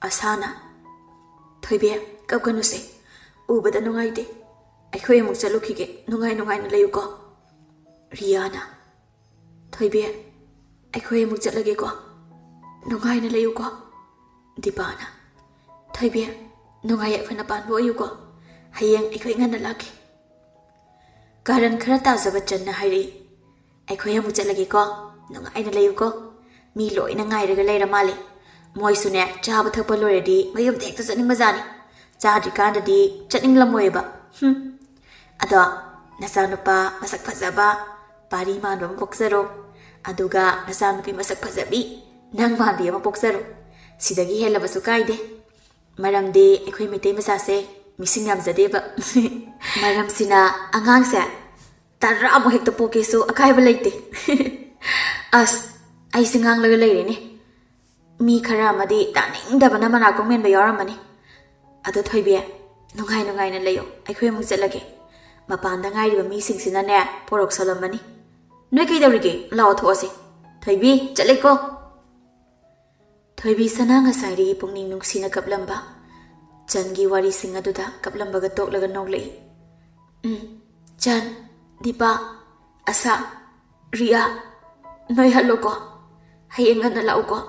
ꯑꯁꯥꯅ, "ꯊꯣꯏꯕꯤ, ꯀꯞꯀꯅꯨꯁꯦ꯫ ꯎꯕꯗ ꯅꯨꯡꯉꯥꯏꯇꯦ꯫ ꯑꯩꯈꯣꯏ ꯑꯃꯨꯛ ꯆꯠꯂꯨꯈꯤꯒꯦ꯫ ꯅꯨꯡꯉꯥꯏ ꯅꯨꯡꯉꯥꯏꯅ ꯂꯩꯌꯨꯀꯣ꯫" ꯔꯤꯌꯥꯅ, "ꯊꯣꯏꯕꯤ, ꯑꯩꯈꯣꯏ ꯑꯃꯨꯛ ꯆꯠꯂꯒꯦꯀꯣ꯫ ꯅꯨꯡꯉꯥꯏꯅ ꯂꯩꯌꯨꯀꯣ꯫" ꯗꯤꯄꯥꯅ, "ꯊꯣꯏꯕꯤ, ꯅꯨꯡꯉꯥꯏ ꯌꯥꯏꯐꯅ ꯄꯥꯟꯕ ꯑꯣꯏꯌꯨꯀꯣ꯫ ꯍꯌꯦꯡ ꯑꯩꯈꯣꯏ ꯉꯟꯅ ꯂꯥꯛꯀꯦ꯫" ꯀꯥꯔꯟ ꯈꯔ ꯇꯥꯖꯕ ꯆꯟꯅ ꯍꯥꯏꯔꯛꯏ꯫ "ꯑꯩꯈꯣꯏ ꯑꯃꯨꯛ ꯆꯠꯂꯒꯦꯀꯣ꯫ ꯅꯨꯡꯉꯥꯏꯅ ꯂꯩꯌꯨꯀꯣ꯫ ꯃꯤ ꯂꯣꯏꯅ ꯉꯥꯏꯔꯒ ꯂꯩꯔ ꯃꯥꯜꯂꯦ꯫ ꯃꯣꯏꯁꯨꯅꯦ, ꯆꯥꯕ ꯊꯛꯄ ꯂꯣꯏꯔꯗꯤ ꯃꯌꯨꯝꯗ ꯍꯦꯛꯇ ꯆꯠꯅꯤꯡꯕꯖꯥꯠꯅꯤ꯫ ꯆꯥꯗ꯭ꯔꯤꯀꯥꯟꯗꯗꯤ ꯆꯠꯅꯤꯡꯂꯝꯃꯣꯏꯕ꯫ ꯍꯨꯝ꯫ ꯑꯗꯣ, ꯅꯆꯥꯅꯨꯄꯥ ꯃꯁꯛ ꯐꯖꯕ, ꯄꯥꯔꯤ ꯃꯥꯟꯕ ꯑꯃ ꯄꯣꯛꯆꯔꯣ꯫ ꯑꯗꯨꯒ ꯅꯆꯥꯅꯨꯄꯤ ꯃꯁꯛ ꯐꯖꯕꯤ, ꯅꯪ ꯃꯥꯟꯕꯤ ꯑꯃ ꯄꯣꯛꯆꯔꯣ꯫ ꯁꯤꯗꯒꯤ ꯍꯦꯜꯂꯕꯁꯨ ꯀꯥꯏꯗꯦ꯫ ꯃꯔꯝꯗꯤ ꯑꯩꯈꯣꯏ ꯃꯩꯇꯩ ꯃꯆꯥꯁꯦ ꯃꯤꯁꯤꯡ ꯌꯥꯝꯖꯗꯦꯕ꯫" ꯃꯔꯝꯁꯤꯅ ꯑꯉꯥꯡꯁꯦ ꯇꯔꯥꯃꯨꯛ ꯍꯦꯛꯇ ꯄꯣꯛꯀꯦꯁꯨ ꯑꯀꯥꯏꯕ ꯂꯩꯇꯦ꯫ ꯑꯁ, ꯑꯩꯁꯦ ꯉꯥꯡꯂꯒ ꯂꯩꯔꯦꯅꯦ꯫ ꯃꯤ ꯈꯔ ꯑꯃꯗꯤ ꯇꯥꯅꯤꯡꯗꯕꯅ ꯃꯅꯥꯀꯣꯡ ꯃꯦꯟꯕ ꯌꯥꯎꯔꯝꯃꯅꯤ꯫ ꯑꯗꯣ ꯊꯣꯏꯕꯤ, ꯅꯨꯡꯉꯥꯏ ꯅꯨꯡꯉꯥꯏꯅ ꯂꯩꯌꯣ, ꯑꯩꯈꯣꯏ ꯑꯃꯨꯛ ꯆꯠꯂꯒꯦ꯫ ꯃꯄꯥꯟꯗ ꯉꯥꯏꯔꯤꯕ ꯃꯤꯁꯤꯡꯁꯤꯅꯅꯦ, ꯄꯣꯔꯣꯛ ꯁꯣꯜꯂꯝꯃꯅꯤ꯫ "ꯅꯣꯏ ꯀꯩꯗꯧꯔꯤꯒꯦ? ꯂꯥꯛꯑꯣ, ꯊꯣꯛꯑꯁꯦ꯫ ꯊꯣꯏꯕꯤ, ꯆꯠꯂꯦꯀꯣ꯫" ꯊꯣꯏꯕꯤ ꯁꯅꯥ ꯉꯁꯥꯏꯗꯒꯤ ꯄꯨꯛꯅꯤꯡ ꯅꯨꯡꯁꯤꯅ ꯀꯞꯂꯝꯕ ꯆꯟꯒꯤ ꯋꯥꯔꯤꯁꯤꯡ ꯑꯗꯨꯗ ꯀꯞꯂꯝꯕꯒ ꯇꯣꯛꯂꯒ ꯅꯣꯛꯂꯛꯏ꯫ "ꯎꯝ, ꯆꯟ, ꯗꯤꯄꯥ, ꯑꯁꯥ, ꯔꯤꯌꯥ, ꯅꯣꯏ ꯍꯜꯂꯣꯀꯣ꯫ ꯍꯌꯦꯡ ꯉꯟꯅ ꯂꯥꯛꯎꯀꯣ꯫"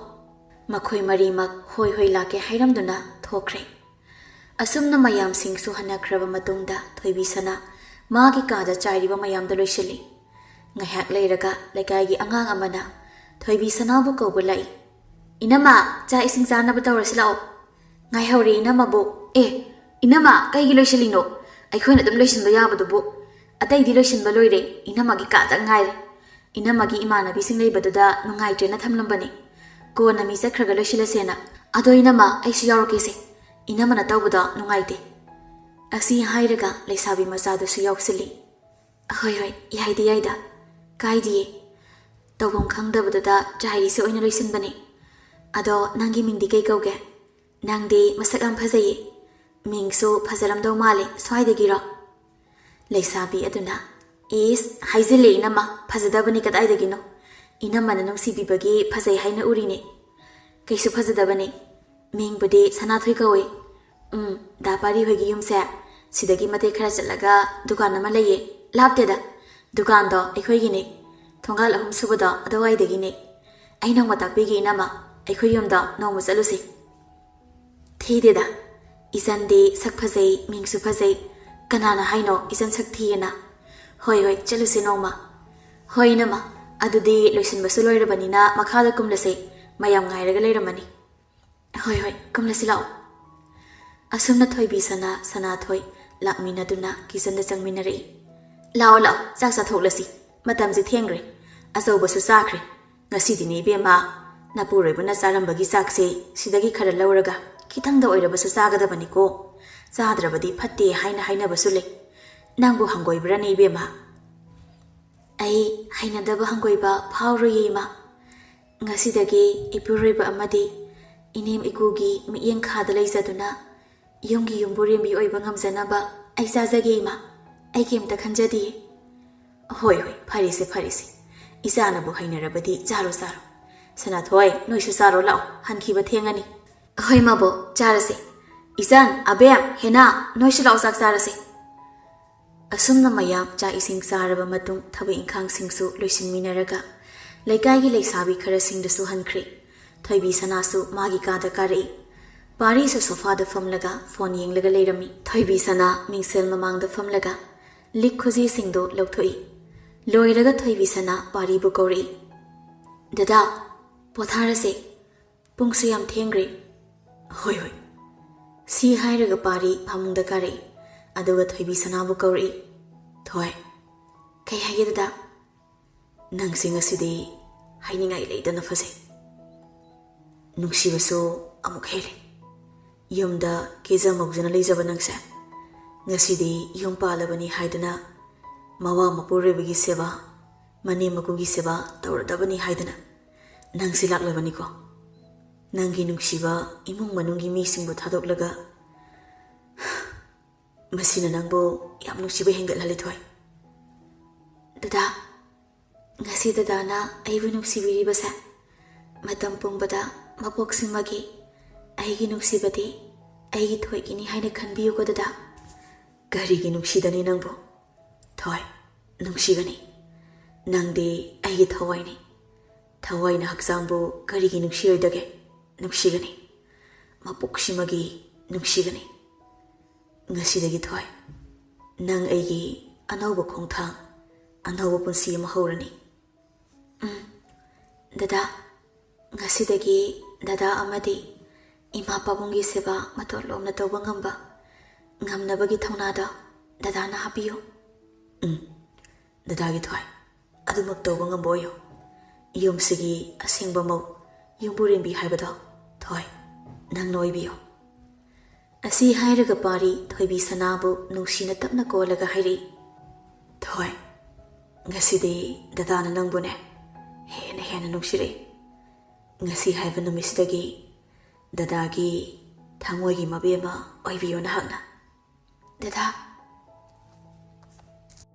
ꯃꯈꯣꯏ ꯃꯔꯤꯃꯛ "ꯍꯣꯏ ꯍꯣꯏ, ꯂꯥꯛꯀꯦ" ꯍꯥꯏꯔꯝꯗꯨꯅ ꯊꯣꯛꯈ꯭ꯔꯦ꯫ ꯑꯁꯨꯝꯅ ꯃꯌꯥꯝꯁꯤꯡꯁꯨ ꯍꯟꯅꯈ꯭ꯔꯕ ꯃꯇꯨꯡꯗ ꯊꯣꯏꯕꯤ ꯁꯅꯥ ꯃꯥꯒꯤ ꯀꯥꯗ ꯆꯥꯏꯔꯤꯕ ꯃꯌꯥꯝꯗꯣ ꯂꯣꯏꯁꯤꯜꯂꯤ꯫ ꯉꯥꯏꯍꯥꯛ ꯂꯩꯔꯒ ꯂꯩꯀꯥꯏꯒꯤ ꯑꯉꯥꯡ ꯑꯃꯅ ꯊꯣꯏꯕꯤ ꯁꯅꯥꯕꯨ ꯀꯧꯕ ꯂꯥꯛꯏ꯫ "ꯏꯅꯝꯃ, ꯆꯥꯛ ꯏꯁꯤꯡ ꯆꯥꯅꯕ ꯇꯧꯔꯁꯤ ꯂꯥꯛꯑꯣ꯫" "ꯉꯥꯏꯍꯧꯔꯦ ꯏꯅꯝꯃꯕꯨ꯫" "ꯑꯦ, ꯏꯅꯝꯃ, ꯀꯩꯒꯤ ꯂꯣꯏꯁꯤꯜꯂꯤꯅꯣ? ꯑꯩꯈꯣꯏꯅ ꯑꯗꯨꯝ ꯂꯣꯏꯁꯤꯟꯕ ꯌꯥꯕꯗꯨꯕꯨ꯫" "ꯑꯇꯩꯗꯤ ꯂꯣꯏꯁꯤꯟꯕ ꯂꯣꯏꯔꯦ, ꯏꯅꯝꯃꯒꯤ ꯀꯥꯗꯪ ꯉꯥꯏꯔꯦ꯫" ꯏꯅꯝꯃꯒꯤ ꯏꯃꯥꯟꯅꯕꯤꯁꯤꯡ ꯂꯩꯕꯗꯨꯗ ꯅꯨꯡꯉꯥꯏꯇ꯭ꯔꯦꯅ ꯊꯝꯂꯝꯕꯅꯤ꯫ ꯀꯣꯟꯅ ꯃꯤ ꯆꯠꯈ꯭ꯔꯒ ꯂꯣꯏꯁꯤꯜꯂꯁꯦꯅ꯫ "ꯑꯗꯣ ꯏꯅꯝꯃ, ꯑꯩꯁꯨ ꯌꯥꯎꯔꯛꯀꯦꯁꯦ꯫ ꯏꯅꯝꯃꯅ ꯇꯧꯕꯗꯣ ꯅꯨꯡꯉꯥꯏꯇꯦ꯫" ꯑꯁꯤ ꯍꯥꯏꯔꯒ ꯂꯩꯁꯥꯕꯤ ꯃꯆꯥꯗꯨꯁꯨ ꯌꯥꯎꯁꯤꯜꯂꯤ꯫ "ꯍꯣꯏ ꯍꯣꯏ, ꯌꯥꯏꯗ ꯌꯥꯏꯗ, ꯀꯥꯏꯗꯤꯌꯦ꯫ ꯇꯧꯐꯝ ꯈꯪꯗꯕꯗꯨꯗ ꯆꯥꯏꯔꯤꯁꯦ ꯑꯣꯏꯅ ꯂꯣꯏꯁꯤꯟꯕꯅꯦ꯫ ꯑꯗꯣ ꯅꯪꯒꯤ ꯃꯤꯡꯗꯤ ꯀꯩ ꯀꯧꯒꯦ? ꯅꯪꯗꯤ ꯃꯁꯛ ꯌꯥꯝ ꯐꯖꯩꯌꯦ꯫ ꯃꯤꯡꯁꯨ ꯐꯖꯔꯝꯗꯧ ꯃꯥꯜꯂꯦ, ꯁ꯭ꯋꯥꯏꯗꯒꯤꯔꯣ?" ꯂꯩꯁꯥꯕꯤ ꯑꯗꯨꯅ, "ꯏꯁ, ꯍꯥꯏꯖꯤꯜꯂꯦ ꯏꯅꯝꯃ, ꯐꯖꯗꯕꯅꯤ ꯀꯗꯥꯏꯗꯒꯤꯅꯣ? ꯏꯅꯝꯃꯅ ꯅꯨꯡꯁꯤꯕꯤꯕꯒꯤ ꯐꯖꯩ ꯍꯥꯏꯅ ꯎꯔꯤꯅꯦ꯫ ꯀꯩꯁꯨ ꯐꯖꯗꯕꯅꯤ꯫ ꯃꯤꯡꯕꯨꯗꯤ ꯁꯅꯥꯊꯣꯏ ꯀꯧꯏ꯫ ꯎꯝ, ꯗꯥ ꯄꯥꯔꯤ ꯍꯣꯏꯒꯤ ꯌꯨꯝꯁꯦ ꯁꯤꯗꯒꯤ ꯃꯇꯦꯛ ꯈꯔ ꯆꯠꯂꯒ ꯗꯨꯀꯥꯟ ꯑꯃ ꯂꯩꯌꯦ꯫ ꯂꯥꯞꯇꯦꯗ꯫ ꯗꯨꯀꯥꯟꯗꯣ ꯑꯩꯈꯣꯏꯒꯤꯅꯦ꯫ ꯊꯣꯡꯒꯥꯜ ꯑꯍꯨꯝ ꯁꯨꯕꯗꯣ ꯑꯗꯨꯋꯥꯏꯗꯒꯤꯅꯦ꯫ ꯑꯩ ꯅꯣꯡꯃ ꯇꯥꯛꯄꯤꯒꯦ ꯏꯅꯝꯃ꯫ ꯑꯩꯈꯣꯏ ꯌꯨꯝꯗꯣ ꯅꯣꯡꯃ ꯆꯠꯂꯨꯁꯤ꯫" ꯊꯤꯗꯦꯗ꯫ ꯏꯆꯟꯗꯤ ꯁꯛ ꯐꯖꯩ, ꯃꯤꯡꯁꯨ ꯐꯖꯩ꯫ ꯀꯅꯥꯅ ꯍꯥꯏꯅꯣ ꯏꯆꯟ ꯁꯛ ꯊꯤꯌꯦꯅ? ꯍꯣꯏ, ꯍꯣꯏ, ꯆꯠꯂꯨꯁꯦ ꯅꯣꯡꯃ꯫ ꯍꯣꯏ, ꯏꯅꯝꯃ꯫ ꯑꯗꯨꯗꯤ ꯂꯣꯏꯁꯤꯟꯕꯁꯨ ꯂꯣꯏꯔꯕꯅꯤꯅ ꯃꯈꯥꯗ ꯀꯨꯝꯂꯁꯦ꯫ ꯃꯌꯥꯝ ꯉꯥꯏꯔꯒ ꯂꯩꯔꯝꯃꯅꯤ꯫ ꯍꯣꯏ, ꯍꯣꯏ, ꯀꯨꯝꯂꯁꯤ ꯂꯥꯛꯑꯣ꯫ ꯑꯁꯨꯝꯅ ꯊꯣꯏꯕꯤ ꯁꯅꯥ, ꯁꯅꯥꯊꯣꯏ ꯂꯥꯛꯃꯤꯟꯅꯗꯨꯅ ꯀꯤꯆꯟꯗ ꯆꯪꯃꯤꯟꯅꯔꯛꯏ꯫ ꯂꯥꯛꯑꯣ, ꯂꯥꯛꯑꯣ, ꯆꯥꯛ ꯆꯥꯊꯣꯛꯂꯁꯤ꯫ ꯃꯇꯝꯁꯦ ꯊꯦꯡꯈ꯭ꯔꯦ꯫ ꯑꯆꯧꯕꯁꯨ ꯆꯥꯈ꯭ꯔꯦ꯫ ꯉꯁꯤꯗꯤꯅꯦ ꯏꯕꯦꯝꯃ, ꯅꯄꯨꯔꯣꯏꯕꯅ ꯆꯥꯔꯝꯕꯒꯤ ꯆꯥꯛꯁꯦ ꯁꯤꯗꯒꯤ ꯈꯔ ꯂꯧꯔꯒ ꯈꯤꯇꯪꯗ ꯑꯣꯏꯔꯕꯁꯨ ꯆꯥꯒꯗꯕꯅꯤꯀꯣ꯫ ꯆꯥꯗ꯭ꯔꯕꯗꯤ ꯐꯠꯇꯦ ꯍꯥꯏꯅ ꯍꯥꯏꯅꯕꯁꯨ ꯂꯩ꯫ ꯅꯪꯕꯨ ꯍꯪꯒꯣꯏꯕ꯭ꯔꯥꯅꯦ ꯏꯕꯦꯝꯃ? ꯑꯩ ꯍꯩꯅꯗꯕ ꯍꯪꯒꯣꯏꯕ ꯐꯥꯎꯔꯣꯏꯌꯦ ꯏꯃꯥ꯫ ꯉꯁꯤꯗꯒꯤ ꯏꯄꯨꯔꯣꯏꯕ ꯑꯃꯗꯤ ꯏꯅꯦꯝ ꯏꯀꯨꯒꯤ ꯃꯤꯠꯌꯦꯡ ꯈꯥꯗ ꯂꯩꯖꯗꯨꯅ ꯌꯨꯝꯒꯤ ꯌꯨꯝꯕꯨꯔꯦꯝꯕꯤ ꯑꯣꯏꯕ ꯉꯝꯖꯅꯕ ꯑꯩ ꯆꯥꯖꯒꯦ ꯏꯃꯥ꯫ ꯑꯩ ꯀꯩꯝꯇ ꯈꯟꯖꯗꯤꯌꯦ꯫ ꯍꯣꯏ, ꯍꯣꯏ, ꯐꯔꯦꯁꯦ, ꯐꯔꯦꯁꯦ꯫ ꯏꯆꯥꯅꯕꯨ ꯍꯩꯅꯔꯕꯗꯤ ꯆꯥꯔꯣ, ꯆꯥꯔꯣ꯫ ꯁꯅꯥꯊꯣꯏ, ꯅꯣꯏꯁꯨ ꯆꯥꯔꯣ ꯂꯥꯛꯑꯣ, ꯍꯟꯈꯤꯕ ꯊꯦꯡꯉꯅꯤ꯫ ꯍꯣꯏ ꯃꯥꯕꯣꯛ, ꯆꯥꯔꯁꯦ꯫ ꯏꯆꯟ, ꯑꯕꯦꯝ, ꯍꯦꯅꯥ, ꯅꯣꯏꯁꯨ ꯂꯥꯛꯑꯣ, ꯆꯥꯛ ꯆꯥꯔꯁꯦ꯫ ꯑꯁꯨꯝꯅ ꯃꯌꯥꯝ ꯆꯥꯛ ꯏꯁꯤꯡ ꯆꯥꯔꯕ ꯃꯇꯨꯡ ꯊꯕꯛ ꯏꯪꯈꯥꯡꯁꯤꯡꯁꯨ ꯂꯣꯏꯁꯤꯟꯃꯤꯟꯅꯔꯒ ꯂꯩꯀꯥꯏꯒꯤ ꯂꯩꯁꯥꯕꯤ ꯈꯔꯁꯤꯡꯗꯁꯨ ꯍꯟꯈ꯭ꯔꯦ꯫ ꯊꯣꯏꯕꯤ ꯁꯅꯥꯁꯨ ꯃꯥꯒꯤ ꯀꯥꯗ ꯀꯥꯔꯛꯏ꯫ ꯄꯥꯔꯤꯁꯨ ꯁꯣꯐꯥꯗ ꯐꯝꯂꯒ ꯐꯣꯟ ꯌꯦꯡꯂꯒ ꯂꯩꯔꯝꯃꯤ꯫ ꯊꯣꯏꯕꯤ ꯁꯅꯥ ꯃꯤꯡꯁꯦꯜ ꯃꯃꯥꯡꯗ ꯐꯝꯂꯒ ꯂꯤꯛ ꯈꯨꯖꯤꯁꯤꯡꯗꯨ ꯂꯧꯊꯣꯛꯏ꯫ ꯂꯣꯏꯔꯒ ꯊꯣꯏꯕꯤ ꯁꯅꯥ ꯄꯥꯔꯤꯕꯨ ꯀꯧꯔꯛꯏ꯫ "ꯗꯗꯥ, ꯄꯣꯊꯥꯔꯁꯦ꯫ ꯄꯨꯡꯁꯨ ꯌꯥꯝ ꯊꯦꯡꯈ꯭ꯔꯦ꯫" "ꯍꯣꯏ, ꯍꯣꯏ꯫" ꯁꯤ ꯍꯥꯏꯔꯒ ꯄꯥꯔꯤ ꯐꯃꯨꯡꯗ ꯀꯥꯔꯛꯏ꯫ ꯑꯗꯨꯒ ꯊꯣꯏꯕꯤ ꯁꯅꯥꯕꯨ ꯀꯧꯔꯛꯏ꯫ "ꯊꯣꯏ꯫" "ꯀꯩ ꯍꯥꯏꯒꯦ ꯗꯗꯥ?" "ꯅꯪꯁꯦ ꯉꯁꯤꯗꯤ ꯍꯥꯏꯅꯤꯡꯉꯥꯏ ꯂꯩꯇꯅ ꯐꯖꯩ꯫ ꯅꯨꯡꯁꯤꯕꯁꯨ ꯑꯃꯨꯛ ꯍꯦꯜꯂꯤ꯫ ꯌꯨꯝꯗ ꯀꯦꯖ ꯃꯧꯖꯅ ꯂꯩꯖꯕ ꯅꯪꯁꯦ ꯉꯁꯤꯗꯤ ꯌꯨꯝ ꯄꯥꯜꯂꯕꯅꯤ ꯍꯥꯏꯗꯨꯅ ꯃꯋꯥ ꯃꯄꯨꯔꯣꯏꯕꯒꯤ ꯁꯦꯕꯥ, ꯃꯅꯦꯝ ꯃꯀꯨꯒꯤ ꯁꯦꯕꯥ ꯇꯧꯔꯗꯕꯅꯤ ꯍꯥꯏꯗꯨꯅ ꯅꯪꯁꯤ ꯂꯥꯛꯂꯕꯅꯤꯀꯣ꯫ ꯅꯪꯒꯤ ꯅꯨꯡꯁꯤꯕ ꯏꯃꯨꯡ ꯃꯅꯨꯡꯒꯤ ꯃꯤꯁꯤꯡꯕꯨ ꯊꯥꯗꯣꯛꯂꯒ ꯃꯁꯤꯅ ꯅꯪꯕꯨ ꯌꯥꯝ ꯅꯨꯡꯁꯤꯕ ꯍꯦꯟꯒꯠꯍꯜꯂꯤ, ꯊꯣꯏ꯫" "ꯗꯗꯥ, ꯉꯁꯤ ꯗꯗꯥꯅ ꯑꯩꯕꯨ ꯅꯨꯡꯁꯤꯕꯤꯔꯤꯕꯁꯦ ꯃꯇꯝ ꯄꯨꯝꯕꯗ ꯃꯄꯣꯛꯁꯤꯃꯒꯤ ꯑꯩꯒꯤ ꯅꯨꯡꯁꯤꯕꯗꯤ ꯑꯩꯒꯤ ꯊꯣꯏꯒꯤꯅꯤ ꯍꯥꯏꯅ ꯈꯟꯕꯤꯌꯨꯀꯣ ꯗꯗꯥ꯫" "ꯀꯔꯤꯒꯤ ꯅꯨꯡꯁꯤꯗꯅꯤ ꯅꯪꯕꯨ? ꯊꯣꯏ, ꯅꯨꯡꯁꯤꯒꯅꯤ꯫ ꯅꯪꯗꯤ ꯑꯩꯒꯤ ꯊꯋꯥꯏꯅꯤ꯫ ꯊꯋꯥꯏꯅ ꯍꯛꯆꯥꯡꯕꯨ ꯀꯔꯤꯒꯤ ꯅꯨꯡꯁꯤꯔꯣꯏꯗꯒꯦ? ꯅꯨꯡꯁꯤꯒꯅꯤ꯫ ꯃꯄꯣꯛꯁꯤꯃꯒꯤ ꯅꯨꯡꯁꯤꯒꯅꯤ꯫ ꯉꯁꯤꯗꯒꯤ ꯊꯣꯏ, ꯅꯪ ꯑꯩꯒꯤ ꯑꯅꯧꯕ ꯈꯣꯡꯊꯥꯡ, ꯑꯅꯧꯕ ꯄꯨꯟꯁꯤ ꯑꯃ ꯍꯧꯔꯅꯤ꯫ ꯎꯝ, ꯗꯗꯥ, ꯉꯁꯤꯗꯒꯤ ꯗꯗꯥ ꯑꯃꯗꯤ ꯏꯃꯥ ꯄꯥꯕꯨꯡꯒꯤ ꯁꯦꯕꯥ ꯃꯇꯣꯟ ꯂꯣꯝꯅ ꯇꯧꯕ ꯉꯝꯕ, ꯉꯝꯅꯕꯒꯤ ꯊꯧꯅꯥꯗꯣ ꯗꯗꯥꯅ ꯍꯥꯞꯄꯤꯌꯨ꯫ ꯎꯝ, ꯗꯗꯥꯒꯤ ꯊꯣꯏ, ꯑꯗꯨꯃꯛ ꯇꯧꯕ ꯉꯝꯕ ꯑꯣꯏꯌꯨ꯫ ꯌꯨꯝꯁꯤꯒꯤ ꯑꯁꯦꯡꯕ ꯃꯧ, ꯌꯨꯝꯕꯨꯔꯦꯝꯕꯤ ꯍꯥꯏꯕꯗꯣ, ꯊꯣꯏ, ꯅꯪꯅ ꯑꯣꯏꯕꯤꯌꯨ꯫ ꯑꯁꯤ ꯍꯥꯏꯔꯒ ꯄꯥꯔꯤ ꯊꯣꯏꯕꯤ ꯁꯅꯥꯕꯨ ꯅꯨꯡꯁꯤꯅ ꯇꯞꯅ ꯀꯣꯜꯂꯒ ꯍꯥꯏꯔꯛꯏ, ꯊꯣꯏ, ꯉꯁꯤꯗꯤ ꯗꯗꯥꯅ ꯅꯪꯕꯨꯅꯦ ꯍꯦꯟꯅ ꯍꯦꯟꯅ ꯅꯨꯡꯁꯤꯔꯛꯏ꯫ ꯉꯁꯤ ꯍꯥꯏꯕ ꯅꯨꯃꯤꯠꯁꯤꯗꯒꯤ ꯗꯗꯥꯒꯤ ꯊꯃꯣꯏꯒꯤ ꯃꯕꯦꯝꯃ ꯑꯣꯏꯕꯤꯌꯨ ꯅꯍꯥꯛꯅ꯫ ꯗꯗꯥ,